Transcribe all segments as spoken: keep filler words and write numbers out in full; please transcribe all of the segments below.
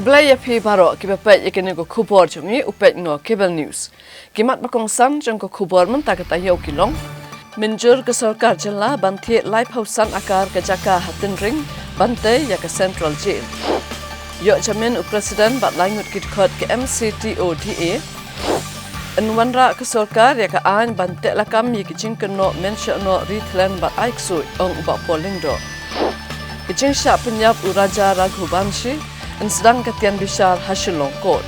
Khublei ïa phi baroh kiba peit ïa kane ka khubor jong ngi, u peit noh Cable News. Ki mat ba kongsan jong ka khubor mynta ka taïew ki long: Mynjur ka sorkar jylla ban thied laiphew san akar ka jaka ha Tynring ban tei ïa ka Central Jail. Ïoh jamin u president bad lai ngut ki dkhot ka M C T O D A. Yn wanrah ka sorkar ïa ka aiñ ban teh lakam ïa ki jingkynnoh mynshohnoh, ri thlen bad ai ksuid, ong u Bah Paul Lyngdoh. Ka jingshah pynïap u Raja Raghuvanshi. Yn sdang ka tian bishar ha Shillong Court.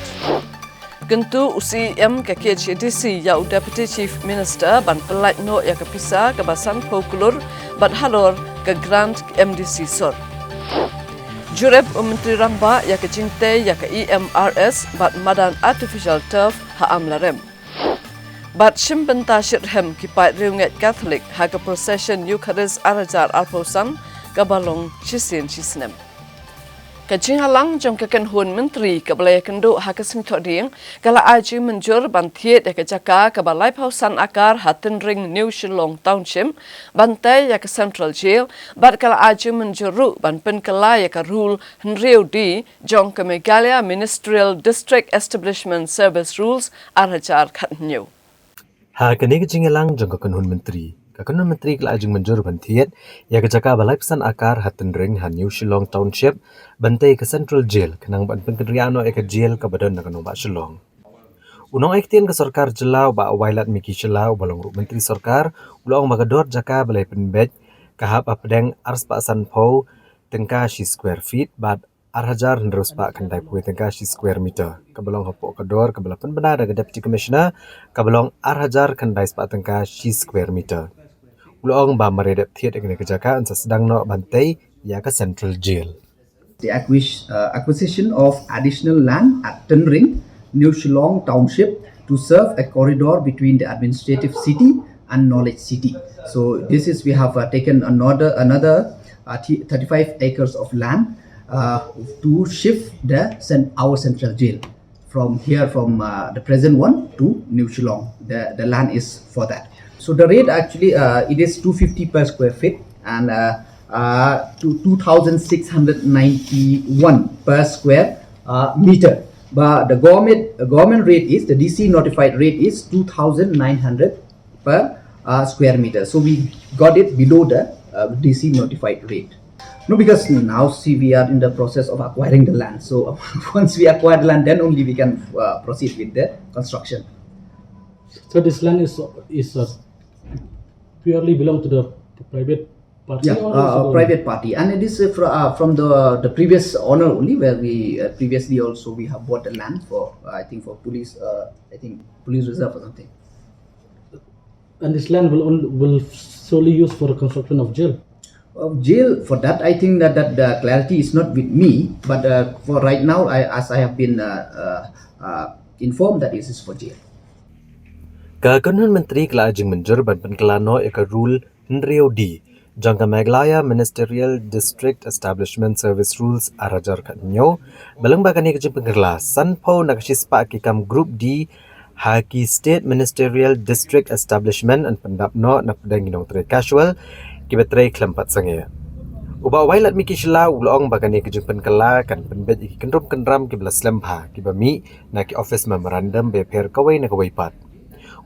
Kyntu u C E M ka K H A D C ïa u Deputy Chief Minister ban pyllait noh ïa ka pisa kaba sanphew klur bad halor ka grant ka M D C sor. Jurip u Myntri Rangbah ïa ka jingtei ïa ka E M R S bad madan artificial turf ha Amlarem. Bad shim bynta shitrhem ki paid riewngeit Katholik ha ka procession Eucharist ar hajar arphew san kaba long shisien shisnem. Ka jingïalang jong ka kynhun myntri kaba la ïakynduh ha ka sngi Thohdieng ka la ai jingmynjur ban thied ïa ka jaka kaba laiphew san akar ha Tynring, New Shillong Township, ban tei ïa ka Central Jail, bad ka la ai jingmynjur ruh ban pynkylla ïa ka rule hynriew D jong ka Meghalaya Ministerial District Establishment Service Rules ar hajar khathynñiew. Ha kane ka jingïalang jong ka kynhun myntri, ka kynhun myntri ka la ai jingmynjur ban thied ïa ka jaka ba laiphew san akar ha Tynring ha New Shillong Township ban tei ka Central Jail, khnang ban pynkynriah noh ïa ka jail kaba don na ka nongbah Shillong. U nongaiktien ka sorkar jylla u Bah Wailadmiki Shylla uba long ruh myntri sorkar, u la ong ba ka dor jaka ba la pynbeit ka hap hapdeng arspah sanphew tyngka shi square feet bad ar hajar hynriew spah khyndai phew tyngka shi square meter, kaba long hapoh ka dor kaba la pynbna da ka Deputy Commissioner, kaba long ar hajar khyndai spah tyngka shi square meter. U la ong ba mar ïa dep thied ïa kane ka jaka yn sa sdang noh ban tei ïa ka Central Jail. The acquis- uh, acquisition of additional land at Tynring, New Shillong Township, to serve a corridor between the administrative city and knowledge city. So this is, we have uh, taken another another uh, th- thirty-five acres of land uh, to shift the cen- our central jail from here, from uh, the present one to New Shillong. The the land is for that. So the rate actually uh, it is two fifty per square feet and uh, uh, to two thousand six hundred ninety-one per square uh, meter. But the government uh, government rate is, the D C notified rate is two thousand nine hundred per uh, square meter. So we got it below the uh, D C notified rate. No, because now see, we are in the process of acquiring the land. So once we acquire the land, then only we can uh, proceed with the construction. So this land is is uh, purely belong to the private party, yeah, or uh, private party, and it is uh, fr- uh, from the the previous owner only, where we uh, previously also we have bought the land for uh, I think for police, uh, I think police reserve or something. And this land will only, will solely use for the construction of jail. Of jail, for that I think that that the clarity is not with me, but uh, for right now, I as I have been uh, uh, uh, informed that this is for jail. Ka kynhun myntri ka la ai jingmynjur ban pynkylla noh ïa ka rule hynriew D jong ka Meghalaya Ministerial District Establishment Service Rules ar hajar khathynñiew. Ba lyngba kane ka jingpynkylla, sanphew na ka shispah ki kam group D ha ki State Ministerial District Establishment yn pyndap noh na pdeng ki nongtrei casual kiba trei khlem pat sangeh. U Bah Wailadmiki Shylla u la ong ba kane ka jingpynkylla kan pynbeit ïa ki kynrum kynram kiba la slem bha kiba mih na ki office memorandum bapher kawei na kawei pat.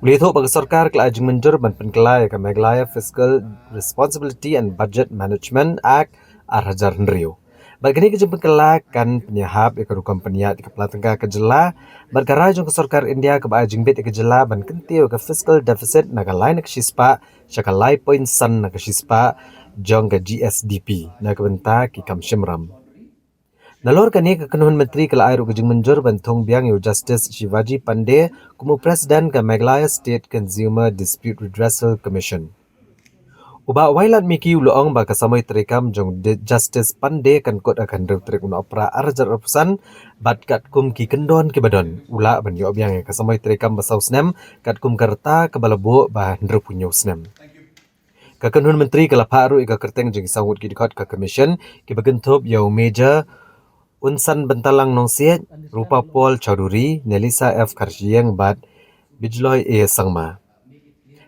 U la ïathuh ba ka sorkar ka la ai jingmynjur ban pynkylla ïa ka Meghalaya Fiscal Responsibility and Budget Management Act ar hajar hynriew. Bad kane ka jingpynkylla kan pynïahap ïa ka rukom pynïaid ïa ka pla tyngka ka jylla bad ka rai jong ka sorkar India kaba ai jingbit ïa ka jylla ban kyntiew ïa ka fiscal deficit na ka lai na ka shispah sha ka lai point san na ka shispah jong ka G S D P na ka bynta ki kam shim ram. Nalor kane, ka kynhun myntri ka la ai ruh ka jingmynjur ban thung biang ïa u Justice Shivaji Pandey kum u President ka Meghalaya State Consumer Dispute Redressal Commission. U Bah Wailadmiki u la ong ba ka samoi treikam jong Justice Pandey kan kut ha ka hynriew tarik u Nohprah ar hajar arphew san bad katkum ki kyndon kiba don, u lah ban ïoh biang ïa ka samoi treikam ba saw snem katkum ka rta kaba la buh ba hynriewphew hynñiew snem. Ka kynhun myntri ka la phah ruh ïa ka kyrteng jong ki saw ngut ki dkhot ka Commission, kiba kynthup ïa u Major Unsanbyntalang Nongsiej, Rupapol Chowdhury, Nelisa F Kharshiing bad Bijoy A Sangma.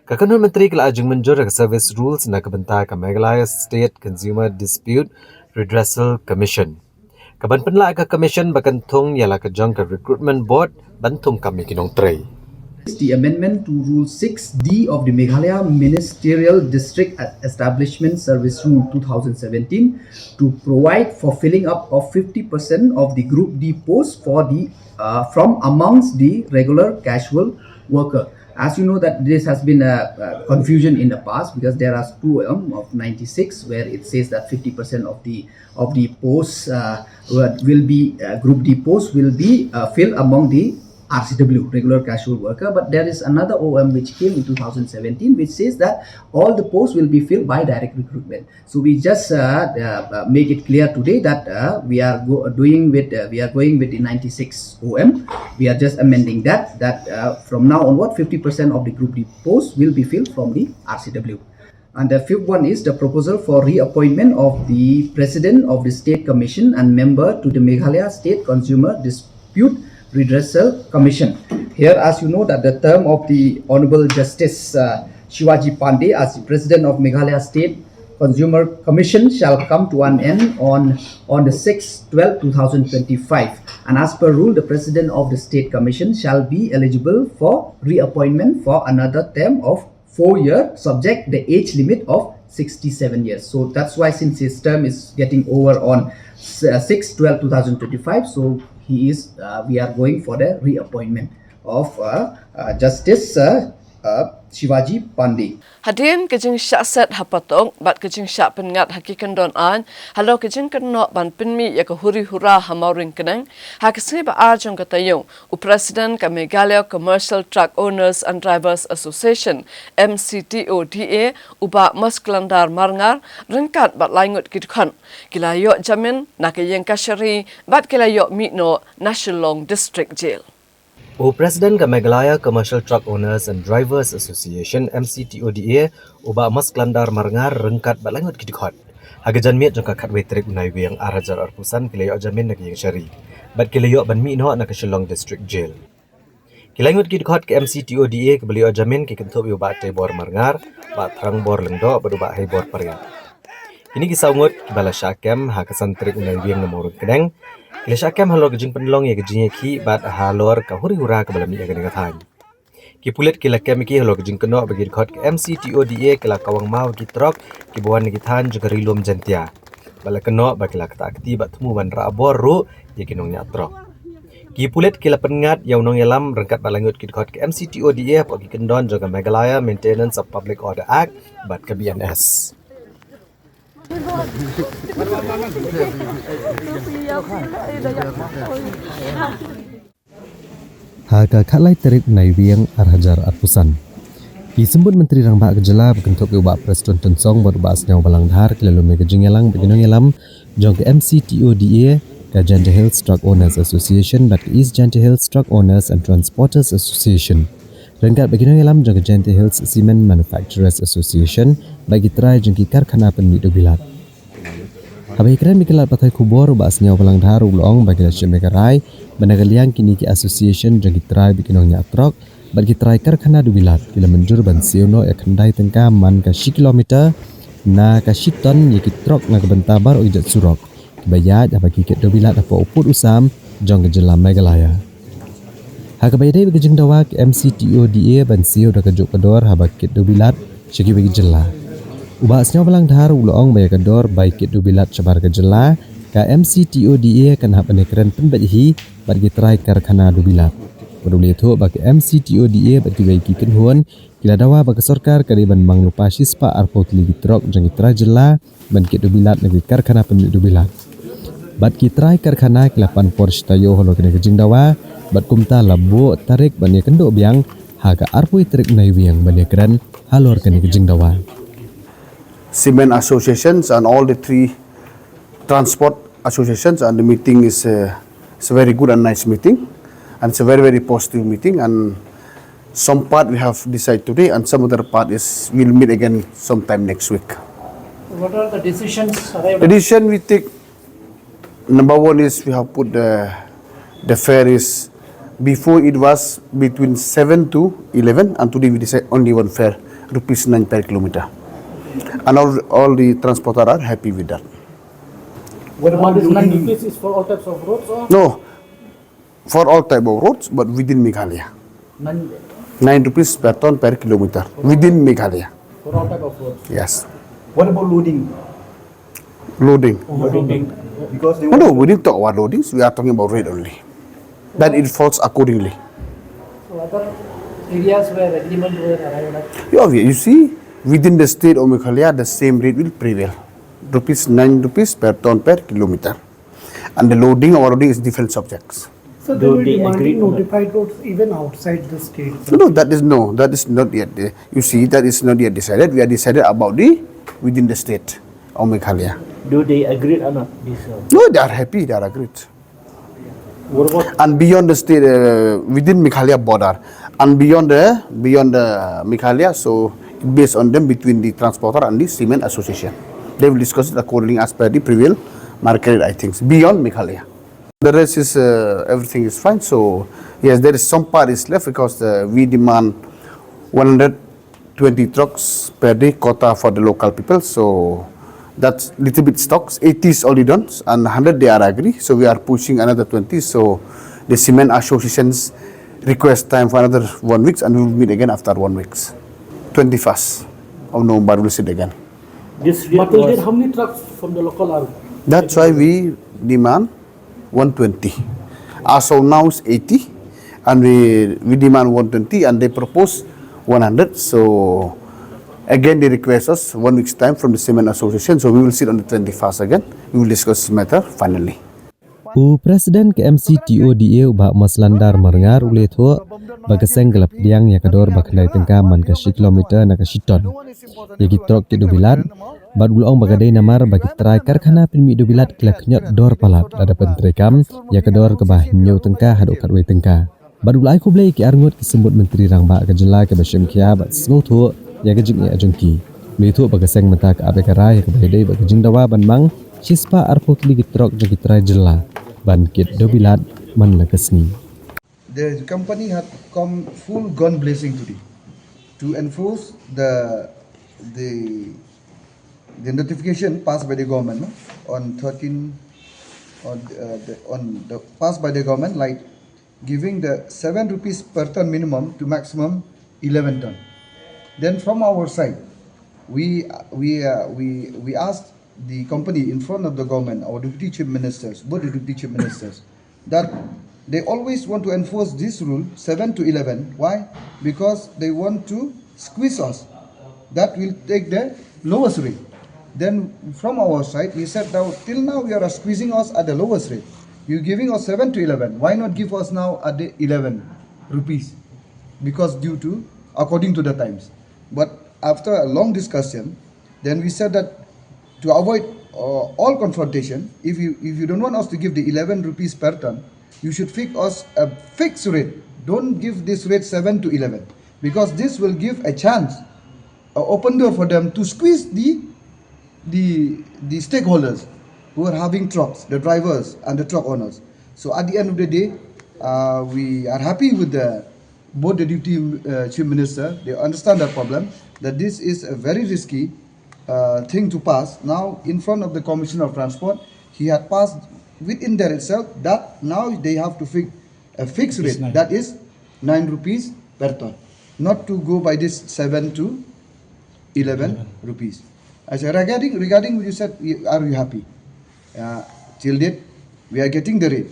Ka kynhun myntri ka la ai jingmynjur ïa ka Service Rules na ka bynta ka Meghalaya State Consumer Dispute Redressal Commission. Ka ban pynlah ka commission ba kan thung ïa la ka jong ka recruitment board ban thung kam ïa ki nongtrei. The amendment to Rule six D of the Meghalaya Ministerial District Establishment Service Rule two thousand seventeen to provide for filling up of fifty percent of the Group D post for the uh, from amongst the regular casual worker. As you know that this has been a, a confusion in the past because there are two um, of ninety-six where it says that fifty percent of the of the posts uh, will will be uh, Group D posts will be uh, filled among the R C W, regular casual worker. But there is another O M which came in two thousand seventeen, which says that all the posts will be filled by direct recruitment. So we just uh, uh, uh, make it clear today that uh, we are go- doing with uh, we are going with the ninety-six O M. We are just amending that that uh, from now onward, fifty percent of the Group D posts will be filled from the R C W. And the fifth one is the proposal for reappointment of the President of the State Commission and member to the Meghalaya State Consumer Dispute Redressal Commission. Here, as you know, that the term of the Honorable Justice uh, Shivaji Pandey as the President of Meghalaya State Consumer Commission shall come to an end on on the sixth twelve two thousand twenty-five. And as per rule, the President of the State Commission shall be eligible for reappointment for another term of four year, subject the age limit of sixty-seven years. So that's why, since his term is getting over on s- uh, six twelve two thousand twenty-five, so he is uh, we are going for the reappointment of uh, uh, Justice uh, uh, Shivaji Pandey. Hadien ka jingshah set ha patok bad ka jingshah pynngat ha ki kyndon aiñ halor ka jingkynnoh ban pynmih ïa ka huri hura ha Mawryngkneng, ha ka sngi ba ar jong ka taïew, u President ka Meghalaya Commercial Truck Owners and Drivers Association, M C T O D A, u Bah Masklandar Marngar, ryngkat bad lai ngut ki dkhot, ki la ïoh jamin na ka ïing kashari bad ki la ïoh mih noh na Shillong District Jail. U President ka Meghalaya Commercial Truck Owners and Drivers Association, M C T O D A, u Bah Masklandar Marngar, ryngkat bad lai ngut ki dkhot, ha ka janmiet jong ka khatwei tarik u Naiwieng ar hajar arphew san, ki la ïoh jamin na ka ïing kashari bad ki la ïoh ban mih noh na ka Shillong District Jail. Ki lai ngut ki dkhot ka M C T O D A kiba la ïoh jamin ki kynthup ïa u Bah Teibor Marngar, Bah Thrangbor Lyngdoh bad u Bah Heibor Pariat. Kine ki saw ngut kiba la shah kem ha ka san tarik u Naiwieng na Mawryngkneng, ki la shah kem halor ka jingpynlong ïa ka jingïakhih bad halor ka huri hura kaba la mih ha kane ka thaiñ. Ki pulit ki la kem ïa ki halor ka jingkynnoh ba ki dkhot ka M C T O D A ki la kawang maw ïa ki trok kiba wan na ki thaiñ jong ka Ri Lum Jaiñtia, bad la kynnoh ba ki la ktah kti bad thmu ban rah bor ruh ïa ki nongñiah trok. Ki pulit ki la pynngat ïa u nongïalam ryngkat bad lai ngut ki dkhot ka M C T O D A hapoh ki kyndon jong ka Meghalaya Maintenance of Public Order Act bad ka B N S. Ha ka khatlai tarik Naiwieng ar hajar arphew san, ki symbud Myntri Rangbah ka jylla ba kynthup ïa u Bah Prestone Tynsong bad u Bah Sniawbhalang Dhar ki la lum ïa ka jingïalang bad ki nongïalam jong ka M C T O D A, ka Jaintia Hills Truck Owners Association bad ka East Jaintia Hills Truck Owners and Transporters Association, ryngkat bad ki nongïalam jong ka Jaintia Hills Cement Manufacturers Association bad ki trai jong ki karkhana pynmih dewbilat. Haba ïakren bad ki lad pathai khubor, u Bah Sniawbhalang Dhar u la ong ba ki la shim ïa ka rai ba na ka liang kine ki association jong ki trai bad ki nongñiah trok bad ki trai karkhana dewbilat ki la mynjur ban siew noh ïa khyndai tyngka man ka shi kilometer na ka shi ton ïa ki trok na ka bynta baroh ki jait surok kiba ïaid haba ki kit dewbilat hapoh u pud u sam jong ka jylla Meghalaya. Ha kaba ïadei bad ka jingdawa ka M C T O D A ban siew da kajuh ka dor haba kit dewbilat sha kiwei ki jylla, u Bah Sniawbhalang Dhar u la ong ba ïa ka dor bai kit dewbilat shabar ka jylla, ka M C T O D A kan hap ban ïakren pynbeit hi bad ki trai karkhana dewbilat. Bad u la ïathuh ba ka M C T O D A bad kiwei ki kynhun ki la dawa ba ka sorkar ka dei ban mang lypa shispah arphew tylli ki trok jong ki trai jylla ban kit dewbilat na ki karkhana pynmih dewbilat. Bad ki trai karkhana ki la pan por shi taïew halor kane ka jingdawa, bad kumta la buh tarik ban ïakynduh biang ha ka arphew tarik Naiwieng ban ïakren halor kane ka jingdawa. Cement associations and all the three transport associations, and the meeting is a, it's a very good and nice meeting, and it's a very, very positive meeting, and some part we have decided today, and some other part is we'll meet again sometime next week. What are the decisions arrived? The decision we take, number one is we have put the, the fare is, before it was between seven to eleven, and today we decide only one fare, rupees nine per kilometer. And all, all the transporter are happy with that. What about this nine rupees is for all types of roads or? No, for all type of roads, but within Meghalaya. Nine, nine rupees per ton per kilometer within Meghalaya. For all type of roads. Yes. What about loading? Loading. Loading. Because they No, no, want we didn't talk about loadings. We are talking about rate only. Then it falls accordingly. So other areas where agreement were arrived at? Yeah, you see, within the state of Meghalaya, the same rate will prevail. Rupees nine rupees per ton per kilometer. And the loading or loading is different subjects. So they Do will they demand agree on that? Notified roads even outside the state. No, no, that is no, that is not yet. Uh, you see, that is not yet decided. We are decided about the within the state of Meghalaya. Do they agree or not? This, uh, No, they are happy. They are agreed. What about And beyond the state, uh, within Meghalaya border, and beyond the beyond the Meghalaya, so based on them between the transporter and the cement association, they will discuss it accordingly as per the previal market rate, I think. Beyond Meghalaya. The rest is, uh, everything is fine. So yes, there is some part is left because the, we demand one hundred twenty trucks per day quota for the local people. So that's little bit stocks. Eighty is already done and hundred they are agree. So we are pushing another twenty. So the cement associations request time for another one week and we will meet again after one week. Twenty-first of November we'll sit again. This rate But till was date, how many trucks from the local are? That's why we demand one twenty. As of now, it's eighty, and we, we demand one twenty, and they propose one hundred. So, again, they request us one week's time from the Cement Association. So, we will sit on the twenty-first again. We will discuss this matter finally. U President ka M C T O D A u Bah Maslandar Marngar u la ïathuh ba ka seng ka la pdiang ïa ka dor ba khyndai tyngka man ka shi kilometer na ka shi ton ïa ki trok ki duh bilat, bad u la ong ba ka dei namar ba ki trai karkhana pynmih duh bilat ki la khñiot dor palat lada pyntreikam ïa ka dor kaba hynñiew tyngka haduh khatwei tyngka. Bad u la ai khublei ïa ki arngut ki symbud myntri rangbah ka jylla kiba shim khia bad sngewthuh ïa ka jingeh jong ki. U la ïathuh ba ka seng mynta ka ap ïa ka rai ïa kaba ïadei bad ka jingdawa ban mang shispah arphew tylli ki trok jong ki trai jylla ban kit duh bilat man la ka sngi. The company had come full gun blazing today to enforce the the the notification passed by the government, no? On thirteen, on, uh, the, on the passed by the government, like giving the seven rupees per ton minimum to maximum eleven ton. Then from our side, we we uh, we we asked the company in front of the government, our deputy chief ministers, both the deputy chief ministers, that they always want to enforce this rule, seven to eleven. Why? Because they want to squeeze us. That will take the lowest rate. Then from our side, we said, now, till now you are squeezing us at the lowest rate. You're giving us seven to eleven. Why not give us now at the eleven rupees? Because due to, according to the times. But after a long discussion, then we said that to avoid uh, all confrontation, if you if you don't want us to give the eleven rupees per ton, you should fix us a fixed rate. Don't give this rate seven to eleven, because this will give a chance, an open door for them to squeeze the the the stakeholders who are having trucks, the drivers and the truck owners. So at the end of the day, uh, we are happy with the both the deputy uh, chief minister. They understand that problem, that this is a very risky uh, thing to pass. Now, in front of the Commissioner of Transport, he had passed within there itself that now they have to fix a fixed rate, that is nine rupees per ton, not to go by this seven to eleven rupees. I said, regarding regarding what you said, are you happy? Uh, till date, we are getting the rate,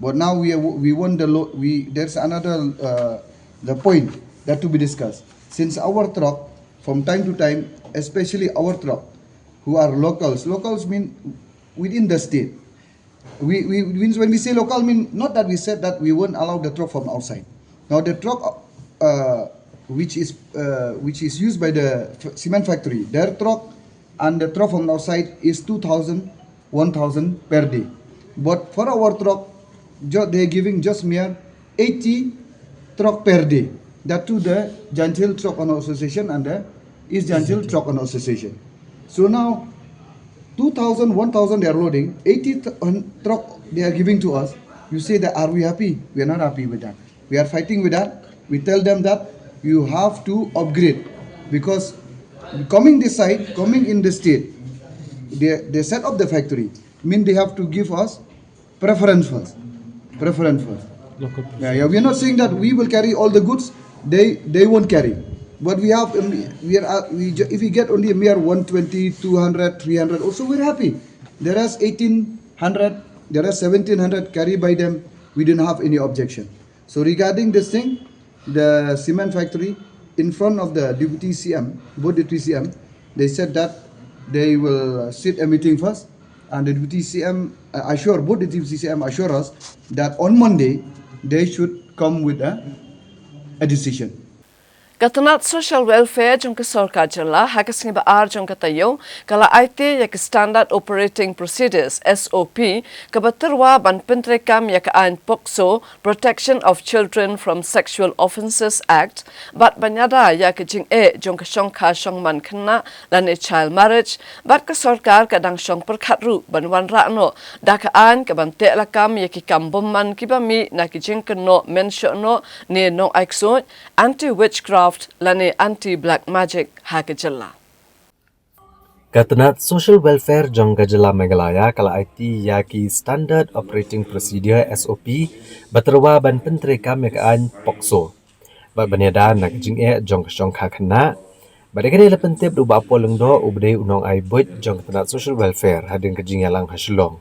but now we are, we want the low. We there's another uh, the point that to be discussed. Since our truck, from time to time, especially our truck, who are locals. Locals mean within the state. We, we means when we say local, mean not that we said that we won't allow the truck from outside. Now the truck uh, which is uh, which is used by the cement factory, their truck and the truck from outside is two thousand, one thousand per day. But for our truck, they are giving just mere eighty truck per day. That to the Jaintia Hills Truck Owner Association and the East Jaintia Hills Truck Owner Association. So now, two thousand, one thousand they are loading, eighty truck they are giving to us. You say that are we happy? We are not happy with that. We are fighting with that. We tell them that you have to upgrade, because coming this side, coming in the state, they, they set up the factory. Mean they have to give us preference first. Preference first. Yeah, yeah. We are not saying that we will carry all the goods. They they won't carry. But we have um, we are uh, we, ju- if we get only a mere one twenty, two hundred, three hundred, also we're happy. There is eighteen hundred, there is seventeen hundred carry by them. We don't have any objection. So regarding this thing, the cement factory, in front of the deputy C M, both deputy C M, they said that they will uh, sit a meeting first, and the deputy C M uh, assure both the deputy C M assure us that on Monday they should come with a, a decision. Ka tnat social welfare jong ka sorkar jylla ha ka sngi ba ar jong ka taïew ka la aiti ïa ki standard operating procedures S O P kaba tyrwa ban pyntreikam ïa ka aiñ POCSO, Protection of Children from Sexual Offences Act, bad ban ïada ïa ka jingeh jong ka shongkha shongman khynnah lane child marriage, bad ka sorkar ka dang shong pyrkhat ruh ban wanrah noh da ka aiñ kaban teh lakam ïa ki kam bymman kiba mih na ki jingkynnoh mynshohnoh ne nongai ksuid, anti witchcraft lane anti black magic ha ka jylla. Ka tnat social welfare jong ka jylla Meghalaya ka la aiti ïa ki standard operating procedure S O P ba tyrwa ban pyntreikam ïa ka aiñ POCSO bad ban ïada na ka jingeh jong ka shongkha khynnah. Bad ïa kane la pyntip da u Bah Paul Lyngdoh uba dei u nongai buit jong ka tnat social welfare hadien ka jingïalang ha Shillong.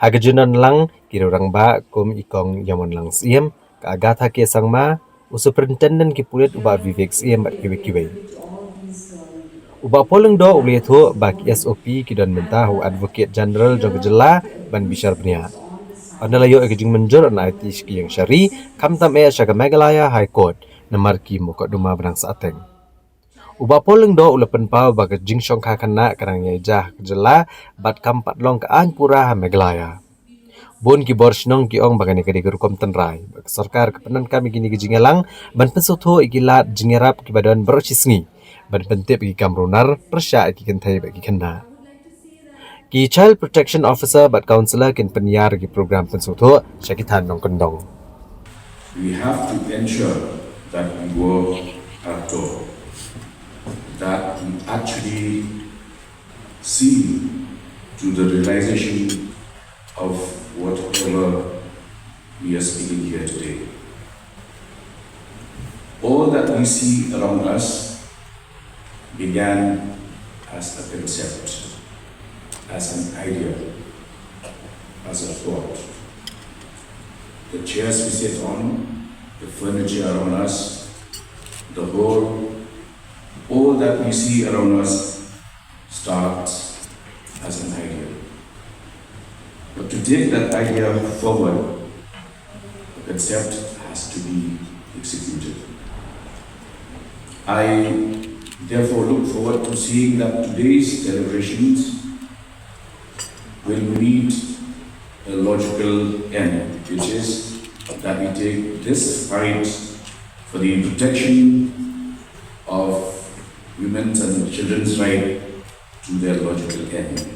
Ha ka jingdon lang ki rangbah kum i Kong Ïawmanlang Syiem, ka Agatha K Sangma, u Superintendent ki pulit u Bah Vivek Syiem bad kiwei kiwei. U Bah Paul Lyngdoh u la ïathuh ba ki S O P ki don mynta ha u Advocate General jong ka jylla ban bishar bniah. Ynda la ïoh ïa ka jingmynjur yn aiti sha ki ïing shari khamtam eh sha ka Meghalaya High Court namar ki mukotduma ba dang sahteng. U Bah Paul Lyngdoh u la pynpaw ba ka jingshongkha khynnah ka dang ïaid ha ka jylla bad kam pat long ka aiñ pura ha Meghalaya. Bun ki bor shnong ki ong ba kane ka dei ka rukom tynrai bad ka sorkar ka pyndonkam ïa kine ki jingïalang ban pynsngewthuh ïa ki lad jingïarap kiba don baroh shi sngi ban pyntip ïa ki kam runar pyrshah ïa ki kynthei bad ki khynnah. Ki Child Protection Officer bad Counsellor kin pynïar ïa ki program pynsngewthuh sha ki thaiñ nongkyndong. We have to ensure that we work at all, that we actually see to the realization of whatever we are speaking here today. All that we see around us began as a concept, as an idea, as a thought. The chairs we sit on, the furniture around us, the whole, all that we see around us starts as an idea. But to take that idea forward, the concept has to be executed. I therefore look forward to seeing that today's deliberations will meet a logical end, which is that we take this fight for the protection of women's and children's right to their logical end.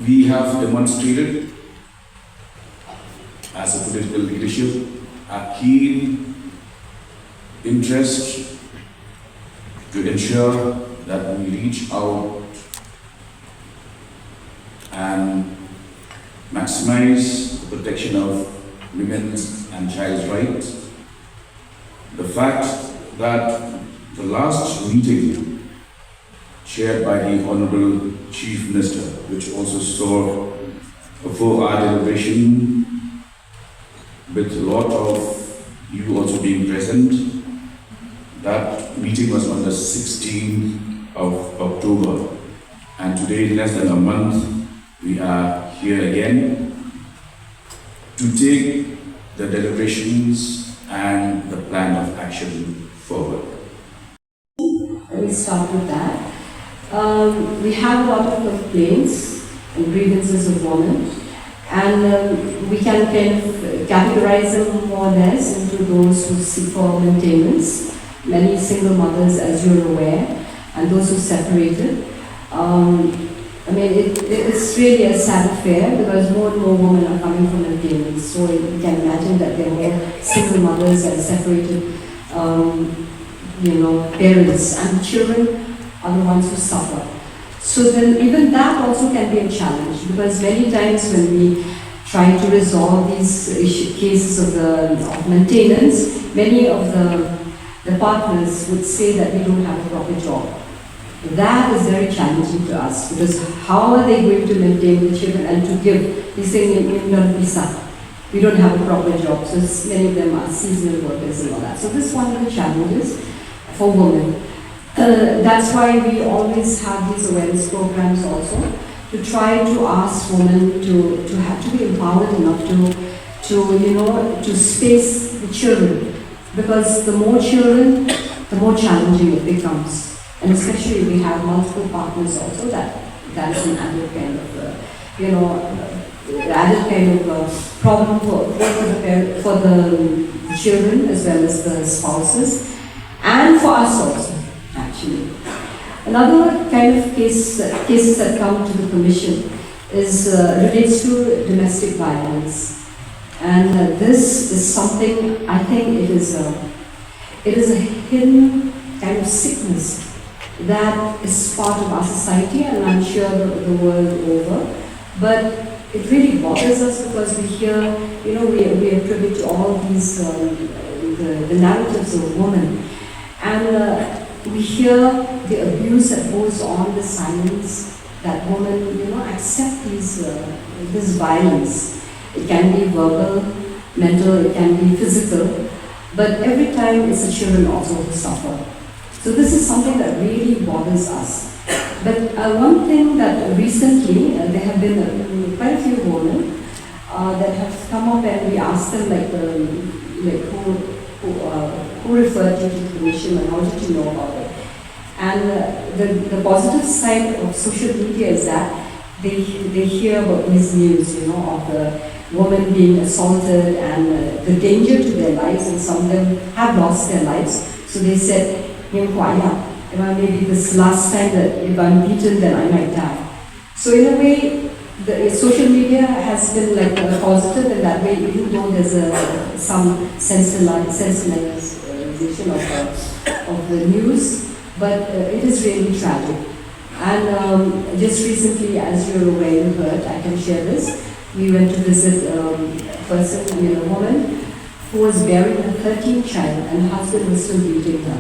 We have demonstrated as a political leadership a keen interest to ensure that we reach out and maximize the protection of women's and child's rights. The fact that the last meeting chaired by the Honorable Chief Minister, which also saw a four-hour deliberation with a lot of you also being present. That meeting was on the sixteenth of October, and today, less than a month, we are here again to take the deliberations and the plan of action forward. Let me start with that. Um, we have a lot of complaints and grievances of women, and um, we can kind of categorize them more or less into those who seek for maintenance, many single mothers, as you're aware, and those who separated. Um, I mean, it, it's really a sad affair because more and more women are coming for maintenance. So you can imagine that there are more single mothers and separated, um, you know, parents, and children are the ones who suffer. So then even that also can be a challenge, because many times when we try to resolve these issue, cases of the of maintenance, many of the the partners would say that we don't have a proper job. That is very challenging to us, because how are they going to maintain the children and to give? They say, "Ngim don pisa. We don't have a proper job." So s- many of them are seasonal workers and all that. So this is one of the challenges for women. Uh, that's why we always have these awareness programs also, to try to ask women to, to have to be empowered enough to, to, you know, to space the children, because the more children, the more challenging it becomes. And especially we have multiple partners also, that, that is an added kind of, uh, you know, uh, added kind of uh, problem for, for the parent, for the children as well as the spouses, and for us also, actually. Another kind of case, cases that come to the commission is uh, relates to domestic violence, and uh, this is something, I think it is a, it is a hidden kind of sickness that is part of our society, and I'm sure the, the world over. But it really bothers us because we hear, you know, we, we are privy to all these um, the, the narratives of women, and uh, we hear the abuse that goes on, the silence that women, you know, accept these uh, this violence. It can be verbal, mental, it can be physical, but every time it's the children also who suffer. So this is something that really bothers us. But uh, one thing that recently uh, there have been uh, quite a few women uh, that have come up, and we asked them like, um, like who who, uh, who referred you to the commission and how did you know about it? And uh, the, the positive side of social media is that they, they hear about these news, you know, of the women being assaulted and uh, the danger to their lives, and some of them have lost their lives. So they said, "Ngim kwah ïap, you know, maybe this last time that if I'm beaten, then I might die." So in a way, the social media has been like a positive in that way, even though there's a some sensitization of, uh, of the news, but uh, it is really tragic. And um, just recently, as you're aware, you heard, I can share this. We went to visit um, a person, you know, a woman who was bearing a thirteenth child, and her husband was still beating her.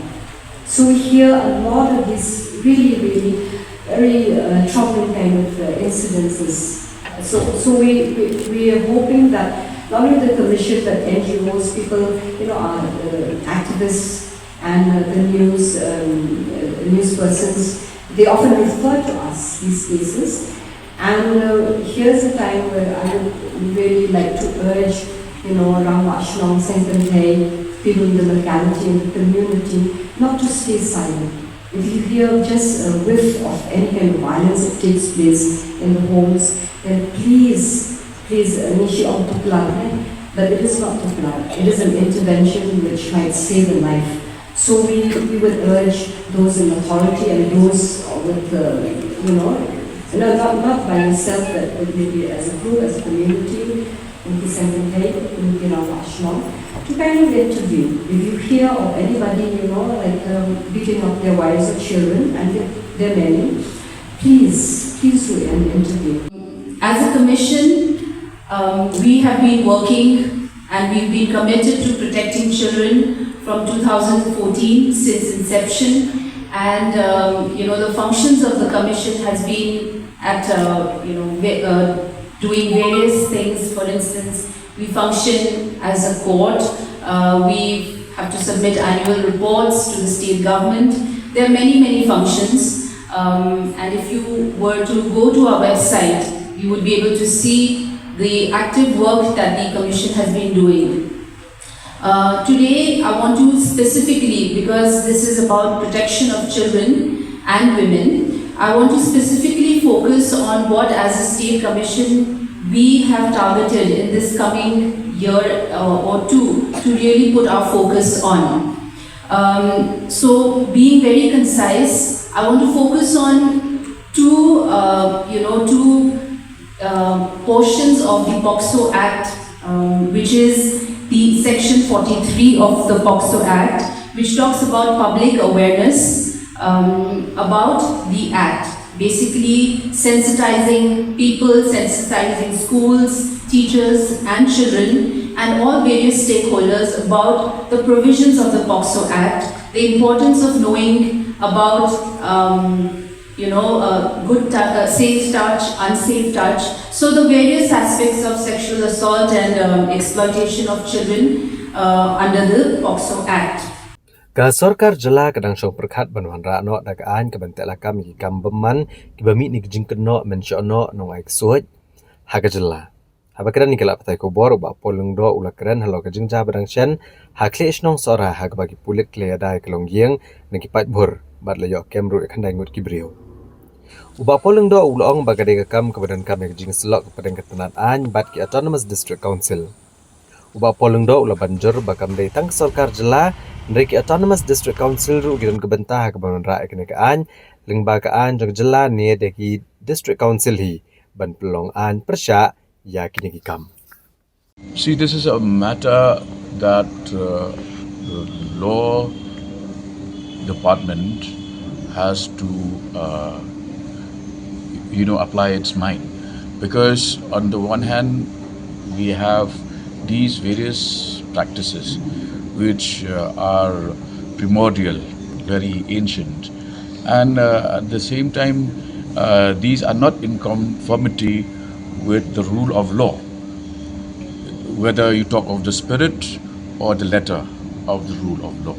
So we hear a lot of these really, really very uh, troubling kind of uh, incidences. So, so we, we, we are hoping that not only the commission but N G Os, people, you know, our uh, activists and uh, the news um, uh, news persons, they often refer to us these cases. And uh, here's a time where I would really like to urge, you know, Rangbah Shnong, Seng Kynthei, people in the locality and the community, not to stay silent. If you hear just a whiff of any kind of violence that takes place in the homes, then please, please, uh, ngi shu ong tuklar, eh? But it is not tuklar. It is an intervention which might save a life. So we, we would urge those in authority and those with the, you know, no, not, not by yourself, but maybe as a group, as a community, in the Seng Kynthei, in Rangbah Shnong, to kind of intervene. If you hear of anybody, you know, like um, beating up their wives or children, and there are many, please, please do an intervene. As a commission, um, we have been working and we've been committed to protecting children from two thousand fourteen, since inception. And um, you know, the functions of the commission has been at uh, you know va- uh, doing various things. For instance, we function as a court. Uh, we have to submit annual reports to the state government. There are many, many functions. Um, and if you were to go to our website, you would be able to see the active work that the commission has been doing. Uh, today, I want to specifically, because this is about protection of children and women, I want to specifically focus on what, as a state commission, we have targeted in this coming year uh, or two to really put our focus on. Um, so, being very concise, I want to focus on two, uh, you know, two uh, portions of the POCSO Act, um, which is the section forty-three of the POCSO Act, which talks about public awareness um, about the Act. Basically, sensitizing people, sensitizing schools, teachers, and children, and all various stakeholders about the provisions of the POCSO Act, the importance of knowing about, um, you know, uh, good, tou- uh, safe touch, unsafe touch. So the various aspects of sexual assault and um, exploitation of children uh, under the POCSO Act. Ka sorkar jylla ka dang shong pyrkhat ban wanrah noh da ka aiñ ka ban teh lakam ïa ki kam bymman kiba mih na ki jingkynnoh mynshohnoh nongai ksuid ha ka jylla. Haba kren ïa ki lad pathai khubor, u Bah Paul Lyngdoh u la kren halor ka jingjia ba dang shen ha Khliehshnong Sohra ha kaba ki pulit ki la ïada ïa ka longïing na ki paidbah bad la ïoh kem ruh ïa khyndai ngut ki briew. U Bah Paul Lyngdoh u la ong ba ka dei ka kam kaba donkam ïa ka jingsyllok hapdeng ka tnad aiñ bad ki Autonomous District Council. U Bah Paul Lyngdoh u la ban jur ba kam dei tang ka sorkar jylla, hynrei ki Autonomous District Council ruh ki don ka bynta ha kaba wanrah ïa kane ka aiñ lyngba ka aiñ jong ka jylla ne da ki District Council hi ban pynlong aiñ pyrshah ïa kine ki kam. See, this is a matter that uh, the law department has to, uh, you know, apply its mind, because on the one hand, we have these various practices which uh, are primordial, very ancient, and uh, at the same time, uh, these are not in conformity with the rule of law, whether you talk of the spirit or the letter of the rule of law.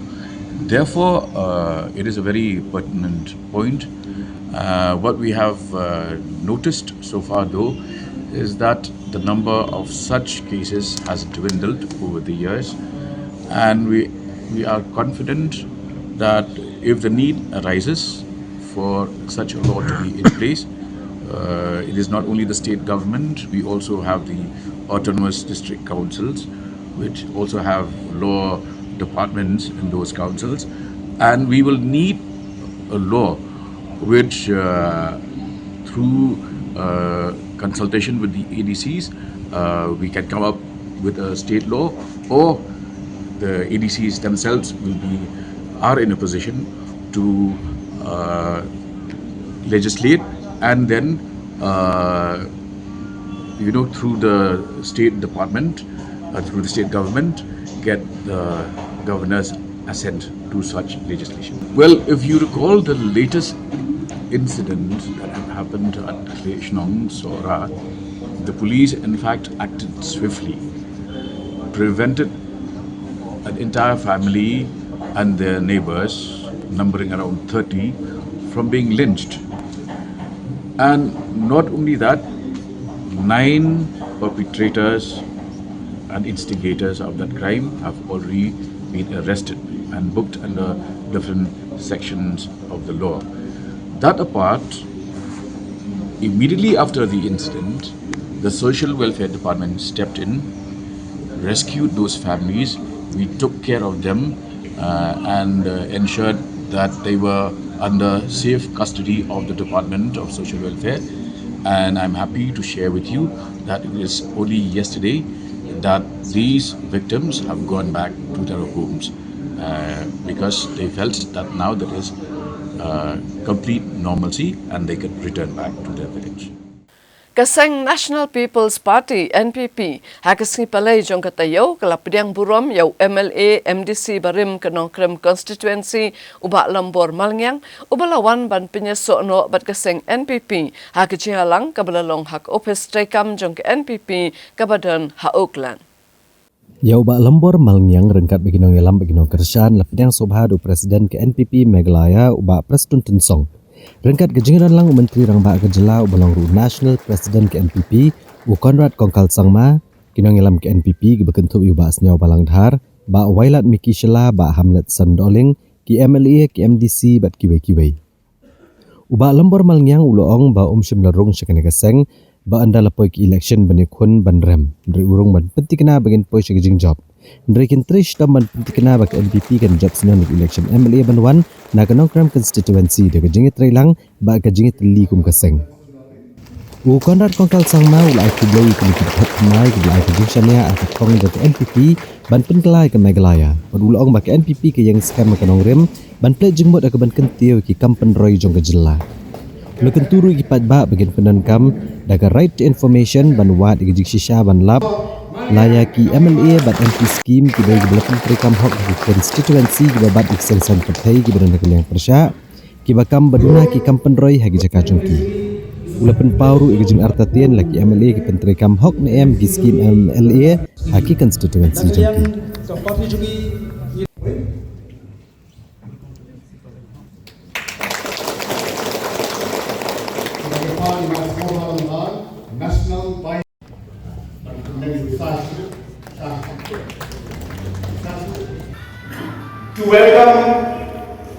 Therefore, uh, it is a very pertinent point. Uh, what we have uh, noticed so far, though, is that the number of such cases has dwindled over the years, and we, we are confident that if the need arises for such a law to be in place, uh, it is not only the state government, we also have the autonomous district councils, which also have law departments in those councils, and we will need a law which, uh, through uh, consultation with the A D Cs, uh, we can come up with a state law, or the A D Cs themselves will be are in a position to uh, legislate and then, uh, you know, through the state department, uh, through the state government, get the governor's assent to such legislation. Well, if you recall the latest incident that had happened at Khliehshnong Sohra, the police in fact acted swiftly, prevented an entire family and their neighbors, numbering around thirty, from being lynched. And not only that, nine perpetrators and instigators of that crime have already been arrested and booked under different sections of the law. That apart, immediately after the incident, the social welfare department stepped in, rescued those families. We took care of them uh, and uh, ensured that they were under safe custody of the Department of Social Welfare. And I'm happy to share with you that it is only yesterday that these victims have gone back to their homes uh, because they felt that now there is uh, complete normalcy and they can return back to their village. Ka seng National People's Party, N P P, ha ka sngi Palei jong ka taïew ka la pdiang burom ïa u M L A M D C barim ka Nongkrem Constituency, u Bah Lambor Malngiang, uba la wan ban pynïasoh noh bad ka seng N P P ha ka jingïalang kaba la long ha ka ophis treikam jong ka N P P kaba don ha Oakland. Ïa u Bah Lambor Malngiang ryngkat bad ki nongïalam bad ki nongkyrshan la pdiang sngewbha da u President ka N P P Meghalaya, u Bah Prestone Tynsong. Ryngkat ka jingdon lang u Myntri Rangbah ka jylla uba long ruh u National President ka N P P, u Conrad Kongkal Sangma, ki nongïalam ka N P P kiba kynthup ïa u Bah Sniawbhalang Dhar, Bah Wailadmiki Shylla, Bah Hamletson Dohling, ki M L A, ki M D C bad kiwei kiwei. U Bah Lambor Malngiang u la ong ba um shym la rung sha kane ka seng ba ynda la poi ka election ban ïakhun ban rem, hynrei u rung ban pynthikna ba kin poi sha ka jingjop. Hynrei kin trei shitom ban pynthikna ba ka N P P kan jop sniew na ka election M L A ban wan na ka Nongkrem Constituency da ka jingïatreilang bad ka jingïatylli kum ka seng. U Conrad Kongkal Sangma u la ai khublei ïa kine ki paidbah thymmai kiba la ai ka jingshaniah ha ka thong jong ka N P P ban pynkylla ïa ka Meghalaya, bad u la ong ba ka N P P ka ïeng skhem ha ka nongrim ban plie jingmut ha kaban kyntiew ïa ki kam pynroi jong ka jylla. U la kyntu ruh ïa ki paidbah ba kin pyndonkam da ka Right to Information ban wad ïa ka jingshisha ban lap la ïa ki M L A bad M P scheme kiba ïa kiba la pyntreikam hok ha ki constituency kiba bat ïa ki seng saiñ pyrthei kiba don ha ka liang pyrshah kiba kam ba duna ki kam pynroi ha ki jaka jong ki. U la pynpaw ruh ïa ka jingartatien la ki M L A ki pyntreikam hok ne em ki scheme M L A ha ki constituency jong ki. To welcome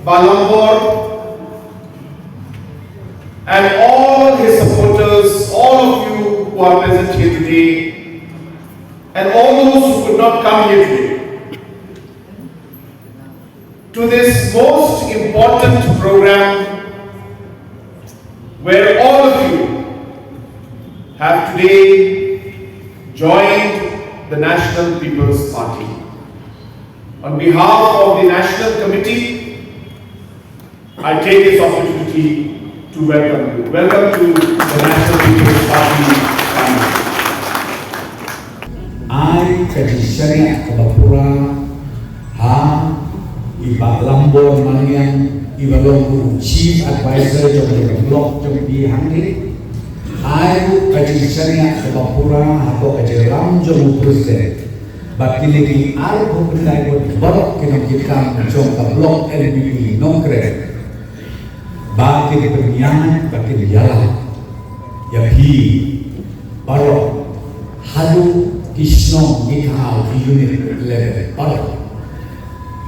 Bah Lambor and all his supporters, all of you who are present here today, and all those who could not come here today, to this most important program where all of you have today joined the National People's Party. On behalf of the National Committee, I take this opportunity to welcome you. Welcome to the National People's Party family. Ai ka jingshaniah kaba pura ha i Bah Lambor Maniang, iba long u Chief Advisor jong ka block jong phi hangne. Ai ruh ka jingshaniah kaba pura hapoh ka jingïalam jong u President. Bad kine ki arphew khyndai ngut baroh ki nongkitkam jong ka block N P P Nongkrem. Ba kin pynïaid, ba kin ïalam ïa phi baroh haduh ki shnong, ki thaw, ki unit level baroh.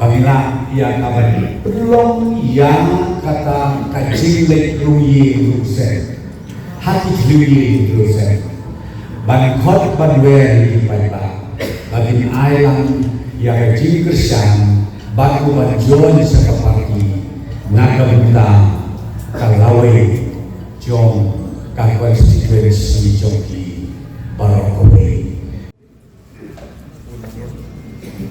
Ba ngi lah ïa kaban pynlong ïa kata ka jingleit rungïing rungsem ha ki thliew ïing thliew sem ban khot ban wer ïa ki paidbah ba kin ai lang ïa ka jingkyrshan bad ruh ban join sha ka party na ka bynta ka lawei jong ka constituency jong ki baroh kawei.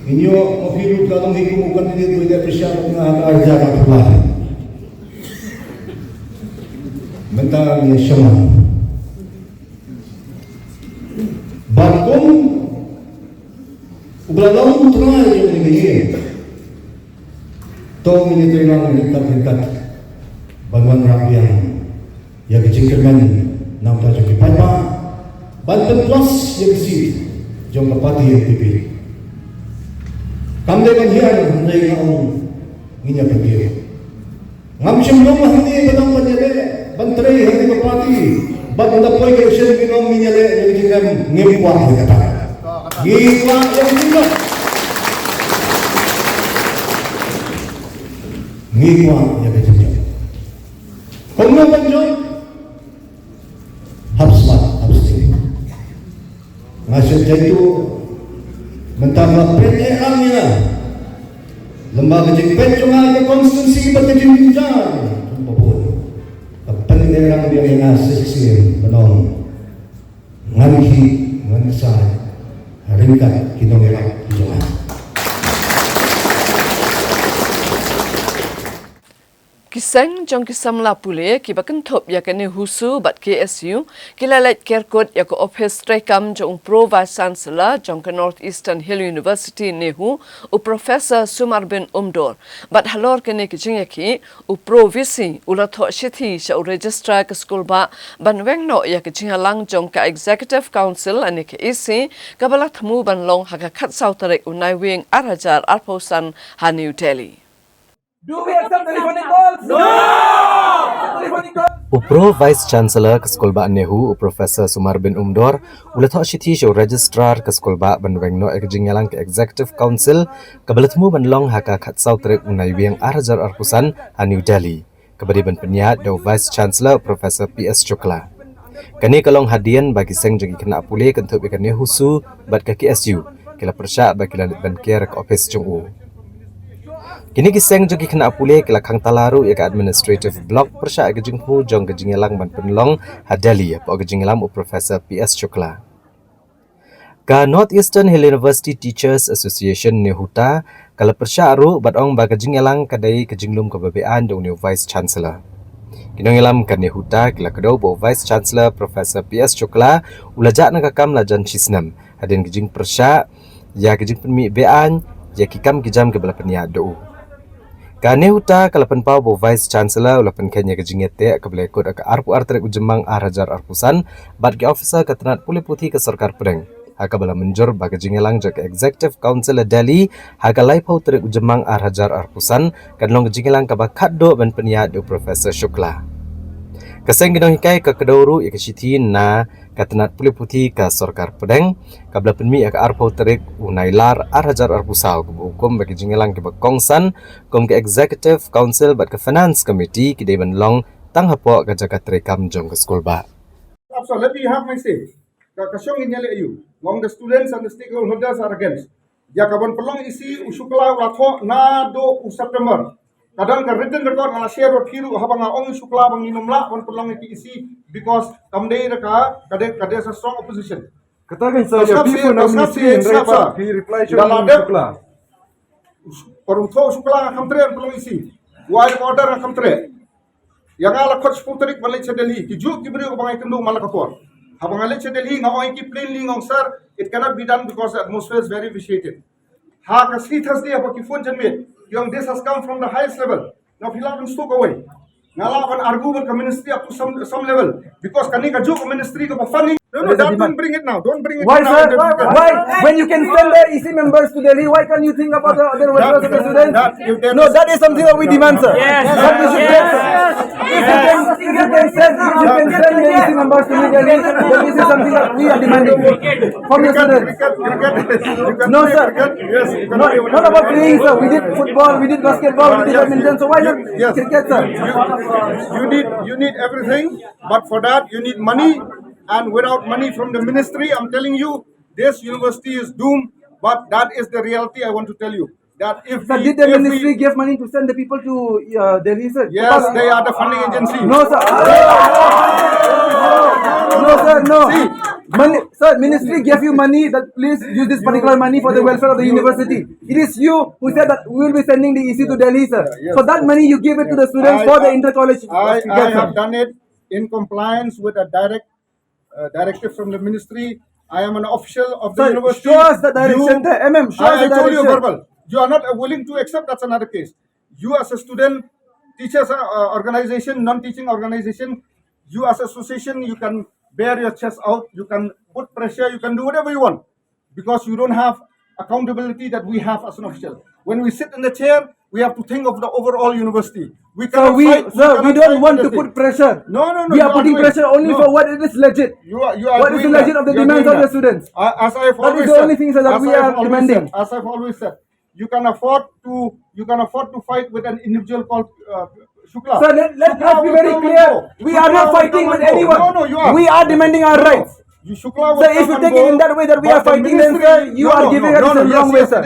Ngin ïoh ma phi ruh ka long hi kum u candidate ba ïa pyrshah bad nga ha ka arhajar arphew lai. Mynta ngi ïa shong lang. Bad kum uba la long u trai jong ngi, to ngin ïa trei lang ryngkat ryngkat ban wanrah biang ïa ka jingkyrmen na ka bynta jong ki paidbah ban pynpluh ïa ka seat jong ka party N P P. Kam dei ban hiar, hynrei nga ong ngin ïa pyrkhat. Ngam shym long hangne ba dang ban ïaleh ban trei ha kane ka party bad ynda poi ka election ngin ong ngin ïaleh ïa ka jingkyrmen, ngim kwah ïa kata. Ngi kwah ïa ka jingkyrmen. Ngi kwah ïa ka jingkyrmen. Kumno ban jop? Hap smat, hap sting. Nga shu jaituh mynta nga peit eh ang ïa lem bad ka jingpeit jong nga ïa ka constituency bad ka jingjynjar jong ka bun. Ka peit eh ang ïa nga shisien ban ong ngan khih ngan ksai ryngkat ki nongïarap ki jong nga. Ki seng jong ki samla pule kiba kynthup ïa ka NEHUSU bad K S U ki la leit kerkut ïa ka ophis treikam jong u Pro Vice Chancellor jong ka North Eastern Hill University NEHU, u Professor Sumarbin Umdor. Bad halor kane ka jingïakhih, u Pro V C u la thoh shithi sha u Registrar ka skulbah ban weng noh ïa ka jingïalang jong ka Executive Council lane ka E C kaba la thmu ban long ha ka khatsaw tarik u Naiwieng arhajar arphew san ha New Delhi. Do we accept telephonic calls? No! Telephonic calls? U Pro Vice Chancellor ka skulbah NEHU, u Professor Sumarbin Umdor, u la thoh shithi sha u Registrar ka skulbah ban weng noh ïa ka jingïalang ka Executive Council kaba la thmu ban long ha ka khatsaw tarik u Naiwieng arhajar arphew san ha New Delhi, kaba dei ban pynïaid da u Vice Chancellor Professor P S Shukla. Kane ka long hadien ba ki seng jong ki khynnah pule kynthup ïa ka NEHUSU bad ka K S U ki la pyrshah ba ki la leit ban ker ha ka ophis jong u. Kine ki seng jong ki khynnah pule ki la khang tala ruh ïa ka Administrative Block pyrshah ïa ka jingthmu jong ka jingïalang ban pynlong ha Delhi hapoh ka jingïalam u Professor P S Shukla. Ka North Eastern Hill University Teachers Association, NEHUTA, ka la pyrshah ruh bad ong ba ka jingïalang ka dei ka jinglum kaba beaiñ da une u Vice Chancellor. Ki nongïalam ka NEHUTA ki la kdew ba u Vice Chancellor Professor P S Shukla u la jah na ka kam la jan shisnem hadien ka jingpyrshah ïa ka jingpynmih be-aiñ ïa ki kam ki jam kiba la pynïaid da u. Ka NEHUTA ka la pynpaw ba u Vice Chancellor u la pynkheiñ ïa ka jingïateh kaba la ïakut ha ka arphew ar tarik u Jymmang ar hajar arphew san bad ki officer ka tnat pule puthi ka sorkar pdeng, ha kaba la mynjur ba ka jingïalang jong ka Executive Council ha Delhi ha ka laiphew tarik u Jymmang ar hajar arphew san kan long ka jingïalang kaba khatduh ban pynïaid da u Professor Shukla. Ka seng ki nonghikai ka kdew ruh ïa ka shithi na ka tnat pule puthi ka sorkar pdeng kaba la pynmih ha ka arphew tarik u Nailar ar hajar arphew saw, kaba hukum ba ki jingïalang kiba kongsan kum ka Executive Council bad ka Finance Committee ki dei ban long tang hapoh ka jaka treikam jong ka skulbah. So let me have my say. Ka, ka shong in ïaleh ïa u. Long the students and the stakeholders are against. Ïa kaban pynlong E C u Shukla u la thoh naduh u September. Ka don ka written record nga la share bad phi ruh, haba nga ong u Shukla ba ngin ym lah ban pynlong ïa ki E C because kam dei da ka, ka dei, ka dei sa strong opposition. Kata kan sa ïa phi pun ong E C in reply sha u Shukla. Por u thoh u Shukla nga kam treh ban pynlong E C. Wai order nga kam treh. Ïa nga la khot shiphew tarik ban leit sha Delhi. Ki juk ki briew ba nga ïakynduh man la ka por. Haba nga leit sha Delhi nga ong ïa ki plainly, nga ong, "Sir, it cannot be done because the atmosphere is very vitiated." Ha ka sngi Thursday haba ki phone janmiet, ki ong, "This has come from the highest level." Nga phi lah ban suk away. Nga lah ban argue bad ka ministry up to some, some level because kane ka juk ka ministry kaba funding. No, no, that, don't bring it now. Don't bring it now. Why, sir? Why, why? When you can send the E C members to Delhi, why can't you think about the other welfare of the students? No, that is something that we demand, sir. Yes. That we should get, sir. If you can, if you can send, if you can send the E C members to Delhi, then this is something that we are demanding from the students. No, sir. No, not about playing, sir. We did football, we did basketball, we did badminton. So why not cricket, sir? You need, you need everything, but for that you need money, and without money from the ministry, I'm telling you, this university is doomed. But that is the reality I want to tell you. That if Sir, we, did the if we ministry give money to send the people to uh, Delhi, sir? Yes, they are the funding agency. No, sir. No, sir, no. See, Mani-, sir, ministry gave you money that please use this particular money for the welfare of the university. It is you who said that we will be sending the E C to Delhi, sir. Yes. So that money you give it to the students for the inter-college I, I have done it in compliance with a direct uh, directive from the ministry. I am an official of the university. Show us the direction there. M M, show us the direction. I told you verbal. You are not uh, willing to accept, that's another case. You as a student, teachers uh, uh, organization, non-teaching organization, you as association, you can bear your chest out, you can put pressure, you can do whatever you want. Because you don't have accountability that we have as an official. When we sit in the chair, we have to think of the overall university. We cannot fight, we cannot fight with the students. Sir, we don't want to put pressure. No, no, no, you are putting pressure only for what it is legit. You are, you are doing that. What is the legit of the demands of the students? That is the only thing, sir, that we are demanding. As I've always said, you can afford to, you can afford to fight with an individual called uh, Shukla. Sir, let, let us be very clear. We are not fighting with anyone. No, no, you are. We are demanding our rights. You, Shukla, sir, if you take it in that way that we are fighting, then, sir, you are giving us the wrong way, sir.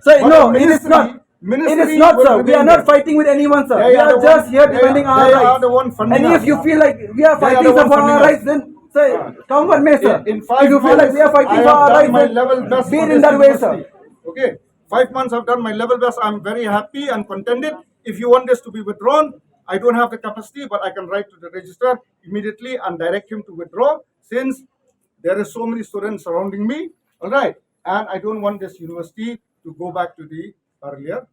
Sir, no, it is not. It is not, sir. We are not fighting with anyone, sir. We are just here demanding our rights. And if you feel like we are fighting, sir, for our rights, then, sir, come with me, sir. If you feel like we are fighting for our rights, then be it in that way, sir. Okay. Five months I've done my level best. I'm very happy and contented. If you want this to be withdrawn, I don't have the capacity, but I can write to the registrar immediately and direct him to withdraw, since there is so many students surrounding me. All right. And I don't want this university to go back to the earlier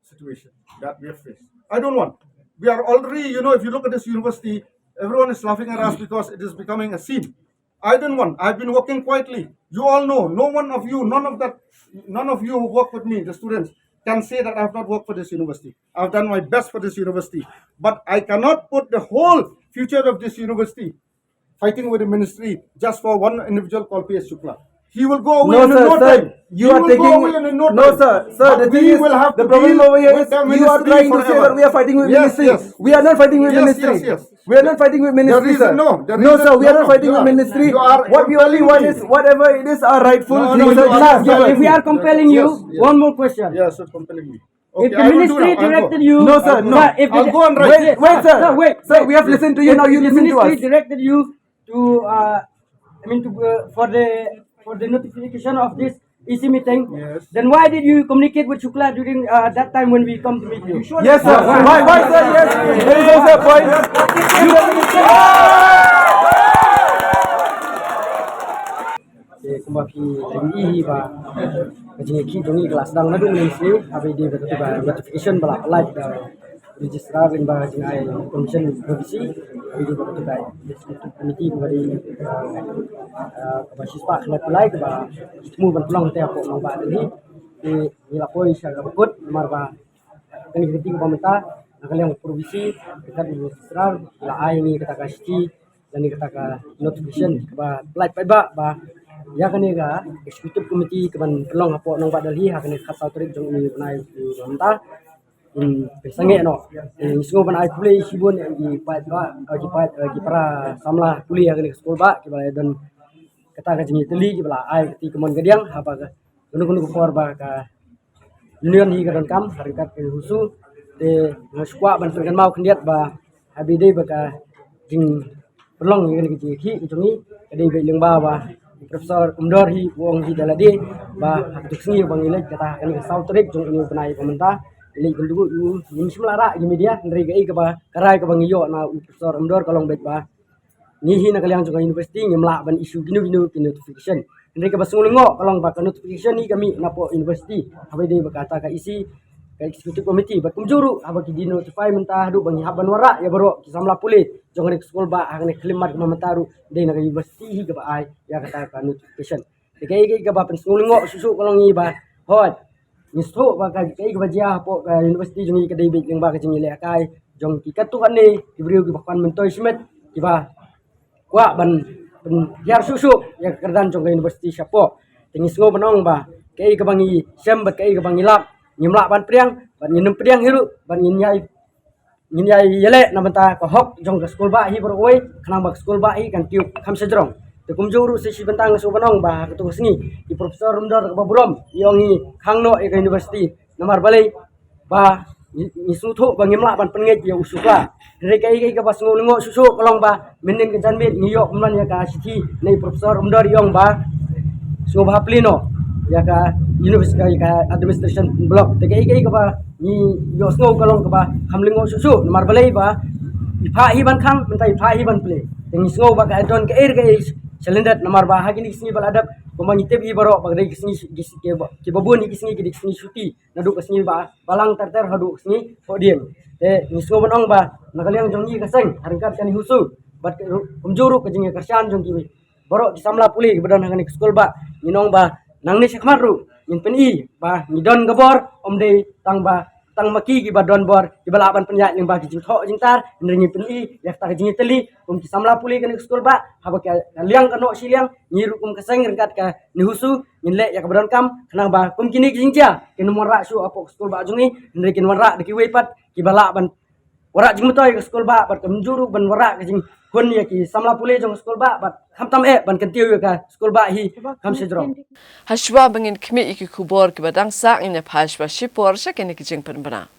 situation that we have faced. I don't want. We are already, you know, if you look at this university, everyone is laughing at us because it is becoming a scene. I don't want. I've been working quietly. You all know. No one of you, none of that, none of you who work with me, the students, can say that I've not worked for this university. I've done my best for this university. But I cannot put the whole future of this university fighting with the ministry just for one individual called P S Shukla. He will go away in no time. You are taking, no, sir. Sir, the thing is, the problem over here is you are trying to say that we are fighting with ministry. We are not fighting with ministry. We are not fighting with ministry, sir. No, sir, we are not fighting with ministry. What we only want is whatever it is our rightful thing, sir. If we are compelling you, one more question. Yes, sir, compelling me. If the ministry directed you, no, sir, no. I'll go on right. Wait, wait, sir. Sir, wait. Sir, we have listened to you. Now you listen to us. If the ministry directed you to, uh, I mean, to uh, for the for the notification of this E C meeting. Yes. Then why did you communicate with Shukla during uh, that time when we come to meet you? Yes, sir. Why, why, sir? Yes. There is also a point. Te kumba phi ïohi hi ba ka jingïakhih jong ngi ka la sdang naduh mynne shuh, haba ïadei bad kata ka notification ba la pynlait da registrar lyngba jingai permission privacy, haba ïadei bad kata ka executive committee kaba dei, ah, ah, kaba shispah khyndai phew lai kaba thmu ban pynlong te hapoh Nongbah Delhi. Te ngi la poi sha kaba kut namar ba kane ka kti kaba mynta na ka liang privacy, ka registrar la ai ngi kata ka shithi lane kata ka notification kaba pynlait paidbah ba ïa kane ka executive committee kaban pynlong hapoh Nongbah Delhi ha kane ka khatsaw tarik jong une u bnai ba mynta. In pynsangeh noh. In sngew ban ai khublei shibun ïa ki paidbah, ïa ki paid, ïa ki para samla pule ha kane ka skul bah kiba la don kata ka jingïatylli kiba la ai kti kamon kadiang haba ka kano kano ka por ba ka Union hi ka donkam ha ryngkat ka NEHUSU. Te nga shu kwah ban pynkynmaw khyndiat ba haba ïadei bad ka jingpynlong ïa kane ka jingïakhih jong ngi ka dei beit lyngba ba Professor Umdor hi u ong hi da lade ba ha kato ka sngi ba ngi leit kata ha kane ka saw tarik jong une u bnai ba mynta, ngi leit kynduh ïa u, ngim shym la rah ïa ki media, hynrei kaei kaba ka rai kaba ngi ïoh na u Professor Umdor ka long beit ba ngi hi na ka liang jong ka university ngim lah ban issue kino kino ki notification. Hynrei kaba sngew lyngngoh ka long ba ka notification hi ka mih napoh university haba ïadei bad kata ka E C, ka executive committee, bad kumjuh ruh haba ki de-notify mynta haduh ba ngi hap ban wanrah ïa baroh ki samla pule jong kane ka skul bah ha kane ka khyllipmat kaba mynta ruh dei na ka university hi kaba ai ïa kata ka notification. Te kaei kaei kaba pynsngew lyngngoh shuh shuh ka long ngi ba hooid ngi sngewthuh ba ka, kaei kaba jia hapoh ka university jong ngi ka dei beit lyngba ka jingïalehkai jong ki katto katne ki briew kiba kwah myntoi shimet, kiba kwah ban pynhiar shuh shuh ïa ka kyrdan jong ka university shapoh. Te ngi sngew ban ong ba kaei kaba ngi shem bad kaei kaba ngi lap ngim lah ban pdiang bad ngin ym pdiang hi ruh bad ngin ïai ngin ïai ïaleh na bynta ka hok jong ka skul bah hi baroh kawei, khnang ba ka skul bah hi kan tip kham shajrong. Te kumjuh ruh sa shi bynta nga shu ban ong ba ha kato ka sngi i Professor Umdor kaba burom i ong i khang noh ïa ka university namar balei ba ngi, ngi sngewthuh ba ngim lah ban pynngeit ïa u Shukla. Hynrei kaei kaei kaba sngew lyngngoh shuh shuh ka long ba mynnin ka janmiet ngi ïoh kumno ïa ka shithi na i Professor Umdor i ong ba sngewbha plie noh ïa ka university, ïa ka administration block. Te kaei kaei kaba ngi ïohsngew ka long kaba kham lyngngoh shuh shuh namar balei ba i phah hi ban khang mynta i phah hi ban plie. Te ngi sngew ba ka don kaei kaei shalyndet namar ba ha kine ki sngi ba la dep kumba ngi tip hi baroh ba ka dei ki sngi ki, ki, kiba bun hi ki sngi ki dei ki sngi shuti naduh ka sngi ba balang ter ter haduh ka sngi Thohdieng. Te ngi sngew ban ong ba na ka liang jong ngi ka seng ha ryngkat ka NEHUSU bad kumjuh ruh ka jingïakyrshan jong ki baroh ki samla pule kiba don ha kane ka skul bah ngin ong ba nangne shakhmat ruh ngin pyni ba ngi don ka bor, ym dei tang ba tang ma ki kiba don bor kiba lah ban pynïaid lyngba ki jingthoh jingtar, hynrei ngi pyni ïa kata ka jingïatylli kum ki samla pule kane ka skul bah haba ka liang ka noh shiliang, ngi ruh kum ka seng ryngkat ka NEHUSU ngin leh ïa kaba donkam khnang ba kum kine ki jingjia kin ym wanrah shuh hapoh ka skul bah jong ngi, hynrei kin wanrah da kiwei pat kiba lah ban wanrah jingmyntoi ïa ka skul bah bad kumjuh ruh ban wanrah ka jinghun ïa ki samla pule jong ka skul bah bad khamtam eh ban kyntiew ïa ka skul bah hi kham shajrong. Hashwa ba ngin khmih ïa ki khubor kiba dang sah ngin ïa phai shwa shipor sha kine ki jingpynbna.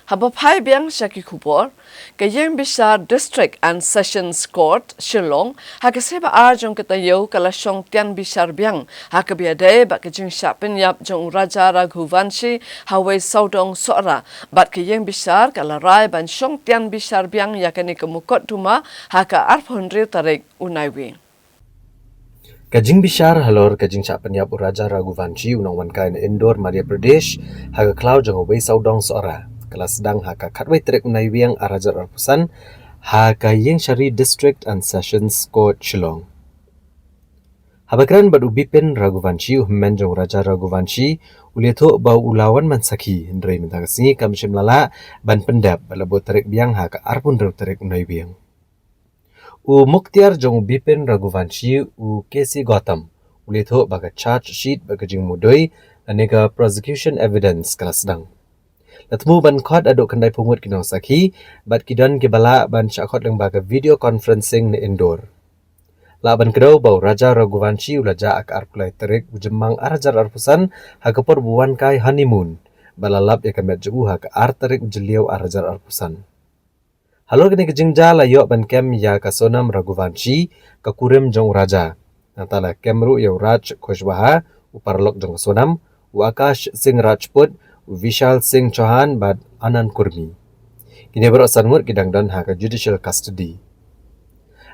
Haba phai biang sha ki khubor, ka ïing bishar District and Sessions Court Shillong ha ka sngi ba ar jong ka taïew ka la shong tian bishar biang ha kaba ïadei bad ka jingshah pynïap jong u Raja Raghuvanshi ha Wei Sawdong Sohra, bad ka ïing bishar ka la rai ban shong tian bishar biang ïa kane ka mukotduma ha ka arphew hynriew tarik u Naiwieng. Ka jingbishar halor ka jingshah pynïap u Raja Raghuvanshi u nongwan kai na Indore, Madhya Pradesh ha ka khlaw jong u Wei Sawdong Sohra ka la sdang ha ka khatwei tarik u Naiwieng ar hajar arphew san ha ka Ïingshari District and Sessions Court Shillong. Haba kren bad u Bipin Raghuvanshi, u hynmen jong u Raja Raghuvanshi, u la ïathuh ba u la wan ban sakhi, hynrei mynta ka sngi kam shym la lah ban pyndep bad la buh tarik biang ha ka arphew hynriew tarik u Naiwieng. U mukhtiar jong u Bipin Raghuvanshi, u K C Gautam, u la ïathuh ba ka charge sheet bad ka jingmudui lane ka prosecution evidence ka la sdang. La thmu ban khot haduh khyndai phew ngut ki nongsakhi bad ki don kiba lah ban shah khot lyngba ka video conferencing na Indore. Lah ban kdew ba u Raja Raghuvanshi u la jah ha ka arphew lai tarik u Jymmang ar hajar arphew san ha ka por ba u wan kai honeymoon, bad la lap ïa ka met jong u ha ka ar tarik u Jylliew ar hajar arphew san. Halor kane ka jingjia la ïoh ban kem ïa ka Sonam Raghuvanshi, ka kurim jong u Raja. Nangta la kem ruh ïa u Raj Kushwaha, u paralok jong ka Sonam, u Akash Singh Rajput, u Vishal Singh Chauhan bad Anand Kurmi. Kine baroh san ngut ki dang don ha ka judicial custody.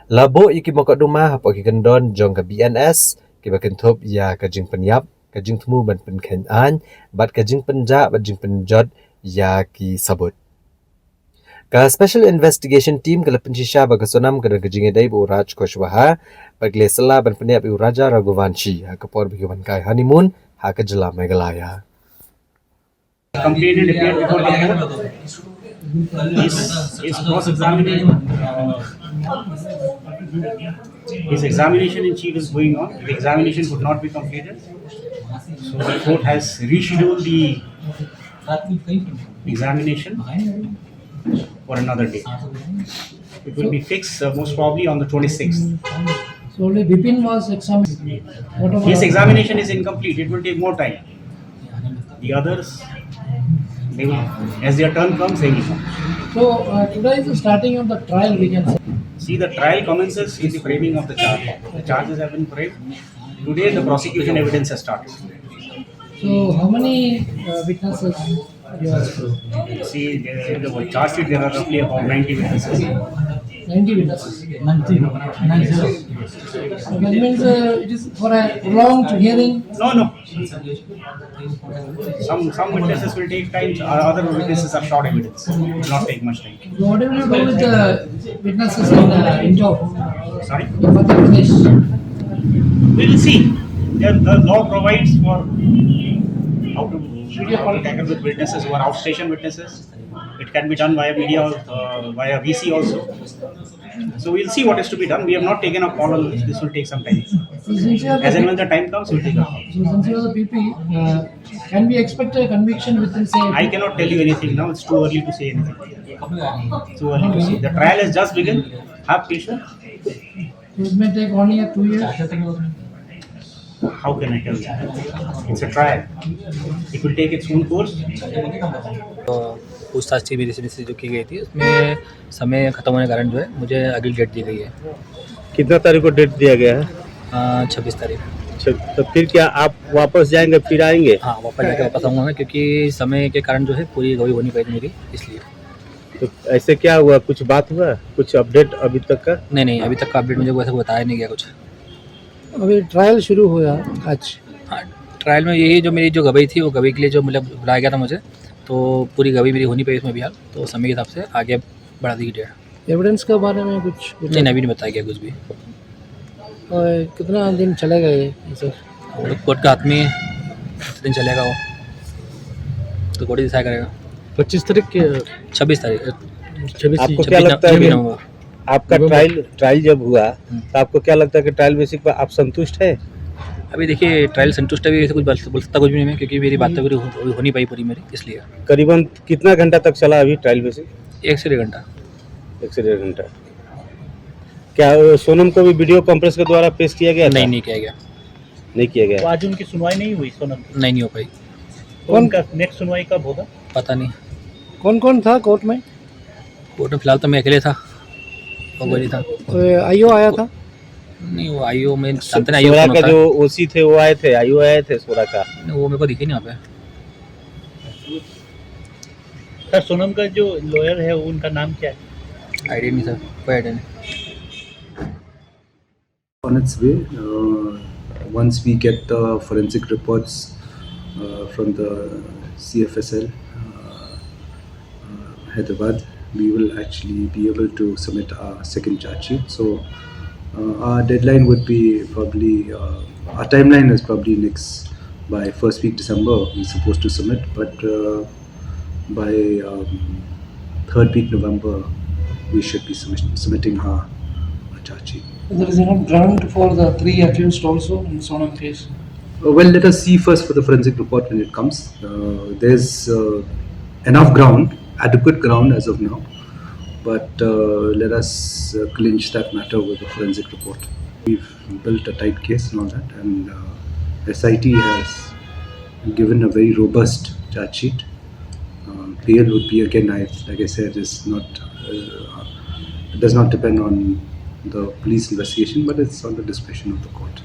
La buh ïa ki mukotduma hapoh ki kyndon jong ka B N S kiba kynthup ïa ka jingpynïap, ka jingthmu ban pynkheiñ aiñ bad ka jingpynjah bad jingpynjot ïa ki sabut. Ka Special Investigation Team ka la pynshisha ba ka Sonam ka don ka jingïadei bad u Raj Kushwaha bad ki la syllah ban pynïap ïa u Raja Raghuvanshi ha ka por ba ki wan kai honeymoon ha ka jylla Meghalaya. Complainant appeared before the court. His, his cross-examination, uh, his examination in chief is going on. The examination could not be completed. So the court has rescheduled the examination for another day. It will be fixed, uh, most probably on the twenty-sixth. So only Bipin was examined. What about His examination is incomplete. It will take more time. The others, they will, as their turn comes, they will come. So, uh, today is the starting of the trial, we can say. See, the trial commences with the framing of the charge. The charges have been framed. Today, the prosecution evidence has started. So, how many, uh, witnesses you are? See, there, in the charge sheet, there are roughly about ninety witnesses. Ninety witnesses. Ninety. Nine zero. So that means, uh, it is for a prolonged hearing. No, no. Some, some witnesses will take time, uh, other witnesses are short evidence. It will not take much time. So what do you do with the witnesses in, uh, Indore? Sorry? In Madhya Pradesh? We will see. There, the law provides for how to, how to tackle with witnesses who are outstation witnesses. It can be done via media, uh, via V C also. So we'll see what is to be done. We have not taken a call on this. This will take some time. So since you are As and the, when the time comes, we'll take a call. So since you are the P P, uh, can we expect a conviction within, say, I cannot tell you anything now. It's too early to say anything. Too early to say. The trial has just begun. Have patience. So it may take one year, two years. How can I tell you? It's a trial. It will take its own course. तो पूछताछ थी मेरी से जो की गई थी, उसमें समय खत्म होने के कारण जो है मुझे अगली डेट दी गई है। कितना तारीख को डेट दिया गया है? छब्बीस तारीख। अच्छा, तो फिर क्या आप वापस जाएंगे, फिर आएंगे? हाँ, वापस जाके वापस आऊँगा मैं, क्योंकि समय के कारण जो है पूरी गवाही हो नहीं पाई थी मेरी, इसलिए। तो ऐसे क्या हुआ, कुछ बात हुआ, कुछ अपडेट अभी तक का? नहीं, नहीं, अभी तक का अपडेट मुझे वैसे बताया नहीं गया कुछ। अभी ट्रायल शुरू हुआ आज। हाँ, ट्रायल में यही जो मेरी जो गवाही थी, वो गवाही के लिए जो मतलब बुलाया गया था मुझे, तो पूरी गवाही मेरी हो नहीं पाई इसमें भी हाल, तो समय के हिसाब से आगे बढ़ा दी डेट। एविडेंस के बारे में कुछ नहीं, नहीं, अभी नहीं बताया गया कुछ भी। और कितना दिन चलेगा ये, सर? वो तो कोर्ट का आदमी है, कितने दिन चलेगा वो, तो कोर्ट ही डिसाइड करेगा। पच्चीस तारीख के? छब्बीस तारीख। छब्बीस आपको क्या लगता है छब्बीस कि नवंबर। आपका ट्रायल, ट्रायल जब हुआ, हम्म। तो आपको क्या लगता है कि ट्रायल बेसिस पर आप संतुष्ट हैं? अभी देखिए, ट्रायल संतुष्ट, अभी ऐसे कुछ बोल, बोल सकता कुछ भी नहीं मैं, क्योंकि मेरी बात तो पूरी हो, हो नहीं पाई पूरी मेरी, इसलिए। करीबन कितना घंटा तक चला अभी ट्रायल बेसिस? एक से डेढ़ घंटा। एक से डेढ़ घंटा। क्या, अ, सोनम को भी वीडियो कॉन्फ्रेंस के द्वारा पेश किया गया था? नहीं, नहीं किया गया। नहीं किया गया। तो आज उनकी सुनवाई नहीं हुई सोनम की? नहीं, नहीं हो पाई। तो कौन उनका नेक्स्ट सुनवाई कब होगा? पता नहीं। कौन कौन था कोर्ट में? कोर्ट में फिलहाल तो मैं अकेले था, और कोई नहीं था। आईओ आया था? नहीं, वो आईओ में जानते ना, आईओ सोरा कौन का होता है? जो ओसी थे, वो आए थे, आईओ आए थे सोरा का। नहीं, वो मेरे को दिखे नहीं वहाँ पे। सर, सोनम का जो लॉयर है, उनका नाम क्या है? आइडिया नहीं सर, कोई आइडिया नहीं। On its way. Uh, once we get the forensic reports uh, from the C F S L, uh, uh, Hyderabad, we will actually be able to submit our second charge sheet. So uh, our deadline would be probably, uh, our timeline is probably next, by first week December, we're supposed to submit, but uh, by um, third week November, we should be submit- submitting our, our charge sheet. There is enough ground for the three accused also in Sonam case? Uh, well, let us see first for the forensic report when it comes. Uh, there's uh, enough ground, adequate ground as of now, but uh, let us uh, clinch that matter with the forensic report. We've built a tight case and all that, and uh, S I T has given a very robust charge sheet. Uh, bail would be again, I, like I said, is not uh, does not depend on the police investigation, but it's on the discretion of the court.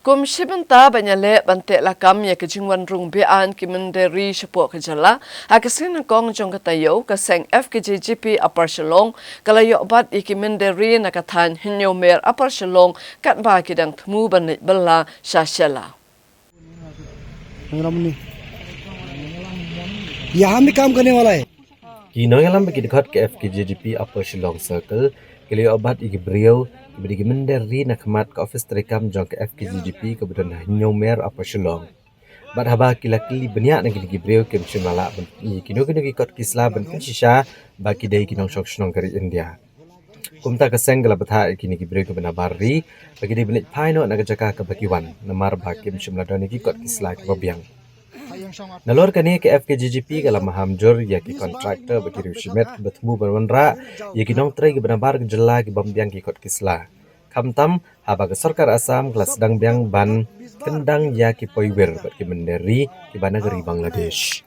Kum shi bynta ban ïaleh ban teh lakam ïa ka jingwan rung beaiñ ki mynder ri shapoh ka jylla, ha ka sngi nyngkong jong ka taïew, ka seng F K J G P Upper Shillong ka la ïoh bat ïa ki mynder ri na ka thaiñ Hynñiewmer Upper Shillong katba ki dang thmu ban leit bylla sha Shella. यहाँ भी काम करने वाला है। Ki nongïalam bad ki dkhot ka F K J G P Upper Shillong Circle ki la ïoh bat ïa ki briew kiba dei ki mynder ri na khmat ka ophis treikam jong ka F K J G P kaba don ha Hynñiewmer Upper Shillong. Bad haba ki la kylli bniah na kine ki briew kim shym la lah ban ïoh ïa kino kino ki kot ki sla ban pynshisha ba ki dei ki nongshong shnong ka ri India. Kumta ka seng ka la bthah ïa kine ki briew kiba nabar ri ba ki dei ban leit phai noh na ka jaka kaba ki wan, namar ba kim shym la don ïa ki kot ki sla kiba biang. Nalor kane ka F K J G P ka la maham jur ïa ki contractor bad ki riew shimet kiba thmu ban wanrah ïa ki nongtrei kiba nabar ka jylla ki bym biang ki kot ki sla. Khamtam haba ka sorkar Assam ka la sdang biang ban kyndang ïa ki poiwir bad ki mynder ri kiba na ka ri Bangladesh.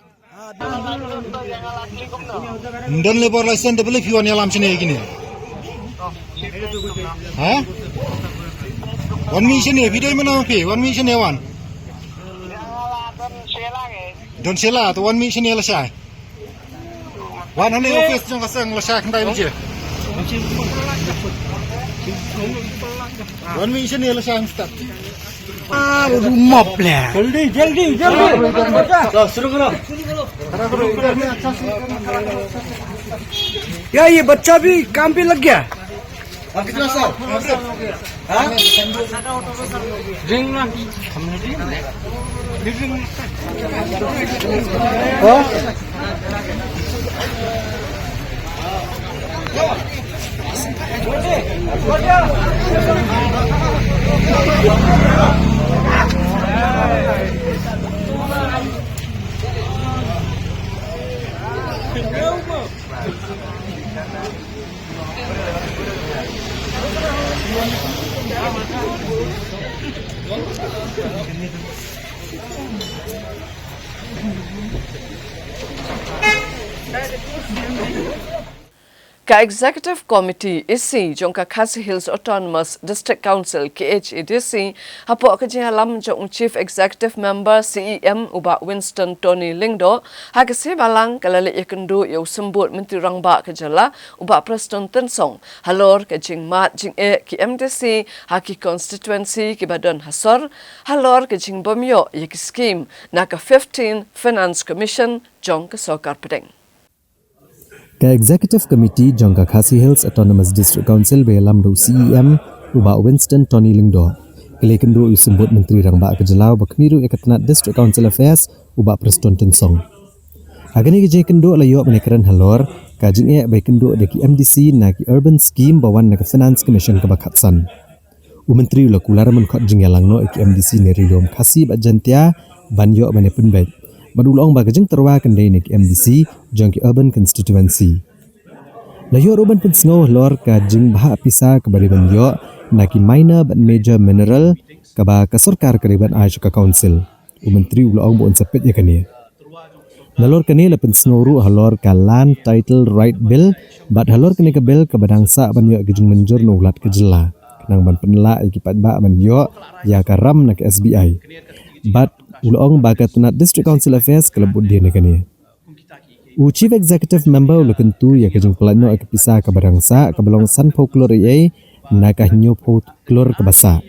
Don labour license da balei phi wan ïalam shane kine? Ha? Wan mih shane, phi dei mano phi, wan mih shane wan. Don Shella, to wan mih shane lashai. Wan hangne office jong ka seng lashai khyndai baje. Wan mih shane lashai mynstep. Ah, udah mop le. जल्दी, जल्दी, जल्दी। लो, शुरू करो। यार, ये बच्चा भी काम पे लग गया। अब कितना साल? हाँ? Drink ना। हमने drink ना। Drink ना। हाँ? Ka Executive Committee, E C, jong ka Khasi Hills Autonomous District Council, K H A D C, hapoh ka jingïalam jong u Chief Executive Member, C E M, u Bah Winston Tony Lyngdoh, ha ka sngi Balang ka la leit ïakynduh ïa u Symbud Myntri Rangbah ka jylla, u Bah Prestone Tynsong, halor ka jingmad jingeh ki M D C ha ki constituency kiba don ha sor, halor ka jingbym ïoh ïa ki skim na ka fifteen Finance Commission jong ka Sorkar Pdeng. Ka Executive Committee jong ka Khasi Hills Autonomous District Council ba ïalam da u C E M, u Bah Winston Tony Lyngdoh, ka la ïakynduh ïa u Symbud Myntri Rangbah ka jylla uba khmih ruh ïa ka tnat District Council Affairs, u Bah Prestone Tynsong. Ha kane ka jingïakynduh la ïoh ban ïakren halor ka jingeh ba ïakynduh da ki M D C na ki urban scheme ba wan na ka Finance Commission kaba khatsan. U Myntri u la kular ban khot jingïalang noh ïa ki M D C na ri lum Khasi bad Jaintia ban ïoh ban ïa pynbeit. Bad u la ong ba ka jingtyrwa kan dei na ki M D C jong ki urban constituency. La ïoh ruh ban pynsngew halor ka jingbhah pisa kaba dei ban ïoh na ki minor bad major mineral kaba ka sorkar ka dei ban ai sha ka council. U Myntri u la ong ba un sa peit ïa kane. Nalor kane la pynsngew ruh halor ka Land Title Right Bill, bad halor kane ka bill kaba dang sah ban ïoh ki jingmynjur na u Lat ka jylla, khnang ban pynlah ïa ki paidbah ban ïoh ïa ka ram na ka S B I. Bad u la ong ba ka tnat District Council Affairs ka la bud dien ïa kane. U Chief Executive Member u la kyntu ïa ka jingpynlait noh ïa ka pisa kaba dang sah kaba long sanphew klur eiei na ka hynñiewphew klur kaba sah,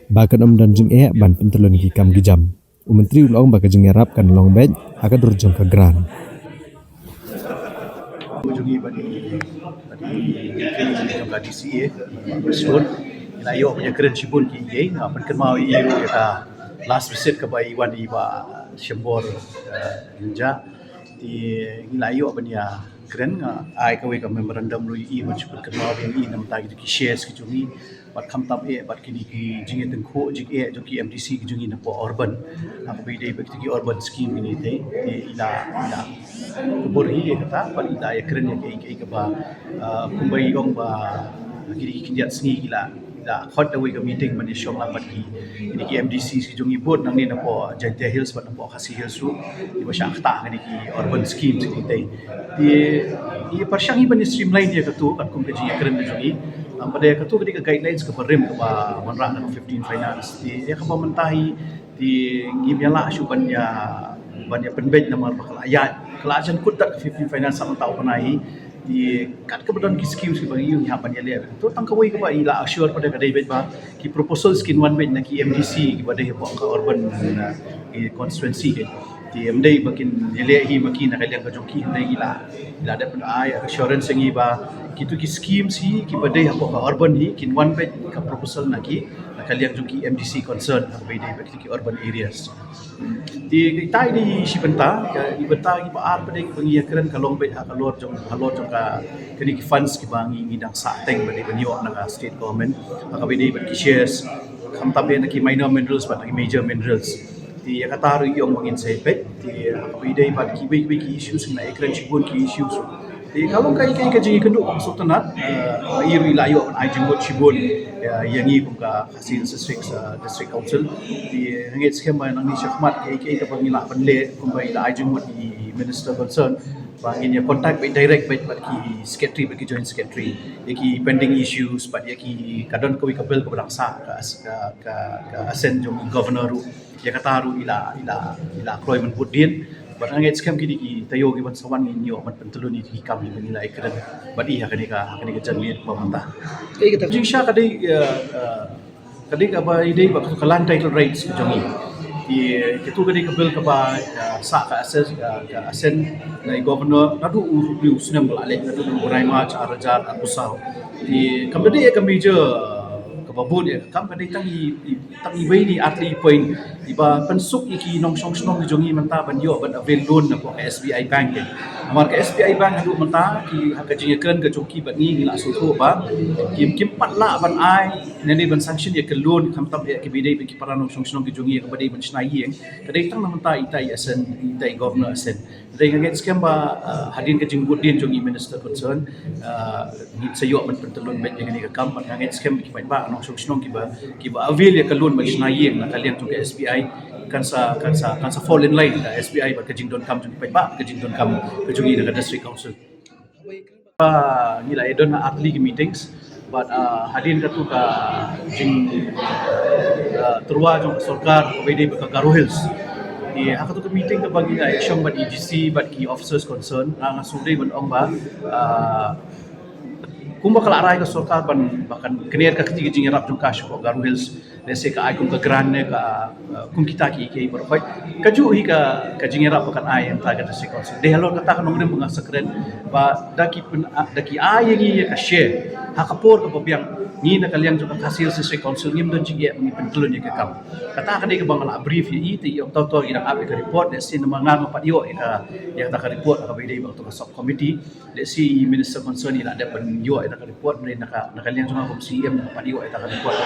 ba kan ym don jingeh ban pyntyllun ïa ki kam ki jam. U Myntri u la ong ba ka jingïarap kan long beit ha ka dur jong ka grant. Jong i ba di, ba di, jong ka D C A, Stone. Ngi la ïoh ban ïakren shibun ki, ki, nga pynkynmaw ïa i ruh ïa ka last visit kaba i wan i Bah Shembor, eh, Lynja. Te ngi la ïoh ban ïakren, nga ai kawei ka memorandum ruh ïa i ban shu pynkynmaw ïa i na bynta ki, ki shares ki jong i. Bad khamtam eh bad kine ki jingïatyngkhuh jingeh jong ki M D C ki jong i napoh urban. Ha kaba ïadei bad kine ki urban scheme kine te, te i la, i la kubur hi ïa kata, bad i la ïakren ïa kaei kaei kaba, ah, kumba i ong ba kine ki khyndiat sngi ki la, i la khot da kawei ka meeting ban ïashong lang bad ki, kine ki M D C ki jong i bun nangne napoh Jaintia Hills bad napoh Khasi Hills ruh, kiba shah ktah kine ki urban schemes kine te. Te i pyrshang hi ban ïa streamline ïa kato, katkum ka jingïakren ka jong i. Ym, bad ïa kato ka dei ka guidelines kaba rim kaba wanrah da ka fifteen Finance. Te ïa kaba mynta hi, te ngim ïa lah shuh ban ïa, ban ïa pynbeit namar ba ka la ïaid, ka la jan kut da ka fifteen Finance sa mynta u bnai hi. Te kat kaba don ki schemes kiba ngi ïoh ngi hap ban ïaleh. To tang kawei kaba i la assure pat ka dei beit ba ki proposals kin wan beit na ki M D C kiba dei hapoh ka urban, uh, ki constituency. Te ym dei ba kin ïaleh hi ma ki na ka liang ka jong ki, hynrei i la, i la dep ban ai assurance ïa ngi ba kito ki schemes hi kiba dei hapoh ka urban hi kin wan beit ka proposal na ki, na ka liang jong ki M D C concern, ha kaba ïadei bad ki urban areas. Te ita i dei shi bynta, i bynta kiba ar pat dei kiba ngi ïakren ka long beit ha ka lor jong, ha lor jong ka, kine ki funds kiba ngi, ngi dang sah teng ba dei ban ïoh na ka state government, ha kaba ïadei bad ki shares, khamtam eh na ki minor minerals bad na ki major minerals. Te ïa kata ruh i ong ba ngin sa ïa peit, te ha kaba ïadei bad kiwei kiwei ki issues, ngi la ïakren shibun ki issues. Te ka long kaei kaei ka jingïakynduh kaba sngewtynnat, eh, i ruh i la ïoh ban ai jingmut shibun, eh, ïa ngi kum ka Khasi Hills District, eh, District Council. Te nga ngeit skhem ba nangne shakhmat kaei kaei kaba ngi lah ban leh, kumba i la ai jingmut i minister concern, ba ngin ïa contact beit direct beit bad ki secretary bad ki joint secretary ïa ki pending issues bad ïa ki, ka don kawei ka bill kaba dang sah ka, ka, ka, ka assent jong governor ruh. Ïa kata ruh i la, i la, i la kloi ban bud dien. Bad nga ngeit skhem kine ki taïew kiban sa wan ngin ïoh ban pyntyllun ïa ki kam kiba ngi la ïakren bad i ha kane ka, ha kane ka janmiet ba mynta. Ka dei kata. Jingshisha ka dei, eh, eh, ka dei kaba ïadei bad ka land title rights ka jong i. Te kato ka dei ka bill kaba, eh, sah ka assess, eh, ka assent na i governor naduh u, u snem ba la leit, naduh u bnai March ar hajar arphew saw. Te kam da dei ka major, eh, kaba bun ïa ka kam, ka dei tang i, i tang iwei ne ar tylli i point iba pynsuk ïa ki nongshong shnong ki jong ngi mynta ban ïoh ban avail loan napoh ka S B I Bank. Namar ka S B I Bank haduh mynta ki, ha ka jingïakren ka jong ki bad ngi, ngi la sngewthuh ba kim, kim pat lah ban ai ne ban sanction ïa ka loan khamtam ïa kiba dei bad ki para nongshong shnong ki jong ngi kaba dei ban shna ïing. Ka dei tang na bynta ita i assent, ita i governor assent. Te nga ngeit skhem ba, ah, hadien ka jingbud dien jong i minister concern, ah, ngin sa ïoh ban pyntyllun beit ïa kane ka kam, bad nga ngeit skhem ki paidbah nongshong shnong kiba, kiba avail ïa ka loan ban shna ïing na ka liang jong ka S B I, kan sa, kan sa, kan sa fall in line ka S B I bad ka jingdonkam jong ki paidbah, ka jingdonkam ka jong i na ka district council. Ba ngi la ïa don ha ar tylli ki meetings bad, ah, hadien kato ka jing, ah, tyrwa jong ka sorkar kaba ïadei bad ka Garo Hills. Te ha kato ka meeting kaba ngi la ïa shong bad i D C bad ki officers concern, nga nga sngewdei ban ong ba, ah, kumba ka la rai ka sorkar ban, ba kan kner ka kti ka jingïarap jong ka sha ka Garo Hills. Lehse ka ai kum ka grant ne ka, uh, kum kita ki, ki baroh. Kajuh hi ka, ka jingïarap ba kan ai ïa ka district council. Dei halor kata ka nongrim ba nga sa kren ba da ki pyn, da ki ai ïa ngi ïa ka share ha ka por kaba biang, ngi na ka liang jong ka Khasi Hills District Council ngim don jingeh ba ngi pyntyllun ïa ka kam. Kata ka dei kaba nga la brief ïa i, te i ong to to i dang ap ïa ka report, lehse namar nga ngam pat ïoh ïa ka, ïa kata ka report kaba ïadei bad kato ka sub committee. Lehse i minister concern i la dep ban ïoh ïa ka report, hynrei na ka, na ka liang jong nga kum C E M ngam pat ïoh ïa ka report.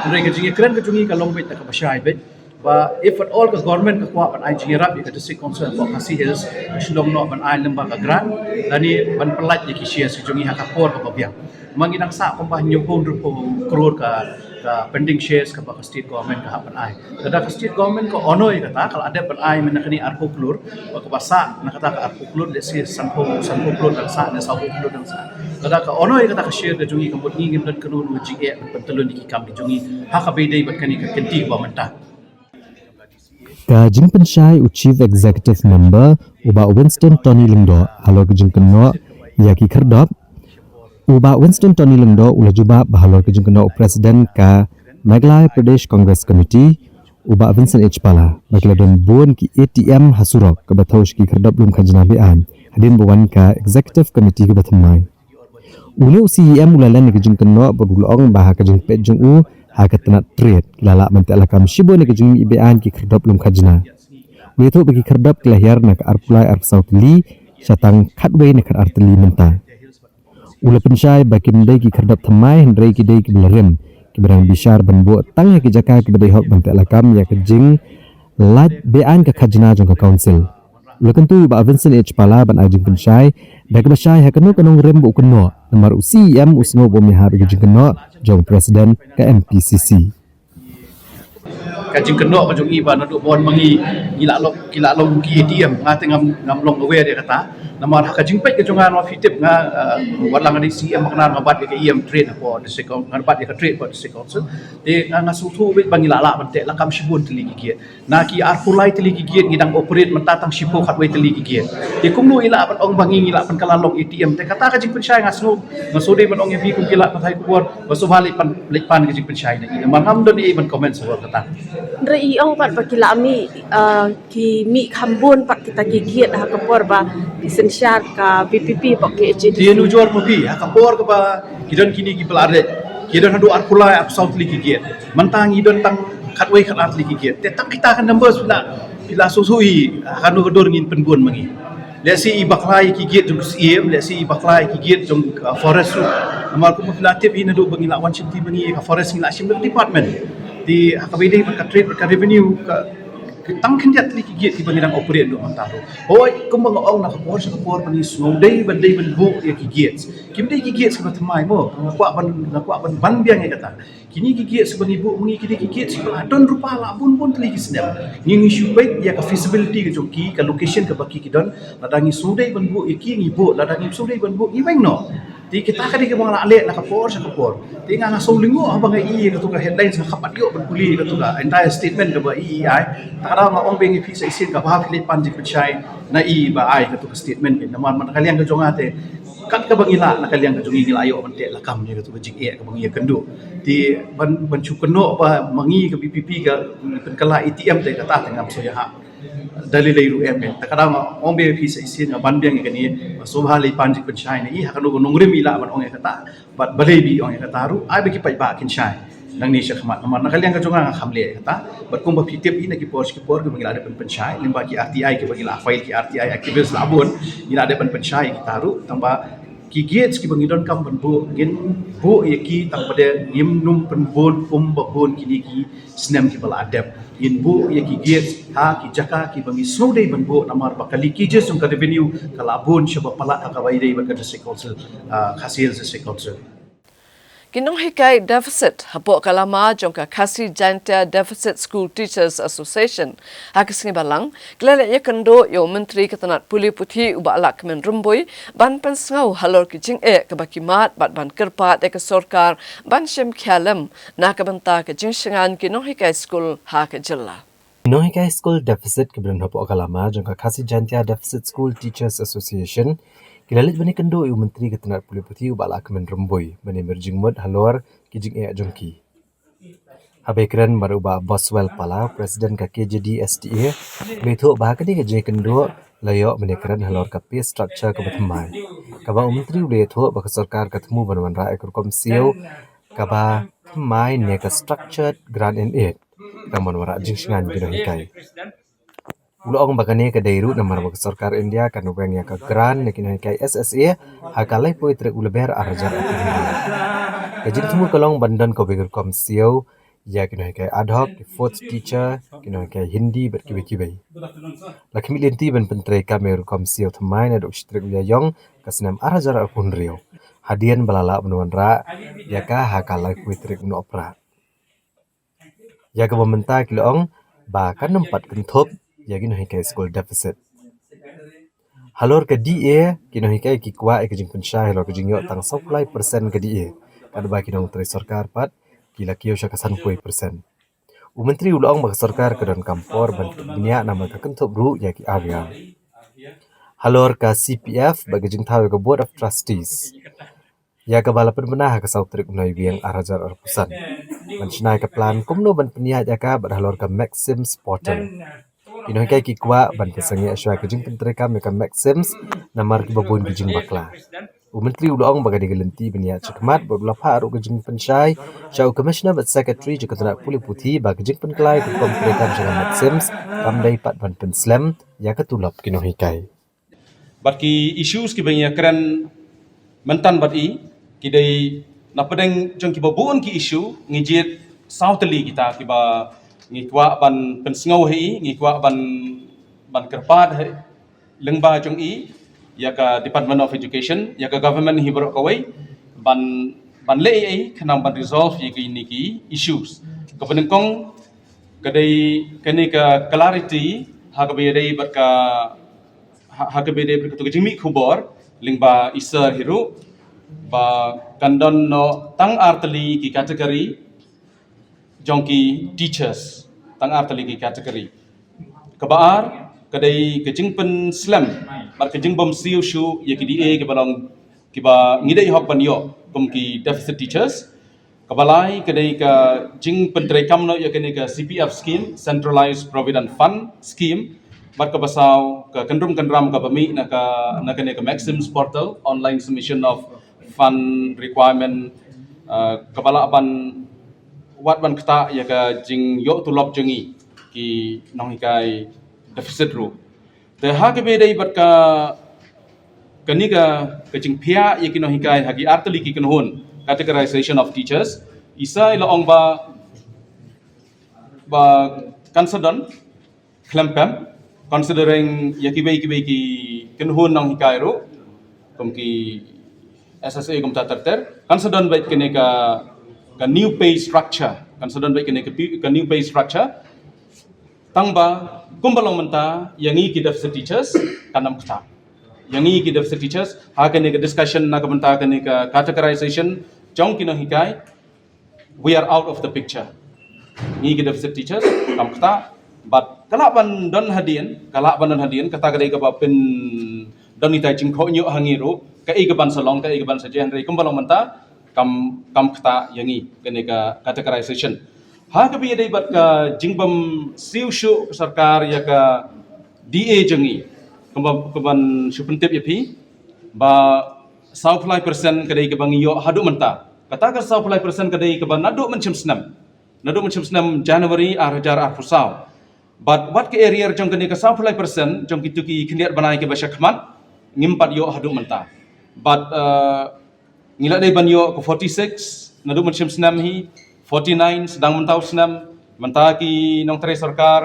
Hynrei ka jingïakren ka jong ngi ka long beit da kaba shai beit ba if at all ka government ka kwah ban ai jingïarap ïa ka district council hapoh Khasi Hills, ka shu long noh ban ai lyngba ka grant lane ban pyllait ïa ki shares ki jong ngi ha ka por kaba biang. Ma ngi dang sah kumba hynñiewphew hynriewphew klur ka, Ka pending shares kaba ka state government ka hap ban ai. Lada ka state government ka ono ïa kata, ka la dep ban ai mynta kane arphew klur, ba kaba sah na kata ka arphew klur, let's say sanphew, sanphew klur dang sah, ne sawphew klur dang sah. Lada ka ono ïa kata ka share ka jong ngi, ka mut ngi ngim don kano kano jingeh ban pyntylun ïa ki kam ki jong ngi ha kaba ïadei bad kane ka kynti kaba mynta. Ka jingpynshai u Chief Executive Member u Bah Winston Tony Lyngdoh halor ka jingkynnoh ïa ki khyrdop. U Bah Winston Tony Lyngdoh u la jubab ba halor ka jingkynnoh u President ka Meghalaya Pradesh Congress Committee, u Bah Vincent H Pala, ba ki la don bun ki A T M ha surok kaba thew sha ki khyrdop lum khajna be-aiñ hadien ba wan ka Executive Committee kaba thymmai. Une u C E M u la len ïa ka jingkynnoh bad u la ong ba ha ka jingpeit jong u ha ka tnat trade, ki la lah ban teh lakam shibun ïa ka jingmih be-aiñ ki khyrdop lum khajna. U la ïathuh ba ki khyrdop ki la hiar na ka arphew lai arphew saw tylli sha tang khatwei ne khatar tylli mynta. U la pynshai ba kim dei ki khyrdop thymmai hynrei ki dei kiba la rim, kiba dang bishar ban buh tang ha ki jaka kiba dei hok ban teh lakam ïa ka jinglait be-aiñ ka khajna jong ka council. U la kyntu ïa u Bah Vincent H Pala ban ai jingpynshai da kaba shai ha kano ka nongrim ba u kynnoh, namar u C E M u sngew ba um ïahap ïa ka jingkynnoh jong u President ka M P C C. Ka jingkynnoh ka jong i ba naduh ba wan ma ngi, ngi la long, ki la long ki A T M, nga te ngam, ngam long aware ïa kata. Namar ha ka jingpeit ka jong nga, namar phi tip nga, uh, wat la nga dei C E M, nga, nga bat ïa ka E M trade hapoh District Coun-, nga bat ïa ka trade hapoh District Council. Te nga, nga sngewthuh beit ba ngi la lah ban teh lakam shibun tylli ki gate. Na ki arphew lai tylli ki gate ngi dang operate mynta tang shiphew khatwei tylli ki gate. Te kumno i lah ban ong ba ngi, ngi lah pynkylla long A T M. Te kata ka jingpynshai nga sngew, nga shu dei ban ong ïa phi kum ki lad pathai khubor, ba sngewbha leit pan, leit pan ka jingpynshai na i. Namar ngam don ei ban comment sa kata. Hynrei i ong pat ba ki la mih, ah, ki mih kham bun pat kita ki gate ha ka por ba ki synshar ka V P P bad ka H A D C. Te nujor ma phi, ha ka por kaba ki don kine kiba la ret, ki don haduh arphew lai, arphew saw tylli ki gate. Mynta ngi don tang khatwei khatar tylli ki gate. Te tang kita ka numbers phi la, phi la sngewthuh hi, ha kano ka dur ngin pynbun ma ngi. Let's say i bakla ïa ki gate jong ka C M, let's say i bakla ïa ki gate jong, uh, forest ruh. Namar kumba phi la tip hi naduh ba ngi la wan shim ti ma ngi ka forest ngi la shim da ka department. Te ha kaba ïadei bad ka trade bad ka revenue ka, ka tang khyndiat tylli ki gate kiba ngi dang operate naduh mynta ruh. Hooid, kumba nga ong na ka por sha ka por ba ngi sngew dei ban, dei ban buh ïa ki gates. Kim dei ki gates kiba thymmai mo, nga kwah ban, nga kwah ban ban biang ïa kata. Kine ki gates ba ngi buh ma ngi ki dei ki gates kiba la don ruh ba la bun bun tylli ki snem. Ngi, ngi shu peit ïa ka feasibility ka jong ki, ka location kaba ki, ki don. Lada ngi sngewdei ban buh ïa ki ngi buh, lada ngim sngewdei ban buh ngi weng noh. Te kita ka dei kaba nga la leh na ka por sha ka por. Te nga, nga sngew lyngngoh haba nga i ïa katu ka headlines, nga khlem pat ïoh ban pule ïa katu ka entire statement kaba i, i ai. Ta ka daw nga ong biang ïa phi sa shisien, kaba phi leit pan jingpynshai na i ba ai katu ka statement. Namar man ka liang ka jong nga te, kat kaba ngi lah na ka liang ka jong ngi, ngi la ïoh ban teh lakam ïa katu ka jingeh kaba ngi ïakynduh. Te ban, ban shu kynnoh ba ma ngi ka V P P ka pynkylla A T M te kata te ngam shu ïahap. Da lei lei ruh em, em. Ta ka daw nga ong biang ïa phi sa shisien, nga ban biang ïa kane, ba sngewbha leit pan jingpynshai na i, ha kano ka nongrim i lah ban ong ïa kata. Bad balei ba i ong ïa kata ruh, ai ba ki paidbah kin shai. Nangne sha khmat, namar na ka liang ka jong nga nga khlem leh ïa kata. Bad kumba phi tip hi na ki por sha ki por kiba ngi la dep ban pynshai, lyngba ki R T I kiba ngi la file, ki R T I activist la bun, ngi la dep ban pynshai ïa kita ruh, tangba ki gates kiba ngi donkam ban buh, ngin buh ïa ki tang pat de ngim nym pynbun kumba bun kine ki snem kiba la dep. Ngin buh ïa ki gates ha ki jaka kiba ngi sngewdei ban buh, namar ba ka leakages jong ka revenue ka la bun shaba palat ha kaba ïadei bad ka District Council, ah, Khasi Hills District Council. Ki nonghikai deficit hapoh ka lama jong ka Khasi Jaintia Deficit School Teachers Association ha ka sngi balang ki la leit ïakynduh ïa u Myntri ka tnat pule puthi u Bah Lahkmen Rymbui ban pynsngew halor ki jingeh kaba ki mad bad ban kyrpad ïa ka sorkar ban shim khia lem na ka bynta ka jingshngaiñ ki nonghikai skul ha ka jylla. Nonghikai skul deficit kiba don hapoh ka lama jong ka Khasi Jaintia Deficit School Teachers Association ki la leit ban ïakynduh ïa u Myntri ka tnat pule puthi u Bah Lahkmen Rymbui ban ïamir jingmut halor ki jingeh jong ki. Haba ïakren bad u Bah Boswell Pala, President ka K J D S T A, u la ïathuh ba ha kane ka jingïakynduh la ïoh ban ïakren halor ka pay structure kaba thymmai, kaba u Myntri u la ïathuh ba ka sorkar ka thmu ban wanrah ïa ka rukom siew kaba thymmai ne ka structured grant in aid, kaba wanrah jingshngaiñ ki nonghikai. U la ong ba kane ka dei ruh namar ba ka sorkar India kan weng ïa ka grant na ki nonghikai S S A ha ka laiphew tarik u Lber ar hajar arphew hynriew. Ka jingthmu ka long ban don kawei ka rukom siew ïa ki nonghikai ad hoc, ki fourth teacher, ki nonghikai Hindi bad kiwei kiwei. La khmih lynti ban pyntreikam ïa ka rukom siew thymmai naduh shi tarik u Ïaïong ka snem ar hajar arphew hynriew, hadien ba la lah ban wanrah ïa ka ha ka laiphew tarik u Nohprah. Ïa kaba mynta ki la ong ba kan ym pat kynthup ïa ki nonghikai skul deficit. Halor ka D A, ki nonghikai ki kwah ïa ka jingpynshai halor ka jingïoh tang saw phew lai percent ka D A, katba ki nongtrei sorkar pat ki la kiew sha ka san phew percent. U Myntri u la ong ba ka sorkar ka donkam por ban bniah namar ka kynthup ruh ïa ki area. Halor ka C P F bad ka jingthaw ïa ka Board of Trustees, ïa kaba la pynbna ha ka saw tarik u Naiwieng ar hajar arphew san, ban shna ïa ka plan kumno ban pynïaid ïa ka bad halor ka Maxims Portal. Ki nonghikai ki kwah ban pynsangeh shuwa ka jingpyntreikam ïa ka Maxims namar kiba bun ki jingbakla. U Myntri u la ong ba ka dei ka lynti ban ïaid shakhmat bad u la phah ruh ka jingpynshai sha u Commissioner bad Secretary jong ka tnat pule puthi ba ka jingpynkylla ïa ka rukom treikam sha ka Maxims kam dei pat ban pynslem ïa ka tulop ki nonghikai. Bad ki issues kiba ngi ïakren mynta bad i, ki dei na pdeng jong kiba bun ki issue, ngi jied saw tylli kita kiba ngi kwah ban pynsngew ha i, ngi kwah ban, ban kyrpad ha i lyngba jong i ïa ka Department of Education, ïa ka government hi baroh kawei, ban, ban leh ei ei khnang ban resolve ïa kine ki issues. Kaba nyngkong ka dei kane ka clarity ha kaba ïadei bad ka, ha, ha kaba ïadei bad ka jingmih khubor lyngba i sir hi ruh ba kan don noh tang ar tylli ki category jong ki teachers, tang ar tylli ki category. Kaba ar ka dei ka jingpynslem bad ka jingbym siew shuh ïa ki D A kiba long, kiba ngi dei hok ban ïoh kum ki deficit teachers. Kaba lai ka dei ka jingpyntreikam noh ïa kane ka C P F scheme, Centralized Provident Fund scheme. Bad kaba saw ka kyndrum kyndram kaba mih na ka, na kane ka Maxims Portal, online submission of fund requirement, uh, kaba lah ban wad ban ktah ïa ka jingïoh tulop jong ngi ki nonghikai deficit ruh. Te ha kaba ïadei bad ka, kane ka, ka jingpynïaid ïa ki nonghikai ha ki ar tylli ki kynhun, categorization of teachers, i sir i la ong ba, ba kan sa don khlem pep, considering ïa kiwei kiwei ki kynhun nonghikai ruh, kum ki S S A kumta ter ter, kan sa don beit kane ka, ka new pay structure, kan sa don beit kane ka pi-, ka new pay structure. Tang ba kumba long mynta ïa ngi ki deficit teachers kan ym ktah. Ïa ngi ki deficit teachers ha kane ka discussion na ka bynta kane ka categorization jong ki nonghikai, we are out of the picture. Ngi ki deficit teachers kam ktah, bad ka lah ban don hadien, ka lah ban don hadien, kata ka dei kaba pyndon ita i jingkhohñiuh ha ngi ruh, kaei kaban sa long, kaei kaban sa jia, hynrei kumba long mynta kam, kam ktah ïa ngi kane ka categorization. Ha kaba ïadei bad ka jingbym siew shuh ka sorkar ïa ka D A jong ngi, kumba, kumban shu pyntip ïa phi ba saw phew lai percent ka dei kaba ngi ïoh haduh mynta. Kata ka saw phew lai percent ka dei kaba naduh mynshem snem, naduh mynshem snem January ar hajar arphew saw. Bad wat ka arrear jong kane ka saw phew lai percent jong kito ki khyndiat bnai kiba shakhmat, ngim pat ïoh haduh mynta. Bad, uh, ngi la dei ban ïoh ka forty-six naduh mynshem snem hi, forty-nine sdang mynta u snem. Mynta ki nongtrei sorkar,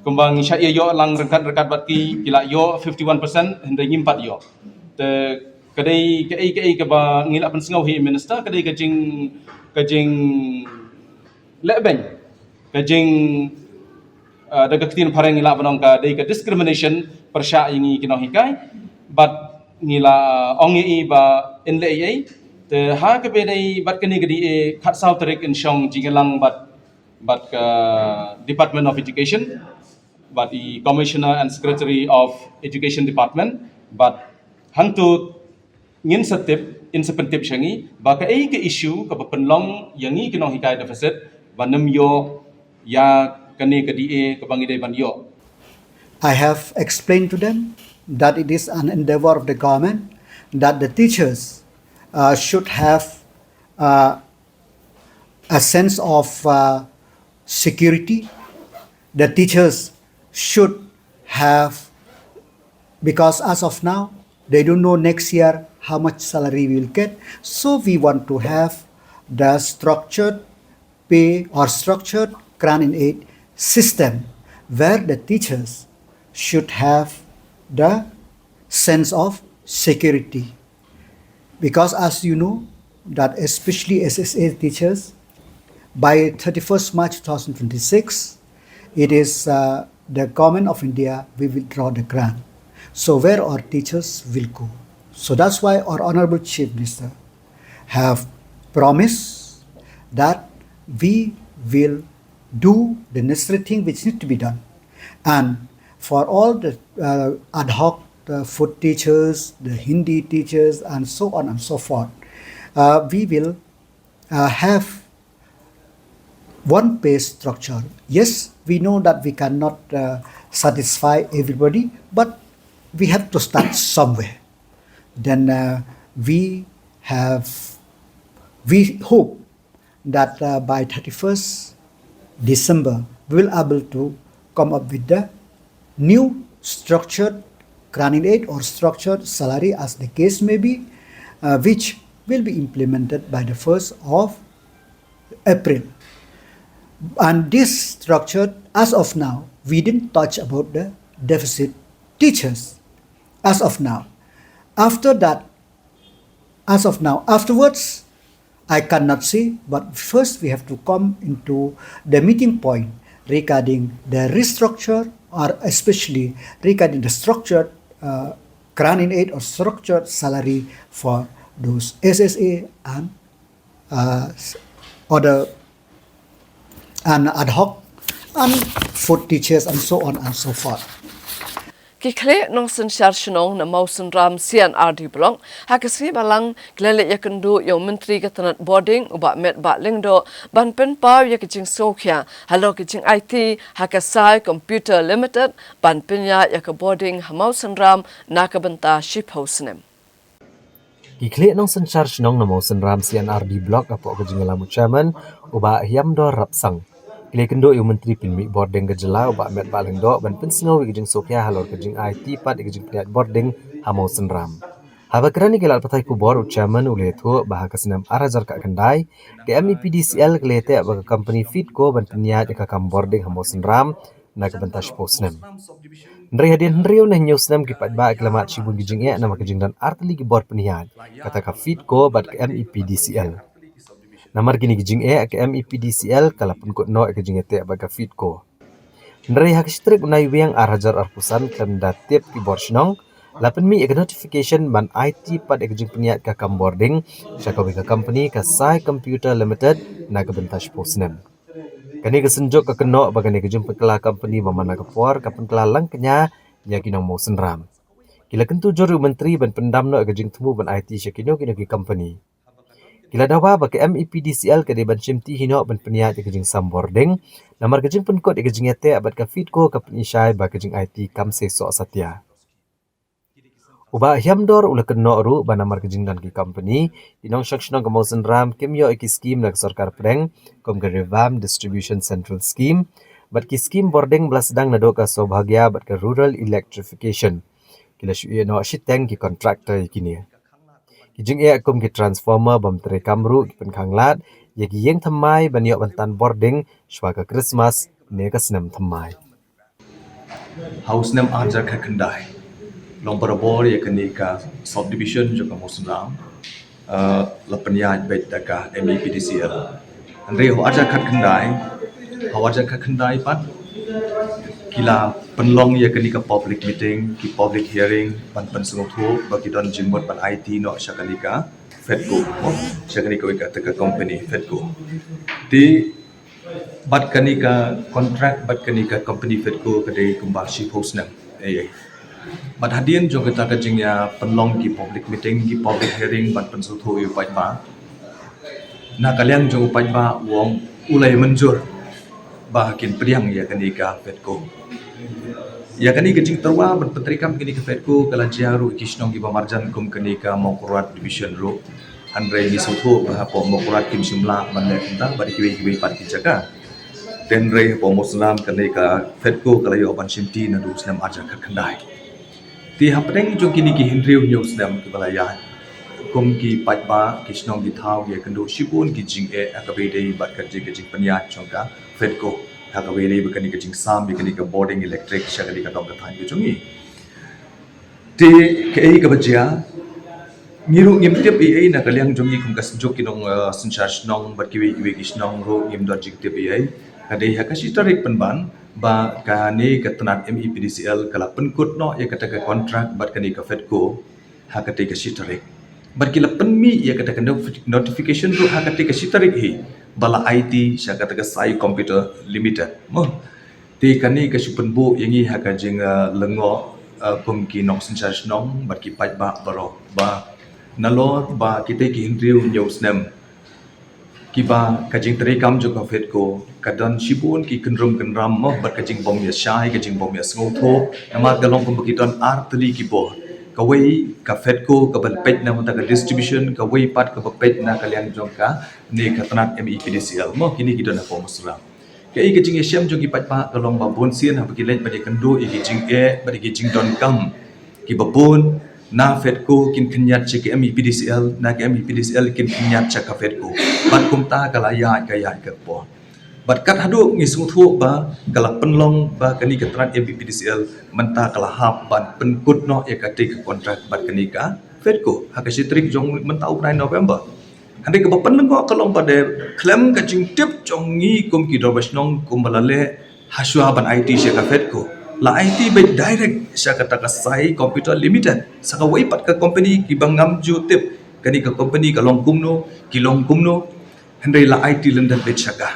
kumba ngi shah ïa ïoh lang ryngkat ryngkat bad ki, ki la ïoh fifty-one percent, hynrei ngim pat ïoh. Te ka dei kaei kaei kaba ngi la pynsngew hi Minister, ka dei ka jing, ka jing lehbeiñ, ka jing, uh, da ka ktien phareng ngi lah ban ong ka dei ka discrimination pyrshah ïa ngi ki nonghikai. Bad ngi la ong ïa i ba yn leh ei ei. Te ha kaba ïadei bad kane ka D A, khatsaw tarik yn shong jingïalang bad, bad ka Department of Education, bad i Commissioner and Secretary of Education Department, bad hangto ngin sa tip, in sa pyntip sha ngi ba kaei ka issue kaba pynlong ïa ngi ki nonghikai deficit ban ym ïoh ïa kane ka D A kaba ngi dei ban ïoh. I have explained to them that it is an endeavor of the government that the teachers, uh, should have, uh, a sense of, uh, security. The teachers should have, because as of now, they don't know next year how much salary we will get. So we want to have the structured pay or structured grant in aid system where the teachers should have the sense of security. Because as you know, that especially S S A teachers, By thirty-first March two thousand twenty-six, it is uh, the government of India will withdraw the grant. So where our teachers will go? So that's why our Honorable Chief Minister have promised that we will do the necessary thing which need to be done. And for all the uh, ad hoc, the food teachers, the Hindi teachers, and so on and so forth, uh, we will uh, have one pay structure. Yes, we know that we cannot uh, satisfy everybody, but we have to start somewhere. Then uh, we have, we hope that uh, by thirty-first December, we will able to come up with the new structured grant in aid or structured salary, as the case may be, uh, which will be implemented by the first of April. And this structure, as of now, we didn't touch about the deficit teachers as of now. After that, as of now, afterwards, I cannot say, but first we have to come into the meeting point regarding the restructure, or especially regarding the structured uh, grant in aid or structured salary for those S S A and uh, other and ad hoc and food teachers and so on and so forth. Ki khlieh nongsynshar shnong na Mawsynram C and R D Block ha ka sngi Balang ki la leit ïakynduh ïa u Myntri ka tnat bording u Bah Metbah Lyngdoh ban pynpaw ïa ka jingsngewkhia halor ka jingaiti ha ka Sai Computer Limited ban pynïaid ïa ka bording ha Mawsynram na ka bynta shiphew snem. Ki khlieh nongsynshar shnong na Mawsynram C and R D Block hapoh ka jingïalam u Chairman u Bah Hiamdor Rapsang, ki la ïakynduh ïa u Myntri pynmih bording ka jylla u Bah Metbah Lyngdoh ban pynsngew ïa ka jingsngewkhia halor ka jingaiti pat ïa ka jingpynïaid bording ha Mawsynram. Haba kren ïa ki lad pathai khubor u Chairman u la ïathuh ba ha ka snem ar hajar khatkhyndai ka M E P D C L ka la ïateh bad ka company Feedco ban pynïaid ïa ka kam bording ha Mawsynram na ka bynta shiphew snem. Hynrei hadien hynriew ne hynñiew snem ki paidbah ki la mad shibun ki jingeh namar ka jingdon artylli ki bor pynïaid, kata ka Feedco bad ka M E P D C L. Namar kine ki jingeh ka M E P D C L ka la pynkut noh ïa ka jingïateh bad ka Feedco. Hynrei ha ka shi tarik u Naiwieng ar hajar arphew san khlem da tip ki bor shnong, la pynmih ïa ka notification ban aiti pat ïa ka jingpynïaid ka kam bording sha kawei ka company ka Sai Computer Limited na ka bynta shiphew snem. Kane ka synjuk ka kynnoh ba kane ka jingpynkylla company ba man la ka por ka pynkylla lang kñia ïa ki nong Mawsynram. Ki la kyntu jur ïa u Myntri ban pyndam noh ïa ka jingthmu ban aiti sha kino kino ki company. Ki la dawa ba ka M E P D C L ka dei ban shimti hi noh ban pynïaid ïa ka jingsam bording namar ka jingpynkut ïa ka jingïateh bad ka Feedco ka pyni shai ba ka jingaiti kam seisoh satia. U Bah Hiamdor u la kynnoh ruh ba namar ka jingdon ki company, ki nongshong shnong ka Mawsynram kim ïoh ïa ki skim na ka sorkar pdeng kum ka Revamped Distribution Central Scheme bad ki skim bording ba la sdang naduh ka Saubhagya bad ka Rural Electrification. Ki la shu ïeh noh shiteng ki contractor ïa kine. Ki jingeh kum ki transformer bym treikam ruh ki pynkhang lad ïa ki ïing thymmai ban ïoh ban tan bording shuwa ka Krismas ne ka snem thymmai. Ha u snem ar hajar khatkhyndai, long barabor ïa kane ka subdivision jong ka Mawsynram, eh, la pynïaid beit da ka M E P D C L. Hynrei ha u ar hajar khatkhyndai, ha u ar hajar khatkhyndai pat ki la pynlong ïa kane ka public meeting, ki public hearing ban pynsngewthuh ba ki don jingmut ban aiti noh sha kane ka Feedco, sha kane kawei ka company Feedco. Te bad kane ka contract bad kane ka company Feedco ka dei kumba shiphew snem. Bad hadien jong kata ka jingïapynlong ki public meeting, ki public hearing ban pynsngewthuh ïa u paidbah, na ka liang jong u paidbah u ong u la ïa mynjur ba kin pdiang ïa kane ka Feedco. Ïa kane ka jingtyrwa ban pyntreikam kane ka Feedco ka la jia ruh ki shnong kiba marjan kum kane ka Mawkyrwat division ruh. Hynrei ngi sngewthuh ba hapoh Mawkyrwat kim shym lah ban leh kumta bad kiwei kiwei pat ki jaka. Te hynrei hapoh Mawsynram kane ka Feedco ka la ïoh ban shimti naduh u snem ar hajar khatkhyndai. Te hapdeng jong kine ki hynriew hynñiew snem kiba la ïaid, kum ki paidbah ki shnong ki thaw ki ïakynduh shibun ki jingeh ha kaba ïadei bad ka jingpynïaid jong ka Feedco ha kaba ïadei bad kane ka jingsam ïa kane ka bording electric sha kane ka dong ka thaiñ ka jong ngi. Te kaei kaba jia, Ngi ruh ngim tip ei ei na ka liang jong ngi kum ka synjuk ki nong, eh, synshar shnong bad kiwei kiwei ki shnong ruh ngim don jingtip ei ei. Ka dei ha ka shi tarik pynban ba kane ka tnat M E P D C L ka la pynkut noh ïa kata ka kontrak bad kane ka FEDCO ha kata ka shi tarik. Bad ki la pynmih ïa kata ka notifi-, notification ruh ha kata ka shi tarik hi ba la aiti sha kata ka Sai Computer Limited. Mo. Te kane ka shu pynbuh ïa ngi ha ka jing, eh, lyngngoh, eh, kum ki nong synshar shnong bad ki paidbah baroh ba nalor ba kita ki hynriew hynñiew snem kiba ka jingtrei kam jong ka FEDCO ka don shibun ki kynrum kynram mo bad ka jingbym ïa shai, ka jingbym ïa sngewthuh. Namar ka long kumba ki don ar tylli ki bor. Kawei ka FEDCO kaba peit na mynta ka distribution, kawei pat kaba peit na ka liang jong kane ka tnat M E P D C L mo, kine ki don ha Mawsynram. Kaei ka jingïashem jong ki paidbah ka long ba bun sien haba ki leit ban ïakynduh ïa ki jingeh bad ïa ki jingdonkam kiba bun, na FEDCO kin khynñiat sha ka M E P D C L, na ka M E P D C L kin khynñiat sha ka FEDCO. Bad kumta ka la ïaid ka ïaid ka por. Bad kat haduh ngi sngewthuh ba ka la pynlong ba kane ka tnat M E P D C L mynta ka la hap ban pynkut noh ïa kata ka kontrak bad kane ka FEDCO ha ka shi tarik jong mynta u bnai November. Hynrei kaba pynlyngngoh ka long ba dei khlem ka jingtip jong ngi kum ki dorbar shnong kumba la leh hashwa ban aiti sha ka FEDCO, la aiti beit direct sha kata ka Sai Computer Limited, sa kawei pat ka company kiba ngam ju tip kane ka company ka long kumno, ki long kumno. Hynrei la aiti lyndet beit sha ka.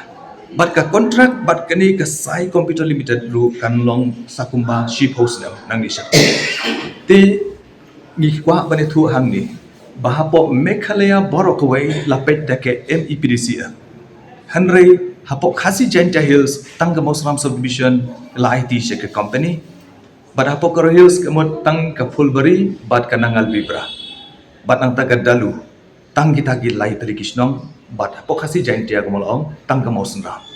Bad ka kontrak bad kane ka Sai Computer Limited ruh kan long sa kumba shiphew snem nangne sha. Te ngi kwah ban ïathuh hangne ba hapoh Meghalaya baroh kawei la peit da ka M E P D C L. Hynrei hapoh Khasi Jaintia Hills tang ka Mawsynram Subdivision la aiti sha ka company. Bad hapoh Garo Hills ka mut tang ka Phulbari bad ka Nangalbibra. Bad nangta ka Dalu. Tang kita ki lai tylli ki shnong bad hapoh Khasi Jaintia kumba la ong tang ka Mawsynram.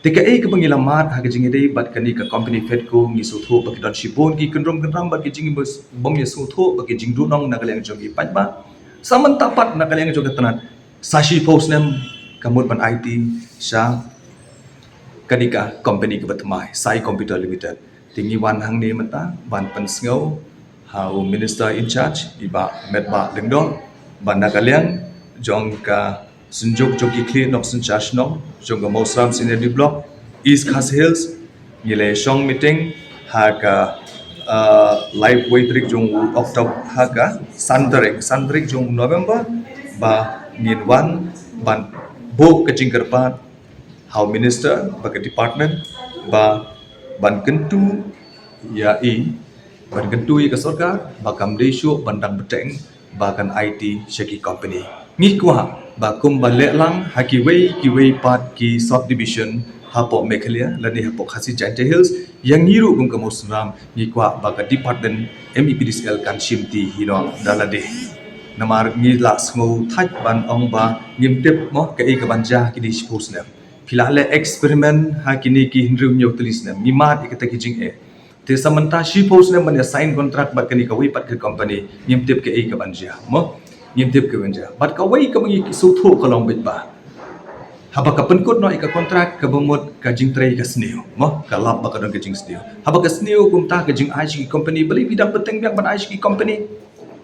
Te kaei kaba ngi la mad ha ka jingïadei bad kane ka company FEDCO ngi sngewthuh ba ki don shibun ki kynrum kynram bad ki jingbym ïa sngewthuh bad ki jingduhnong na ka liang jong ki paidbah. Sa mynta pat na ka liang jong ka tnat sa shiphew snem ka mut ban aiti sha kane ka company kaba thymmai Sai Computer Limited. Te ngi wan hangne mynta ban pynsngew ha u Minister in charge i Bah Metbah Lyngdoh ba na ka liang jong ka synjuk jong ki khlieh nongsynshar shnong jong ka Mawsynram C and D Block East Khasi Hills ngi la shong meeting ha ka, uh, laiphew tarik jong u October, ha ka san tarik, san tarik jong November ba ngin wan ban buh ka jingkyrpad ha u Minister bad ka department ba ban kyntu ïa i, ban kyntu ïa ka sorkar ba kam dei shuh ban dang bteng ba kan aiti sha ki company. Ngi kwah ba kumba leh lang ha kiwei kiwei pat ki subdivision hapoh Meghalaya lane hapoh Khasi Jaintia Hills, ïa ngi ruh kum ka Mawsynram ngi kwah ba ka department M E P D C L kan shimti hi noh da lade. Namar ngi la sngewthait ban ong ba ngim tip mo kaei ka ban jia kine shiphew snem. Phi la leh experiment ha kine ki hynriew hynñiew tylli snem. Ngi mad ïa kita ki jingeh. Te sa mynta shiphew snem ban ïa sign contract bad kane kawei pat ka company, ngim tip kaei ka ban jia mo. Ngim tip ka ban jia. Bad kawei kaba ngi sngewthuh ka long beit ba haba ka pynkut noh ïa ka contract kaba mut ka jingtrei ka sniew mo, ka lap ba ka don ka jingsniew. Haba ka sniew kumta ka jingai sha ki company, balei phi dang bteng biang ban ai sha ki company?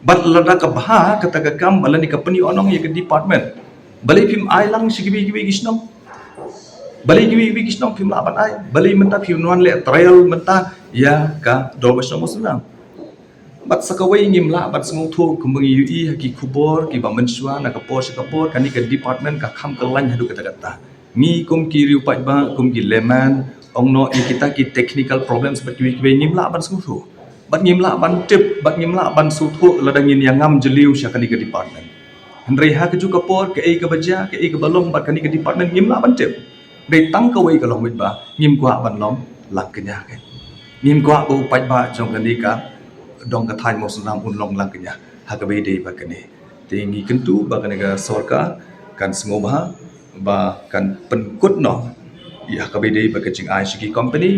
Bad lada ka bha kata ka kam ba lane ka pyni onong ïa ka department, balei phim ai lang sha kiwei kiwei ki shnong? Balei kiwei kiwei ki shnong phim lah ban ai? Balei mynta phim wan leh trial mynta ïa ka dorbar shnong Mawsynram? Bad sa kawei ngim lah ban sngewthuh kumba ngi ïohi ha ki khubor kiba mynshuwa na ka por sha ka por kane ka department ka kham kyllain haduh katta katta. Ngi kum ki riew paidbah, kum ki layman, ong noh ïa kita ki technical problems bad kiwei kiwei ngim lah ban sngewthuh. Bad ngim lah ban tip, bad ngim lah ban sngewthuh lada ngin ïa ngam jylliew sha kane ka department. Hynrei ha kajuh ka por kaei kaba jia, kaei kaba long bad kane ka department ngim lah ban tip. Dei tang kawei ka long beit ba ngim kwah ban long lang kñia ka. Ngim kwah ba u paidbah jong kane ka dong ka thaiñ Mawsynram un long lang kñia ha kaba ïadei bad kane. Te ngi kyntu ba kane ka sorkar kan sngewbha ba kan pynkut noh ïa ha kaba ïadei bad ka jingai sha ki company,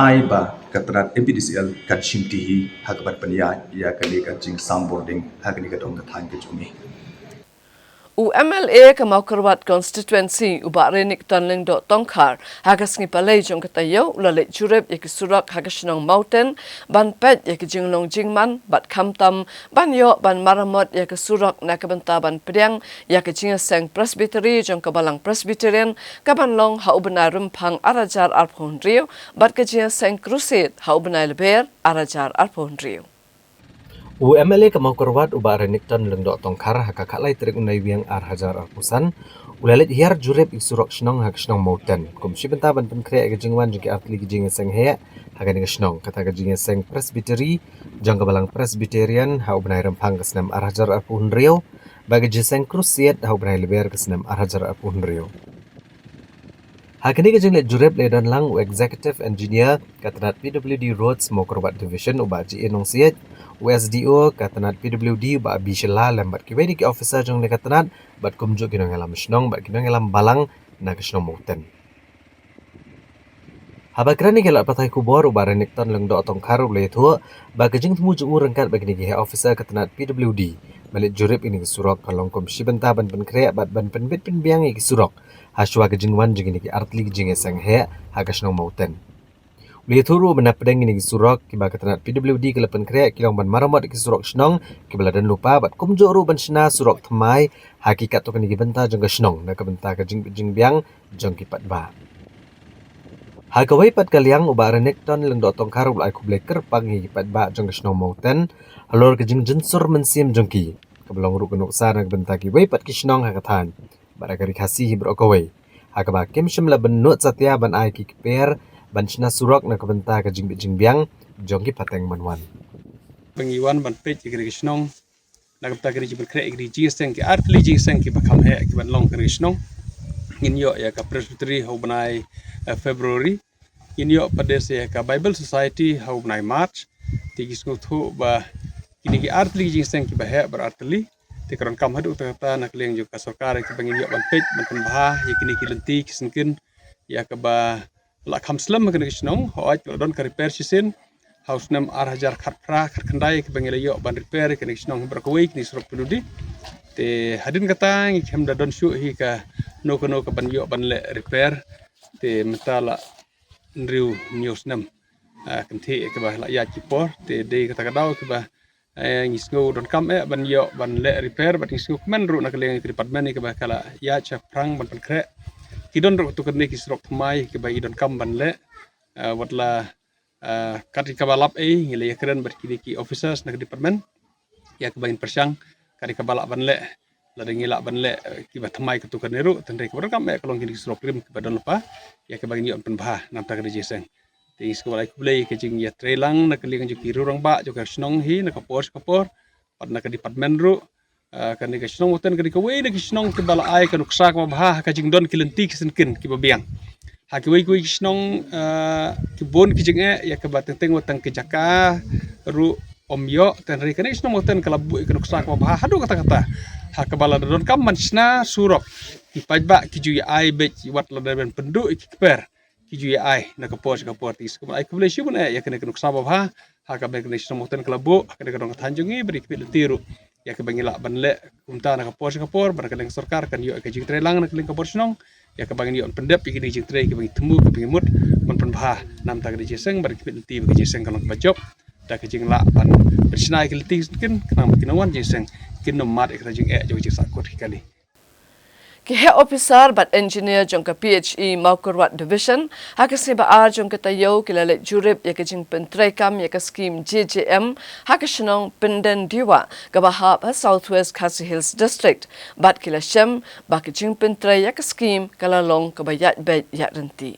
ai ba ka tnat M P D C L kan shimti hi ha kaba pynïaid ïa kane ka jingsam bording ha kane ka dong ka thaiñ ka jong ngi. U M L A ka Mawkyrwat Constituency, u Bah Renikton Lyngdoh Tongkhar, ha ka sngi Palei jong ka taïew, u la leit jurip ïa ki surok ha ka shnong Mawten, ban peit ïa ka jinglong jingman, bad khamtam, ban ïoh ban maramot ïa ka surok na ka bynta ban pdiang ïa ka jingïaseng Presbytery jong ka Balang Presbyterian, ka ban long ha u bnai Rymphang ar hajar arphew hynriew, bad ka jingïaseng Crusade ha u bnai Lber ar hajar arphew hynriew. U M L A ka Mawkyrwat, u Bah Renikton Lyngdoh Tongkhar, ha ka khatlai tarik u Naiwieng ar hajar arphew san, u la leit hiar jurip ïa ki surok shnong ha ka shnong Mawten, kum shi bynta ban pynkhreh ïa ka jingwan jong ki artylli ki jingïaseng heh ha kane ka shnong, kata ka jingïaseng Presbytery jong ka Balang Presbyterian ha u bnai Rymphang ka snem ar hajar arphew hynriew, bad ka jingïaseng Crusade ha u bnai Lber ka snem ar hajar arphew hynriew. Ha kane ka jingleit jurip la don lang u Executive Engineer ka tnat P W D Roads Mawkyrwat Division, u Bah G A Nongsiej, u S D O ka tnat P W D, u Bah B Shylla, lem bad kiwei de ki officer jong kane ka tnat, bad kumjuh ki nongïalam shnong bad ki nongïalam balang na ka shnong Mawten. Haba kren ïa ki lad pathai khubor, u Bah Renikton Lyngdoh Tongkhar u la ïathuh ba ka jingthmu jong u ryngkat bad kine ki heh officer ka tnat P W D ban leit jurip ïa kine ki surok ka long kum shi bynta ban pynkhreh bad ban pynbit pynbiang ïa ki surok, ha shuwa ka jingwan jong kine ki artylli ki jingïaseng heh ha ka shnong Mawten. U la ïathuh ruh ba na pdeng kine ki surok kiba ka tnat P W D ka la pynkhreh, ki long ban maramot ïa ki surok shnong kiba la don lypa, bad kumjuh ruh ban shna surok thymmai ha ki katto katne ki bynta jong ka shnong, na ka bynta ka jingbit jingbiang jong ki paidbah. Ha kawei pat ka liang, u Bah Renikton Lyngdoh Tongkhar u la ai khublei kyrpang ïa ki paidbah jong ka shnong Mawten halor ka jingjynsur mynsiem jong ki, kaba long ruh ka nuksa na ka bynta kiwei pat ki shnong ha ka thaiñ bad ha ka ri Khasi hi baroh kawei, ha kaba kim shym la bynnud satia ban ai ki kper ban shna surok na ka bynta ka jingbit jingbiang jong ki pateng ban wan. Ba ngi wan ban peit ïa kane ka shnong na ka bynta kane ka jingpynkhreh ïa kine ki jingïaseng, ki artylli jingïaseng kiba kham heh kiban long ha kane ka shnong. Ngin ïoh ïa ka Presbytery ha u bnai, eh, February. Ngin ïoh pat de sa ïa ka Bible Society ha u bnai March. Te ngi sngewthuh ba kine ki artylli ki jingïaseng kiba heh baroh artylli, te ka donkam haduh katta katta na ka liang jong ka sorkar kiba ngin ïoh ban peit ban pynbha ïa kine ki lynti ki syngkien, ïa kaba la kham slem ha kane ka shnong, hooid la don ka repair shisien ha u snem ar hajar khatphra khatkhyndai kaba ngi la ïoh ban repair ïa kane ka shnong baroh kawei, kine ki surok P W D. Te hadien kata ngim da don shuh hi kano kano kaban ïoh ban leh repair. Te mynta la hynriew hynñiew snem, ah, kynthih kaba la ïaid ki por, te dei kata ka daw kaba, eh, ngi sngew donkam eh ban ïoh ban leh repair, bad ngi sngewkmen ruh na ka liang ka department kaba ka la ïaid shaphrang ban pynkhreh. Ki don ruh katto katne ki surok thymmai kiba ngi donkam ban leh, eh, wat la, eh, kat kaba lap ei ngi la ïakren bad kine ki officers na ka department ïa kaba ngin pyrshang, kat kaba lah ban leh. Lada ngi lah ban leh, eh, kiba thymmai katto katne ruh, hynrei kaba donkam eh ka long kine ki surok rim kiba don lypa, ïa kaba ngin ïoh pynbha na ka bynta kane ka jingïaseng. Te ngi sngewbha ai khublei ka jingïatreilang na ka liang jong ki rangbah jong ka shnong hi na ka por sha ka por, bad na ka department ruh. Ah, kane ka shnong Mawten ka dei kawei na ki shnong kiba la ai ka nuksa kaba bha ha ka jingdon ki lynti ki syngkien kiba biang. Ha kiwei kiwei ki shnong, ah, ki bun ki jingeh ïa kaba teng teng wat tang ki jaka ruh ym ïoh, hynrei kane ka shnong Mawten ka la buh ïa ka nuksa kaba bha haduh katta katta. Ha kaba lada donkam ban shna surok, ki paidbah ki ju ïa ai beit, wat lada ban pynduh ïa ki kper, ki ju ïa ai na ka por sha ka por. Te ngi sngewbha ai khublei shibun eh ïa kane ka nuksa ba bha ha kaba kane ka shnong Mawten ka la buh ha kane ka dong ka thaiñ jong ngi, bad ïa ki lynti ruh ïa kaba ngi lah ban leh kumta na ka por sha ka por, bad ka liang sorkar kan ïoh ïa ka jingtreilang na ka liang ka bor shnong ïa kaba ngin ïoh pyndep ïa kine ki jingtrei kiba ngi thmu kiba ngi mut ban pynbha na ka bynta ka jingïaseng, bad ïa ki lynti ba ka jingïaseng ka long kaba jop da ka jinglah ban pynshna ïa ki lynti ki syngkien, khnang ba ki nongwan jingïaseng kin ym mad ïa ka jingeh jong ka jingsahkut hi kali. Ki heh officer bad engineer jong ka P H E Mawkyrwat Division ha ka sngi ba ar jong ka taïew ki la leit jurip ïa ka jingpyntreikam ïa ka skim J J M ha ka shnong Pyndendiwah kaba hap ha South West Khasi Hills District, bad ki la shem ba ka jingpyntrei ïa ka skim ka la long kaba ïaid beit ïaid ryntih.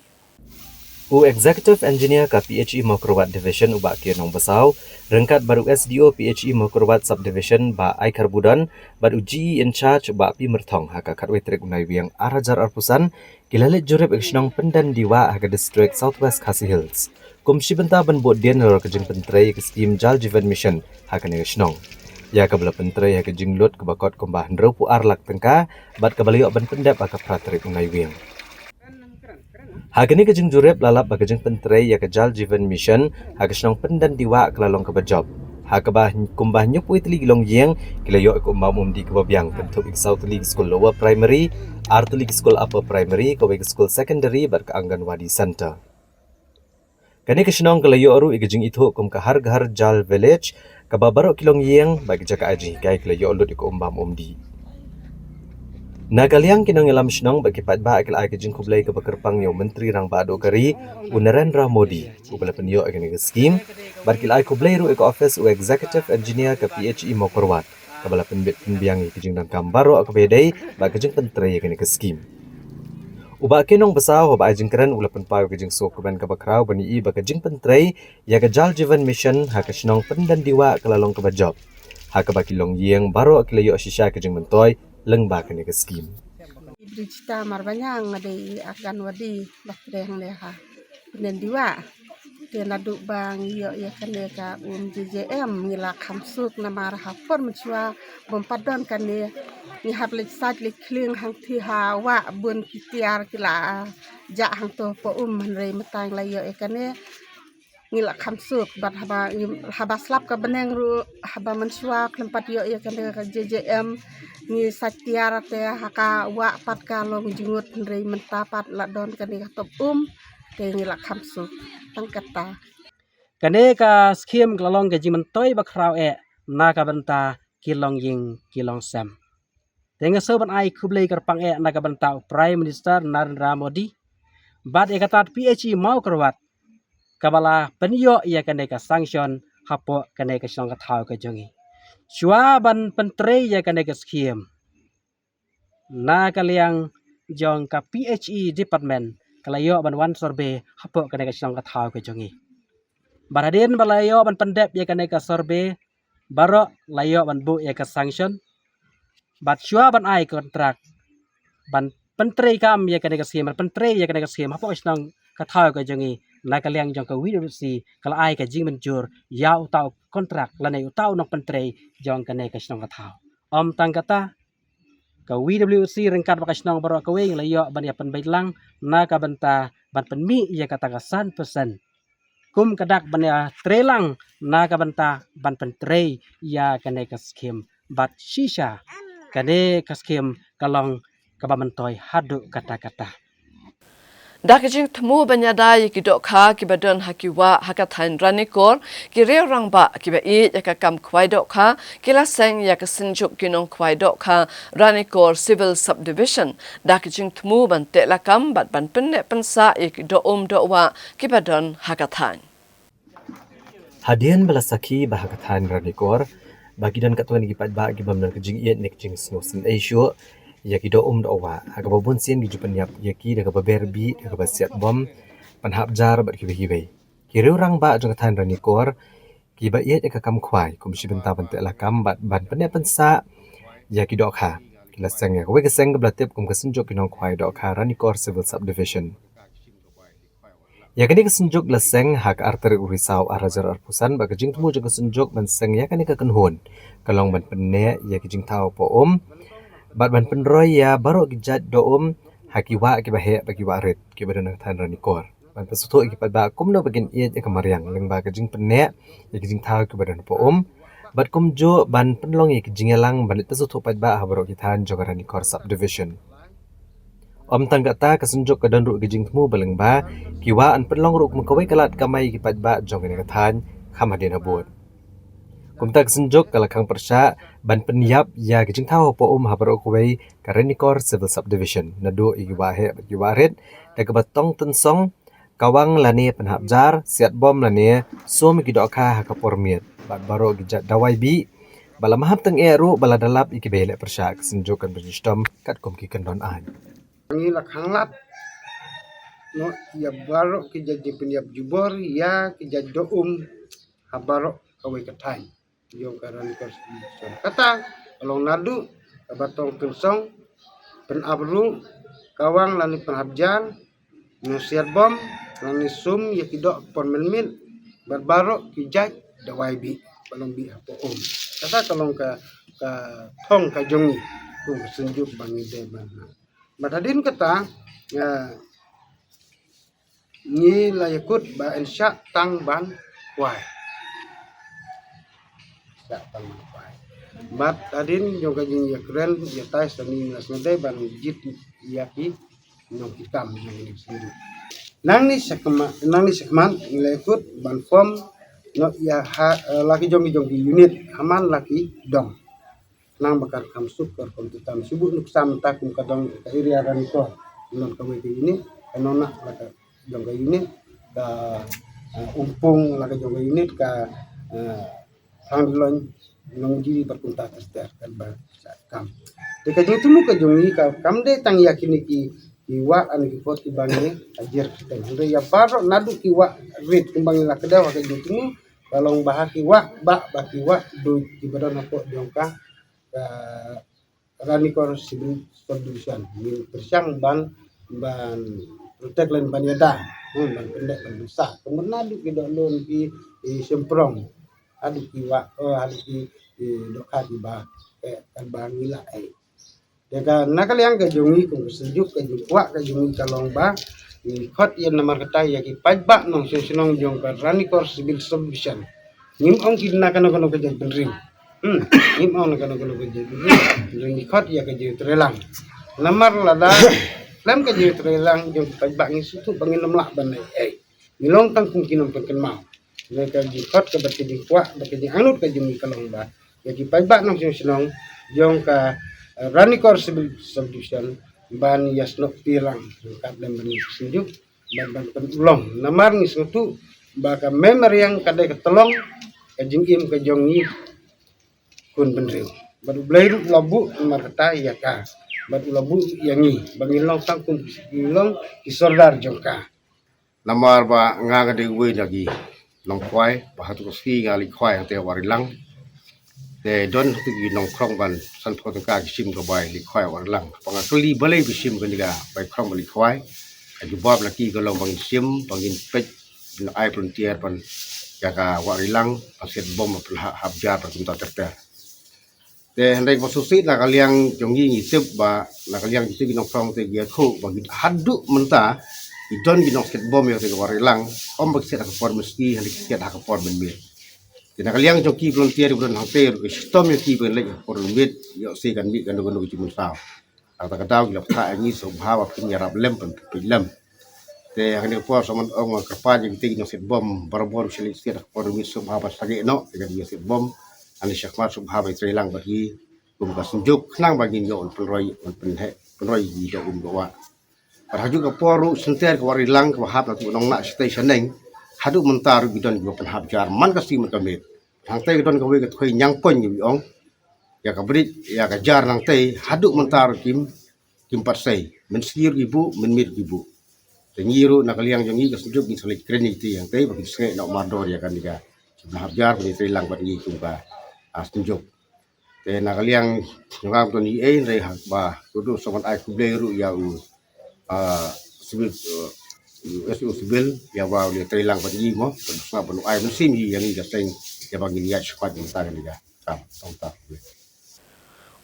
U Executive Engineer ka P H E Mawkyrwat Division, u Bah K Nongbasaw, ryngkat bad u S D O P H E Mawkyrwat Subdivision, Bah Aikharbudon, bad u G E in charge, u Bah P Myrthong, ha ka khatwei tarik u Naiwieng ar hajar arphew san, ki la leit jurip ïa ka shnong Pyndendiwah ha ka district South West Khasi Hills, kum shi bynta ban bud dien halor ka jingpyntrei ïa ka skim Jal Jeevan Mission ha kane ka shnong, ïa kaba la pyntrei ha ka jinglut kaba kot kumba hynriewphew ar lak tyngka, bad kaba la ïoh ban pyndep ha ka phra tarik u Naiwieng. Ha kane ka jingjurip la lap ba ka jingpyntrei ïa ka Jal Jeevan Mission ha ka shnong Pyndendiwah ka la long kaba jop. Ha kaba kumba hynñiewphew tylli ki longïing ki la ïoh ïa ka um bam um dih kaba biang, kynthup ïa ki saw tylli ki skul lower primary, ar tylli ki skul upper primary, kawei ka skul secondary bad ka Anganwadi Centre. Kane ka shnong ka la ïoh ruh ïa ka jingithuh kum ka Har Ghar Jal Village, kaba baroh ki longïing bad ki jaka ai jinghikai ki la ïoh lut ïa ka um bam um dih. Na ka liang ki nongïalam shnong bad ki paidbah ki la ai ka jingkhublei kaba kyrpang ïa u Myntri Rangbah Duh ka Ri, u Narendra Modi, uba la pynïoh ïa kane ka skhim, bad ki la ai khublei ruh ïa ka office u Executive Engineer ka P H E Mawkyrwat, kaba la pynbit pynbiang ïa ka jingdonkam baroh kaba ïadei bad ka jingpyntrei ïa kane ka skhim. U Bah K. Nongbasaw, uba ai jingkren, u la pynpaw ïa ka jingsngewkmen kaba khraw ban ïohi ba ka jingpyntrei ïa ka Jal Jeevan Mission ha ka shnong Pyndendiwah ka la long kaba jop, ha kaba ki longïing baroh ki la ïoh shisha ka jingmyntoi lyngba kane ka skhim. Brijita Marbaniang, nga dei i Anganwadi, ba trei hangne ha Pyndendiwah. Te naduh ba ngi ïoh ïa kane ka um J J M ngi la kham suk, namar ha por mynshuwa bym pat don kane, ngi hap leit sait leit khlieng hangtei ha wah, bun ki tiar ki la jah hangto hapoh um, hynrei mynta ngi la ïoh ïa kane ngi la kham suk. Bad haba ngi, haba slap ka bneng ruh, haba mynshuwa khlem pat ïoh ïa kane ka J J M, ngi sait tiar te ha ka wah pat ka long jngut, hynrei mynta pat la don kane ka top um, te ngi la kham suk. Tang kata. Kane ka skhim ka la long ka jingmyntoi ba khraw eh na ka bynta ki longïing ki longsem. Te nga sngew ban ai khublei kyrpang eh na ka bynta u Prime Minister Narendra Modi bad ïa kata P H E Mawkyrwat, kaba la pynïoh ïa kane ka sanction hapoh kane ka shnong ka thaw ka jong ngi. Shuwa ban pyntrei ïa kane ka skhim, na ka liang jong ka P H E department ka la ïoh ban wan survey hapoh kane ka shnong ka thaw ka jong ngi. Bad hadien ba la ïoh ban pyndep ïa kane ka survey, baroh la ïoh ban buh ïa ka sanction. Bad shuwa ban ai kontrak ban pyntrei kam ïa kane ka skhim, ban pyntrei ïa kane ka skhim hapoh ka shnong ka thaw ka jong ngi, na ka liang jong ka V W C ka la ai ka jingmynjur ïa uta u kontrak lane uta u nongpyntrei jong kane ka shnong ka thaw. Ym tang kata, ka V W C ryngkat bad ka shnong baroh kawei ngi la ïoh ban ïa pynbeit lang na ka bynta ban pynmih ïa kata ka san percent kum ka dak ban ïa trei lang na ka bynta ban pyntrei ïa kane ka skhim. Bad shisha kane ka skhim ka long kaba myntoi haduh katta katta. Da ka jingthmu ban ïada ïa ki dohkha kiba don ha ki wah ha ka thaiñ Ranikor, ki riew rangbah kiba ïeit ïa ka kam khwai dohkha ki la seng ïa ka Synjuk ki Nongkhwai Dohkha Ranikor Civil Subdivision da ka jingthmu ban teh lakam bad ban pynneh pynsah ïa ki doh um doh wah kiba don ha ka thaiñ. Hadien ba la sakhi ba ha ka thaiñ Ranikor ba ki don katto katne ki paidbah ki bym don ka jingïeit ne ka jingsngewsynei shuh ïa ki doh um doh wah, ha kaba bun sien ki ju pynïap ïa ki da kaba ber bih, da kaba siat bom, pynhap jar bad kiwei kiwei. Ki riew rangbah jong ka thaiñ Ranikor kiba ïeit ïa ka kam khwai, kum shi bynta ban teh lakam bad ban pynneh pynsah ïa ki dohkha, ki la seng ïa kawei ka seng kaba la tip kum ka Synjuk ki Nongkhwai Dohkha Ranikor Civil Subdivision. Ïa kane ka Synjuk la seng ha ka ar tarik u Risaw ar hajar arphew san bad ka jingthmu jong ka Synjuk ban seng ïa kane ka kynhun ka long ban pynneh ïa ki jingthaw hapoh um bad ban pynroi ïa baroh ki jait doh um ha ki wah kiba heh bad ki wah rit kiba don ha ka thaiñ Ranikor, ban pynsngewthuh ïa ki paidbah kumno ba kin ïeit ïa ka mariang lyngba ka jingpynneh ïa ki jingthaw kiba don hapoh um, bad kumjuh ban pynlong ïa ki jingïalang ban leit pynsngewthuh paidbah ha baroh ki thaiñ jong ka Ranikor Subdivision. Ym tang kata, ka Synjuk ka don ruh ka jingthmu ba lyngba ki wah yn pynlong ruh kum kawei ka lad kamai ïa ki paidbah jong kane ka thaiñ kham hadien habud. Kumta ka Synjuk ka la khang pyrshah ban pynïap ïa ki jingthaw hapoh um ha baroh kawei ka Ranikor Civil Subdivision, naduh ïa ki wah heh bad ki wah rit, da kaba tong tynsong, kawang lane pynhap jar, siat bom lane sum ïa ki dohkha ha ka por miet bad baroh ki jait dawai bih, ba la maham tyngeh ruh ba lada lap ïa kiba ïaleh pyrshah, ka Synjuk kan pynshitom katkum ki kyndon aiñ. Ngi la khang lad noh ïa baroh ki jait jingpynïap jubor ïa ki jait doh um ha baroh kawei ka thaiñ jong ka Ranikor Subdivision. Kata ka long naduh kaba tong tynsong, pynhap ruh, kawang lane pynhap jar, nongsiat bom lane sum ïa ki doh por mynmiet bad baroh ki jait dawai bih ba long bih hapoh um. Kata ka long ka, ka thong ka jong ngi kum ka Synjuk ba ngi dei ban ha. Bad hadien kata, eh, ngi la ïakut ba yn shah tang ban khwai. Bad hadien jong ka jingïakren ïatai sani nga sngewdei ban jied ïa ki nongkitkam jong kane ka seng. Nangne sa khmat, nangne sa khmat ngi la kut ban form noh ïa ha, eh, la ki jong ki jong ki unit ha man la ki dong. Nang ba ka kham suk ka rukom tam shu buh nuksa mynta kum ka dong ka area Ranikor. Nang kawei ka unit, ka Nonah la ka jong ka unit, ka, eh, Umpung la ka jong ka unit, ka, eh, Thangdloin, Nongji bad kumta ter ter, kan ba sa kam. Te ka jingthmu ka jong ngi ka kam dei tang ïa kine ki, ki wah, ani ki kot kiba ngi hajar kyrteng. Hynrei ïa baroh naduh ki wah rit kumba ngi la kdew ha ka jingthmu, ka long ba ha ki wah bah, ba ki wah duh kiba don hapoh jong ka, ka Ranikor Civil Subdivision. Ngin pyrshang ban, ban protect lane ban ïada, hmm, ban pyndep ban pynsa. Kumno naduh ki dohnud ki, ki shymprong, haduh ki wah, eh, haduh ki, ki dohkha kiba, eh, kan ba ngi lah, eh. Te ka na ka liang ka jong ngi kum ka seng juk, ka jingkwah ka jong ngi ka long ba ngi khot ïa, namar kata ïa ki paidbah nongshong shnong jong ka Ranikor Civil Subdivision. Ngim ong ki na kano kano ka jaitbynriew. Hmm, ngim ong na kano kano ka jaitbynriew. Ngi khot ïa ka jingtreilang. Namar lada khlem ka jingtreilang jong ki paidbah ngi sngewthuh ba ngin ym lah ban ai ei. Ngi long tang kum ki nongpynkynmaw. Ngi ka jingkhot ka bad ka jingkwah bad ka jingangnud ka jong ngi ka long ba ïa ki paidbah nongshong shnong jong ka, eh, Ranikor Civil Subdivision ban ïasnoh pyrshang. Ka lem ban ïa ka seng juk ban, ban pynlong. Namar ngi sngewthuh ba ka mei mariang ka dei ka tyllong ka jingim ka jong ngi khun bynriew. Bad U Blei ruh u la buh namar kata ïa ka. Bad u la buh ïa ngi ba ngin long tang kum, ngin long ki sordar jong ka. Namar ba nga nga dei uwei na ki nongkhwai, ba haduh ka sngi nga leit khwai hangtei Wahrilang. Te don hangtei ki nongkhrong ban sanphew tyngka ki shim ka bai leit khwai Wahrilang. Haba nga kylli balei ba shim kane ka bai khrong ban leit khwai, ka jubab na ki ka long ba ngin shim, ba ngin peit, ban ai volunteer ban ïa ka Wahrilang, ban siat bom, ban pynhap jar, ban kumta ter ter. Te hynrei ba shisha na ka liang jong ngi ngi tip ba na ka liang jong ki nongkhrong te ki ïathuh ba ki haduh mynta ki don ki nongsiat bom ïa ka Wahrilang, ym ba ki siat ha ka por mynsngi, hynrei ki siat ha ka por mynmiet. Te na ka liang jong ki volunteer ba don hangtei ruh ki shitom ïa ki ban leit ha ka por mynmiet, ïoh se kan mih kano kano ka jingmynsaw. Kata ka daw ki la bthah ïa ngi sngewbha ba phin ïarap lem, phin peit lem. Te ha kane ka por sa man ong kyrpad ïa kitei ki nongsiat bom barabor sha leit siat ha ka por mynmiet sngewbha ba sangeh noh ïa ka jingsiat bom. Ani shakhmat sngewbha ba ïatreilang bad ngi kum ka seng juk khnang ba ngin ïoh ban pynroi, ban pynheh, pynroi ïa ki doh um doh wah. Bad ha kajuh ka por ruh shynter ka Wahrilang kaba hap na tu Nongnah shatei shaneng, haduh mynta ruh ki don kiba pynhap jar man ka sngi man ka miet. Hangtei ka don kawei ka thwei Ñiangpong kiba ong ïa ka bridge, ïa ka jar nangtei, haduh mynta ruh kim, kim pat sei. Mynsngi ruh ki buh, mynmiet ruh ki buh. Te ngi ruh na ka liang jong ngi ka seng juk ngi sa leit kren ïa kitei hangtei ba kin sangeh noh mardor ïa kane ka jingpynhap jar, ba kin ïatreilang bad ngi kum ka, ah, seng juk. Te na ka liang jong nga kum tang ei ei hynrei haba kyrduh sa ban ai khublei ruh ïa u, ah, civil, eh, S O civil ïa ba u la ïatreilang bad ngi mo, ba u sngap ban ai mynsiem ïa ngi ka seng ïa ba ngin ïaid shakhmat mynta kane ka kam. Tang ta.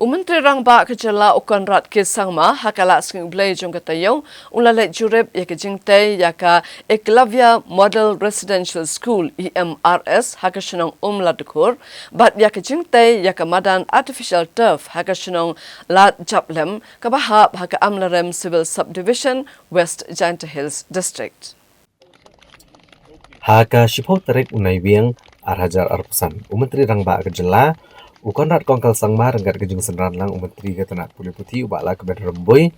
U Myntri Rangbah ka Jylla u Conrad K Sangma ha ka lad Sngi U Blei jong ka taïew u la leit jurip ïa ka jingtei ïa ka Eklavya Model Residential School, E M R S, ha ka shnong Umladkhur, bad ïa ka jingtei ïa ka madan artificial turf ha ka shnong Ladjaplem kaba hap ha ka Amlarem Civil Subdivision, West Jaintia Hills District. Ha ka shiphew tarik u Naiwieng ar hajar arphew san, u Myntri Rangbah ka Jylla u Conrad Kongkal Sangma ryngkat ka jingsynran lang u Myntri ka tnat pule puthi u Bah Lahkmen Rymbui,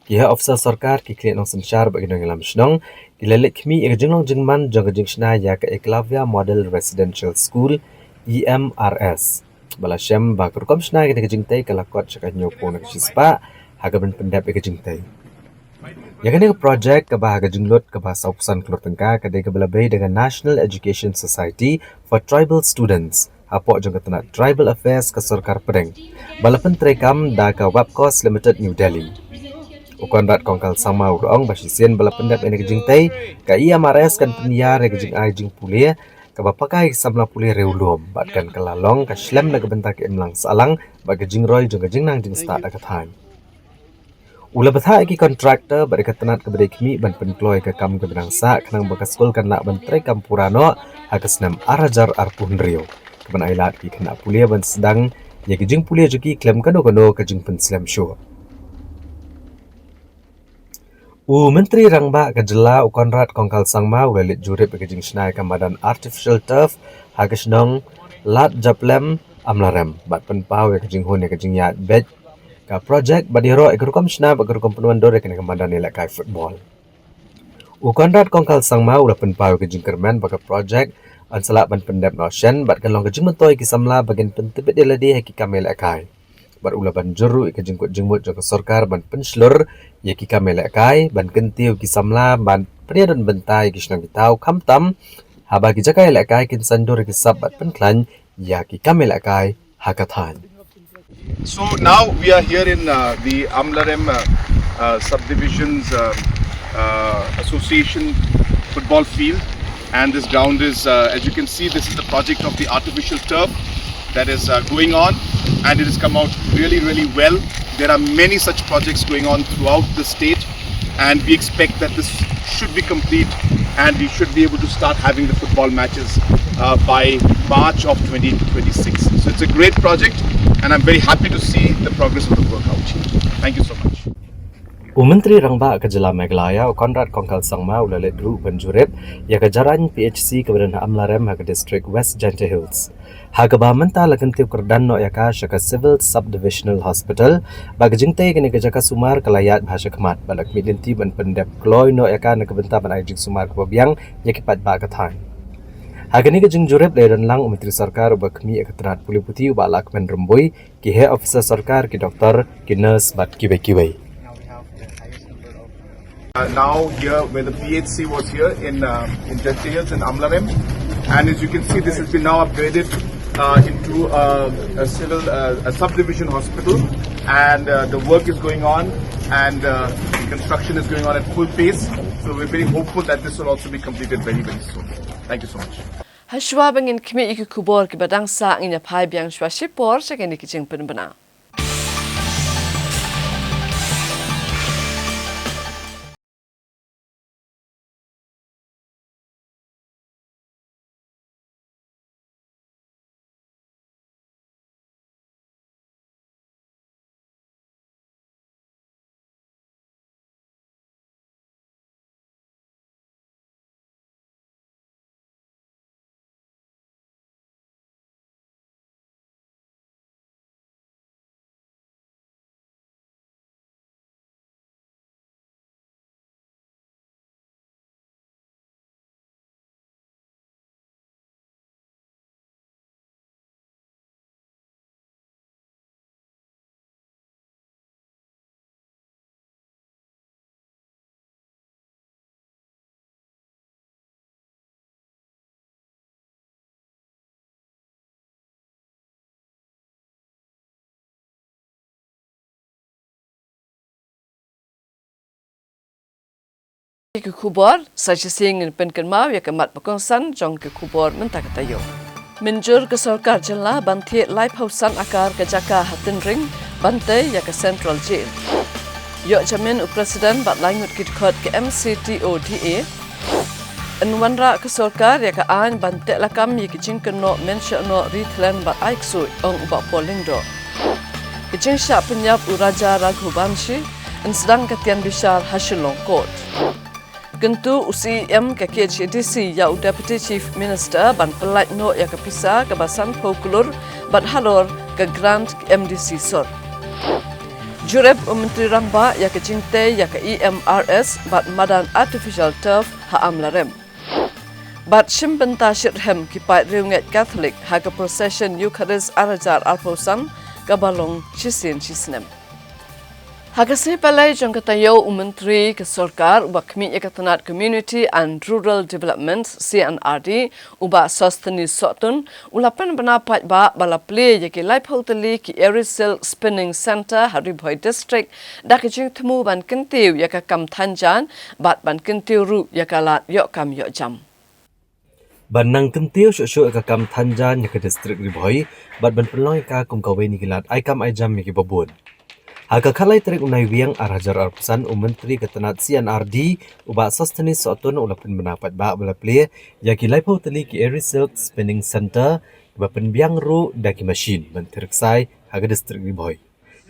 ki heh officer sorkar, ki khlieh nongsynshar bad ki nongïalam shnong ki la leit khmih ïa ka jinglong jingman jong ka jingshna ïa ka Eklavya Model Residential School, E M R S. Ba la shem ba ka rukom shna ïa kane ka jingtei ka la kot sha ka hynñiewphew na ka shispah ha kaba pyndep ïa ka jingtei. Ïa kane ka projek kaba ha ka jinglut kaba sawphew san klur tyngka ka dei kaba la bei da ka National Education Society for Tribal Students hapoh jong ka tnat Tribal Affairs ka sorkar pdeng, ba la pyntreikam da ka Webcos Limited, New Delhi. U Conrad Kongkal Sangma u la ong ba shisien ba la pyndep ïa kane ka jingtei, ka E M R S kan pynïar ïa ka jingai jingpule kaba pakai ki samla pule riewlum bad kan kylla long ka shlem na ka bynta ka imlang sahlang bad ka jingroi jong ka jingnang jingstad ha ka thaiñ. U la bthah ïa ki kontraktor bad ïa ka tnat kaba dei khmih ban pynkloi ïa ka kam kaba dang sah khnang ba ka skul kan lah ban treikam pura noh ha ka snem ar hajar arphew hynriew. ka ban ai lad ki khynnah pule ban sdang ïa ki jingpule jong ki khlem kano kano ka jingpynslem shuh. U Myntri Rangbah ka jylla u Conrad Kongkal Sangma u la leit jurip ïa ka jingshna ïa ka madan artificial turf ha ka shnong Lad Japlem, Amlarem, bad pynpaw ïa ka jinghun ïa ka jingïaid beit ka projek bad ïaroh ïa ka rukom shna bad ka rukom pynwandur ïa kane ka madan ïalehkai football. U Conrad Kongkal Sangma u la pynpaw ïa ka jingkyrmen ba ka projek yn sa lah ban pyndep noh shen bad kan long ka jingmyntoi ïa ki samla ba kin pyntbit ïa lade ha ki kam ïalehkai. Bad u la ban jur ruh ïa ka jingkut jingmut jong ka sorkar ban pynshlur ïa ki kam ïalehkai, ban kyntiew ïa ki samla ban pynïadon bynta ïa ki shnong ki thaw, khamtam haba ki jaka ïalehkai kin saiñdur ïa ki sap bad pynkhlaiñ ïa ki kam ïalehkai ha ka thaiñ. So now we are here in uh, the Amlarem uh, uh, Subdivision's uh, uh, Association football field, and this ground is, uh, as you can see, this is the project of the artificial turf that is uh, going on, and it has come out really, really well. There are many such projects going on throughout the state, and we expect that this should be complete and we should be able to start having the football matches uh, by March of twenty twenty-six. So it's a great project, and I'm very happy to see the progress of the work out here. Thank you so much. U Myntri Rangbah ka jylla Meghalaya, u Conrad Kongkal Sangma, u la leit ruh ban jurip ïa ka jaraiñ P H C kaba don ha Amlarem ha ka district West Jaintia Hills. Ha kaba mynta la kyntiew kyrdan noh ïa ka sha ka Civil Subdivisional Hospital, bad ka jingtei ïa kane ka jaka sumar ka la ïaid bha shakhmat, bad la khmih lynti ban pyndep kloi noh ïa ka na ka bynta ban ai jingsumar kaba biang ïa ki paidbah ka thaiñ. Ha kane ka jingjurip la ïadon lang u Myntri Sorkar uba khmih ïa ka tnat pule puthi u Bah Lahkmen Rymbui, ki heh officer sorkar, ki doktor, ki nurse bad kiwei kiwei. Uh, now here where the P H C was here in uh, in Jaintia Hills in Amlarem, and as you can see, this has been now upgraded uh, into uh, a civil uh, a subdivision hospital, and uh, the work is going on, and uh, construction is going on at full pace. So we're very hopeful that this will also be completed very, very soon. Thank you so much. Hashwa ba ngin khmih ïa ki khubor kiba dang sah, ngin ïa phai biang shwa shipor sha kine ki jingpynbna. Ki khubor sa shisien ngin pynkynmaw ïa ka mat ba kongsan jong ki khubor mynta ka taïew. Mynjur ka sorkar jylla ban thied laiphew san akar ka jaka ha Tynring ban tei ïa ka Central Jail. Ïoh jamin u president bad laingut ki dkhot ka M C T O D A. Yn wanrah ka sorkar ïa ka aiñ ban teh lakam ïa ki jingkynnoh mynshohnoh ri thlen bad ai ksuid, ong u Bah Paul Lyngdoh. Ka jingshah pynïap u Raja Raghuvanshi, yn sdang ka tian bishar ha Shillong Court. Kyntu u C E M ka K H A D C ïa u Deputy Chief Minister ban pyllait noh ïa ka pisa kaba sanphew klur bad halor ka grant ka M D C sor. Jurip u Myntri Rangbah ïa ka jingtei ïa ka E M R S bad madan artificial turf ha Amlarem. Bad shim bynta shitrhem ki paid riewngeit Katholik ha ka procession Eucharist ar hajar arphew san kaba long shisien shisnem. Ha ka sngi Palei jong ka taïew, u Myntri ka sorkar uba khmih ïa ka tnat Community and Rural Development, C and R D, u Bah Sosthenes Sohtun, u la pynbna paidbah ba la plie ïa ki laiphew tylli ki Eri Silk Spinning Centre ha Ri Bhoi District da ka jingthmu ban kyntiew ïa ka kam than jaiñ bad ban kyntiew ruh ïa ka lad ïoh kam ïoh jam. Ban nang kyntiew shuh shuh ïa ka kam than jaiñ ha ka district Ri Bhoi bad ban pynlong ïa ka kum kawei na ki lad ai kam ai jam ïa kiba bun. Ha ka khatlai tarik u Naiwieng ar hajar arphew san, u Myntri ka tnat C and R D, u Bah Sosthenes Sohtun, u la pynbna paidbah ba la plie ïa ki laiphew tylli ki Eri Silk Spinning Centre ba pynbiang ruh da ki mashin ban thir ksai ha ka district Ri Bhoi.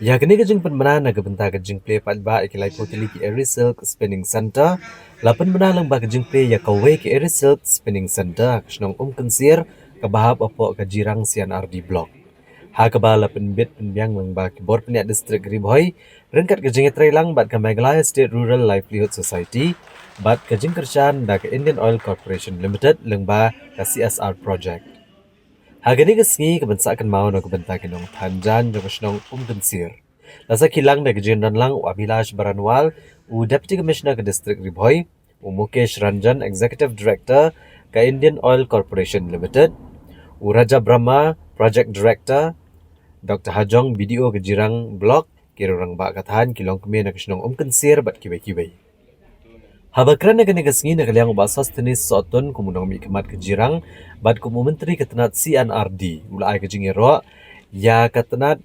Ïa kane ka jingpynbna na ka bynta ka jingplie paidbah ïa ki laiphew tylli ki Eri Silk Spinning Center, la pynbna lyngba ka jingplie ïa kawei ka Eri Silk Spinning Center ha ka shnong Umkynsier kaba hap hapoh ka Jirang C and R D Block. Ha kaba la pynbit pynbiang lyngba ki bor pynïaid district Ri Bhoi ryngkat ka jingïatreilang bad ka Meghalaya State Rural Livelihood Society bad ka jingkyrshan da ka Indian Oil Corporation Limited lyngba ka C S R project. Ha kane ka sngi ka ban sah kynmaw na ka bynta ki nongthain jaiñ jong ka shnong Umkynsier, la sakhi lang da ka jingdon lang u Abhilash Baranwal, u Deputy Commissioner ka District Ri Bhoi, u Mukesh Ranjan, Executive Director ka Indian Oil Corporation Limited, u Raja Brahma, Project Director, Doctor Hajong, B D O ka Jirang Block, ki rangbah ka thaiñ, ki longkmie na ka shnong Umkynsier bad kiwei kiwei. Haba kren ha kane ka sngi na ka liang u Bah Sosthenes Sohtun kum u nongmihkhmat ka Jirang bad kum u Myntri ka tnat C and R D, u la ai ka jingïaroh ïa ka tnat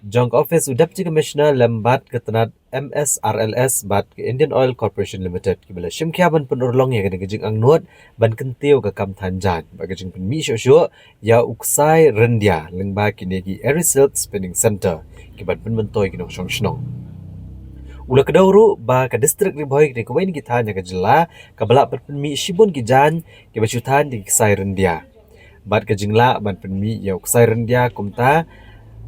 jong ka office u Deputy Commissioner lem bad ka tnat M S R L S bad ka Indian Oil Corporation Limited kiba la shimkhia ban pynurlong ïa kane ka jingangnud ban kyntiew ka kam thain jaiñ bad ka jingpynmih shuh shuh ïa u ksai ryndia lyngba kine ki Eri Silk Spinning Center kiban pynmyntoi ki nongshong shnong. U la kdew ruh ba ka district Ri Bhoi kane kawei na ki thaiñ ha ka jylla kaba lah ban pynmih shibun ki jaiñ kiba shu thaiñ da ki ksai ryndia. Bad ka jinglah ban pynmih ïa u ksai ryndia kumta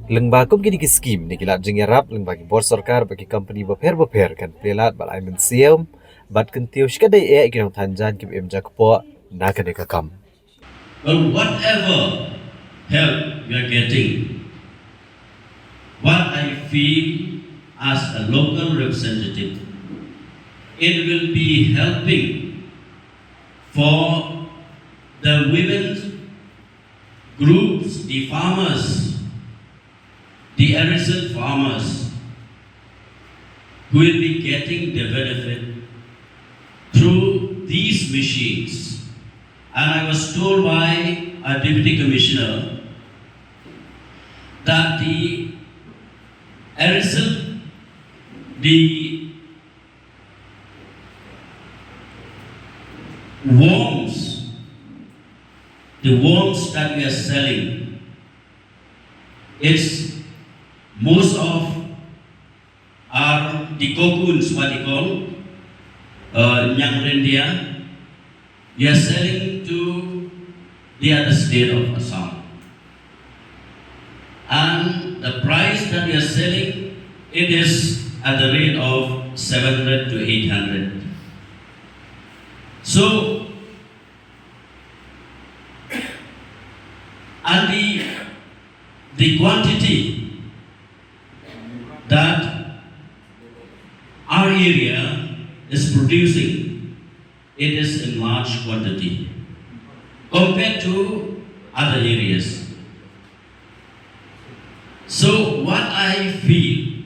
lyngba kum kine ki skim ne ki lad jingïarap lyngba ki bor sorkar bad ki kompani bapher bapher kan plie lad ban ai mynsiem bad kyntiew shikatdei eh ki nongthain jaiñ kiba im jakpoh na kane ka kam. But whatever help we are getting, what I feel as a local representative, it will be helping for the women's groups, the farmers, the Eri Silk farmers who will be getting the benefit through these machines. And I was told by a deputy commissioner that the Eri Silk, the worms, the worms that we are selling, it's most of are the cocoons, what they call, uh, ñiang ryndia. We are selling to the other state of Assam. And the price that we are selling, it is at the rate of seven hundred to eight hundred. So, and the, the quantity that our area is producing, it is in large quantity compared to other areas. So what I feel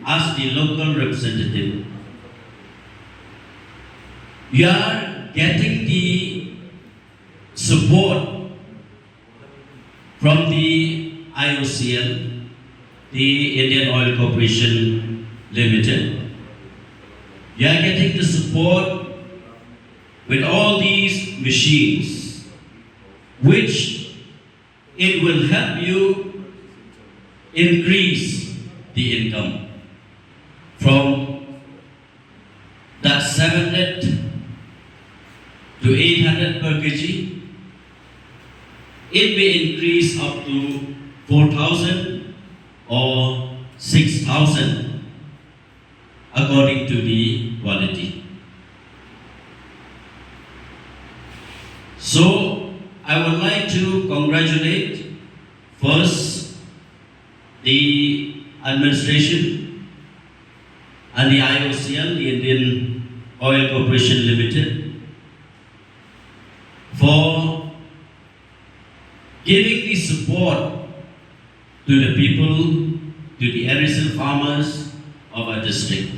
as the local representative, we are getting the support from the I O C L, the Indian Oil Corporation Limited. We are getting the support with all these machines, which it will help you increase the income from that seven hundred to eight hundred per kg. It may increase up to four thousand or six thousand according to the quality. So I would like to congratulate first the administration and the I O C L, the Indian Oil Corporation Limited, for giving the support to the people, to the Eri Silk farmers of our district.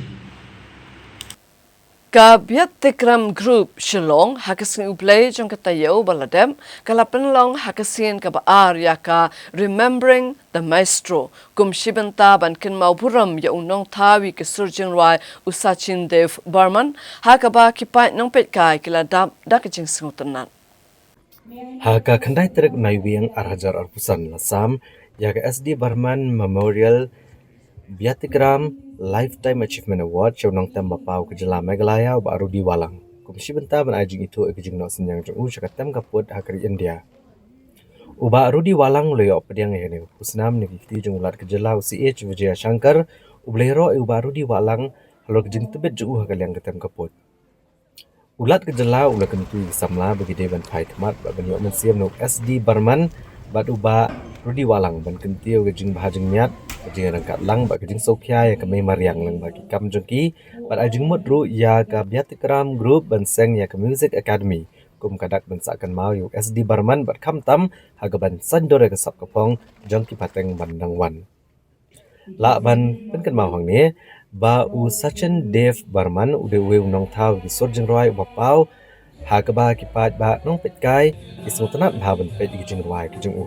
Ka Biatikram Group Shillong ha ka sngi U Blei jong ka taïew ba la dep ka la pynlong ha ka sien kaba ar ïa ka Remembering the Maestro kum shi bynta ban kynmaw burom ïa u nongthaw ïa ka sur jingrwai u Sachin Dev Barman, ha kaba ki paid nongpeitkai ki la dap da ka jingsngewtynnat. Ha ka khyndai tarik Naiwieng ar hajar arphew san la sam ïa ka S D Barman Memorial Byatikram Lifetime Achievement Award sha u nongtem ba paw ka jylla Meghalaya u Bah Rudy Wahlang, kum shi bynta ban ai jingithuh ïa ka jingnoh synñiang jong u sha ka tem ka pud ha ka ri India. U Bah Rudy Wahlang u la ïoh pdiang ïa kane ka khusnam na ki kti jong u Lat ka jylla u C H Vijayashankar, u ba la ïaroh ïa u Bah Rudy Wahlang halor ka jingtbit jong u ha ka liang ka tem ka pud. U Lat ka jylla u la kyntu ïa ki samla ba ki dei ban phai khmat bad ban ïoh mynsiem na u S D Barman bad u Bah Rudy Wahlang ban kyntiew ïa ka jingbha jingmiat, ka jingïaryngkat lang bad ka jingsngewkhia ïa ka mei mariang lyngba ki kam jong ki, bad ai jingmut ruh ïa ka Byatikram Group ban seng ïa ka Music Academy kum ka dak ban sah kynmaw ïa u S D Barman bad khamtam ha kaban saiñdur ïa ka sap ka phong jong ki pateng ban dang wan. Lah ban pynkynmaw hangne ba u Sachin Dev Barman u dei uwei u nongthaw ki sur jingrwai uba paw, ha kaba ki paidbah nongpeitkai ki sngewtynnat bha ban peit ïa ki jingrwai ki jong u.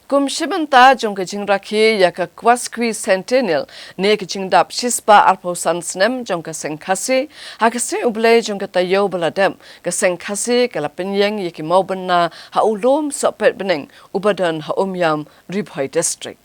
Kum shi bynta jong ka jingrakhe ïa ka quasquicentennial ne ka jingdap shispah arphew san snem jong ka seng Khasi, ha ka sngi U Blei jong ka taïew ba la dep, ka seng Khasi ka la pynïeng ïa ki mawbynna ha u lum Sohpetbneng uba don ha Umiam, Ri Bhoi District.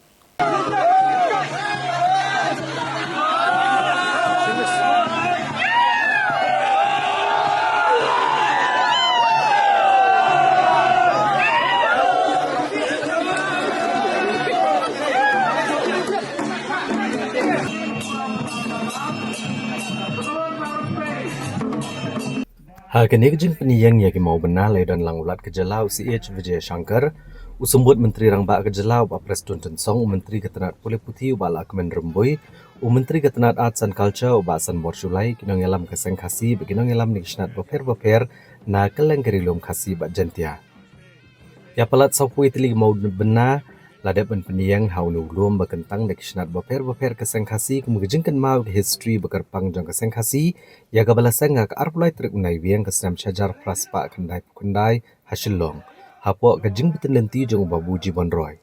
Ha kane ka jingpynïeng ïa ki mawbynna la ïadon lang u Lat ka jylla u C H Vijayashankar, u Symbud Myntri Rangbah ka jylla u Bah Prestone Tynsong, u Myntri ka tnad pule puthi u Bah Lahkmen Rymbui, u Myntri ka tnad Arts and Culture u Bah Sanbor Shullai, ki nongïalam ka seng Khasi bad ki nongïalam na ki shnat bapher bapher na kylleng ka Ri Lum Khasi bad Jaintia. Ïa palat sawphew tylli ki mawbynna la dep ban pynïeng ha une u lum ba kyntang da ki shnat bapher bapher ka seng Khasi kum ka jingkynmaw ïa ka history ba kyrpang jong ka seng Khasi, ïa kaba la seng ha ka arphew lai tarik u Naiwieng ka snem shi hajar phra spah khyndaiphew khyndai ha Shillong, hapoh ka jingbtin lynti jong u Babu Jibon Roy.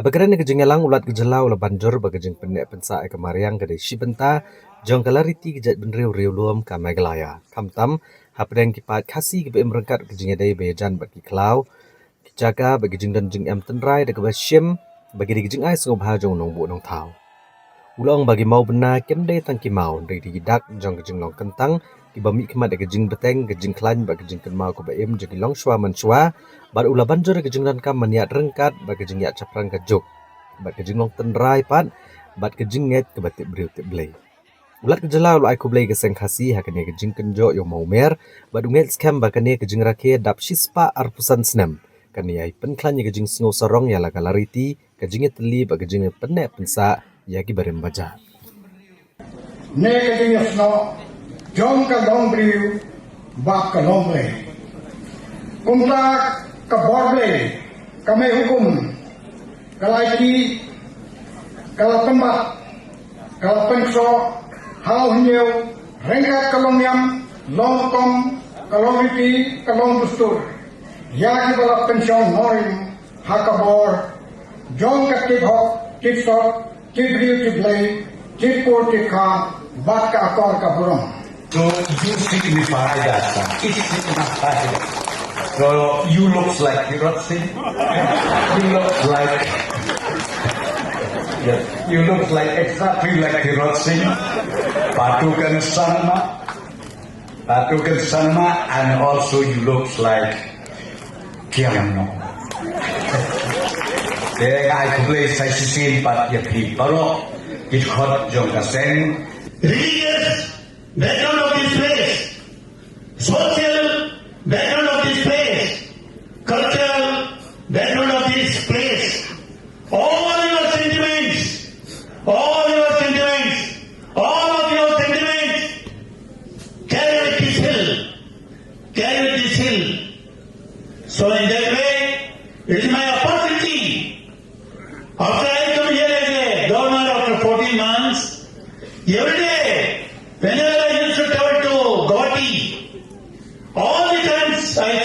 Haba kren ha ka jingïalang, u Lat ka jylla u la ban jur ba ka jingpynneh pynsah ïa ka mariang ka dei shi bynta jong ka lariti ka jaitbynriew riewlum ka Meghalaya, khamtam hapdeng ki paid Khasi kiba im ryngkat ka jingïadei ba ïajan bad ki khlaw, ki jaka bad ki jingdon jingem tynrai da kaba shim ba ki dei ka jingai sngewbha jong u nongbuh nongthaw. U la ong ba ki mawbynna kim dei tang ki maw, hynrei ki dei ki dak jong ka jinglong kyntang kiba mihkhmat ïa ka jingbteng, ka jingkhlaiñ bad ka jingkynmaw kaba im jong ki longshuwa manshuwa, bad u la ban jur ïa ka jingdonkam ban ïaid ryngkat bad ka jingïaid shaphrang ka juk bad ka jinglong tynrai pat bad ka jingngeit kaba tip briew tip Blei. U Lat ka jylla u la ai khublei ïa ka seng Khasi ha kane ka jingkynjoh ïa u mawmer bad u ngeit skhem ba kane ka jingrakhe dap shispah arphew san snem kan ïai pynkhlaiñ ïa ka jingsngew sarong ïa la ka lariti, ka jingïatylli bad ka jingpynneh pynsah ïa ki barim bajar. Ne ka jingïasnoh jong ka longbriew bad ka longblei. Kumta ka bor Blei, ka mei hukum, ka la ïakhih, ka la pynbat, ka la pynksoh ha u hynñiew ryngkat ka longniam, longrukom, ka longriti, ka longdustur ïa kiba la pynshong nongrim ha ka bor jong ka tip hok tip sot, tip briew tip Blei, tip kur tip kha bad ka akor ka burom. So you signify that, sir. It signifies. So you looks like Tirot Singh. You looks like, yes, you looks like, exactly like Tirot Singh. Patu kan sangma. Patu kan sangma, and also you looks like Kiang Nong. Te nga ai khublei sa shisien pat ïa phi baroh ki dkhot jong ka seng. Religious background of this place, social background of this place, cultural background of this place, all your sentiments, all your sentiments, all of your sentiments carry with this hill, carry with this hill. So in that way, it is my opportunity. After I come here as a governor after fourteen months, every day, whenever I used to travel to Guwahati, all the times I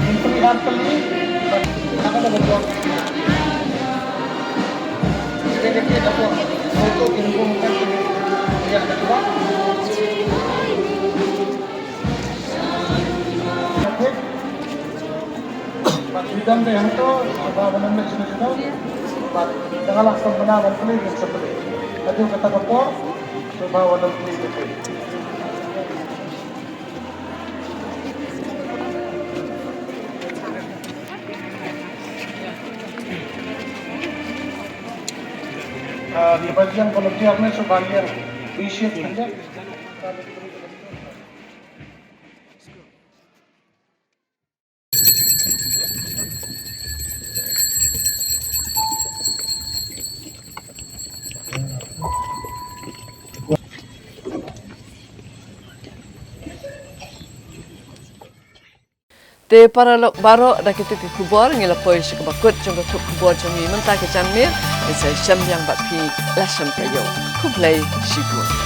Ngin pynïaid pynïaid. Bad kata ka por. Sdei ka por. Foto ki rukom kan ki ïa ka jubab. Bad ki dang dei hangto, ba wan ym leit shuh shuh. Bad dang la sdang bna ban pynïaid, ban pynïaid. Haduh kata ka por, shuh ba wan ym pynïaid. Ka ba liang volunteer ne shu ba liang. Wi shit kan. Te paralok baroh, da kito ki khubor ngi la poi sha kaba kut jong ka thup khubor jong ngi mynta ka janmiet. Ngi sa shem biang bad phi la shem taïew. Khublei shibun.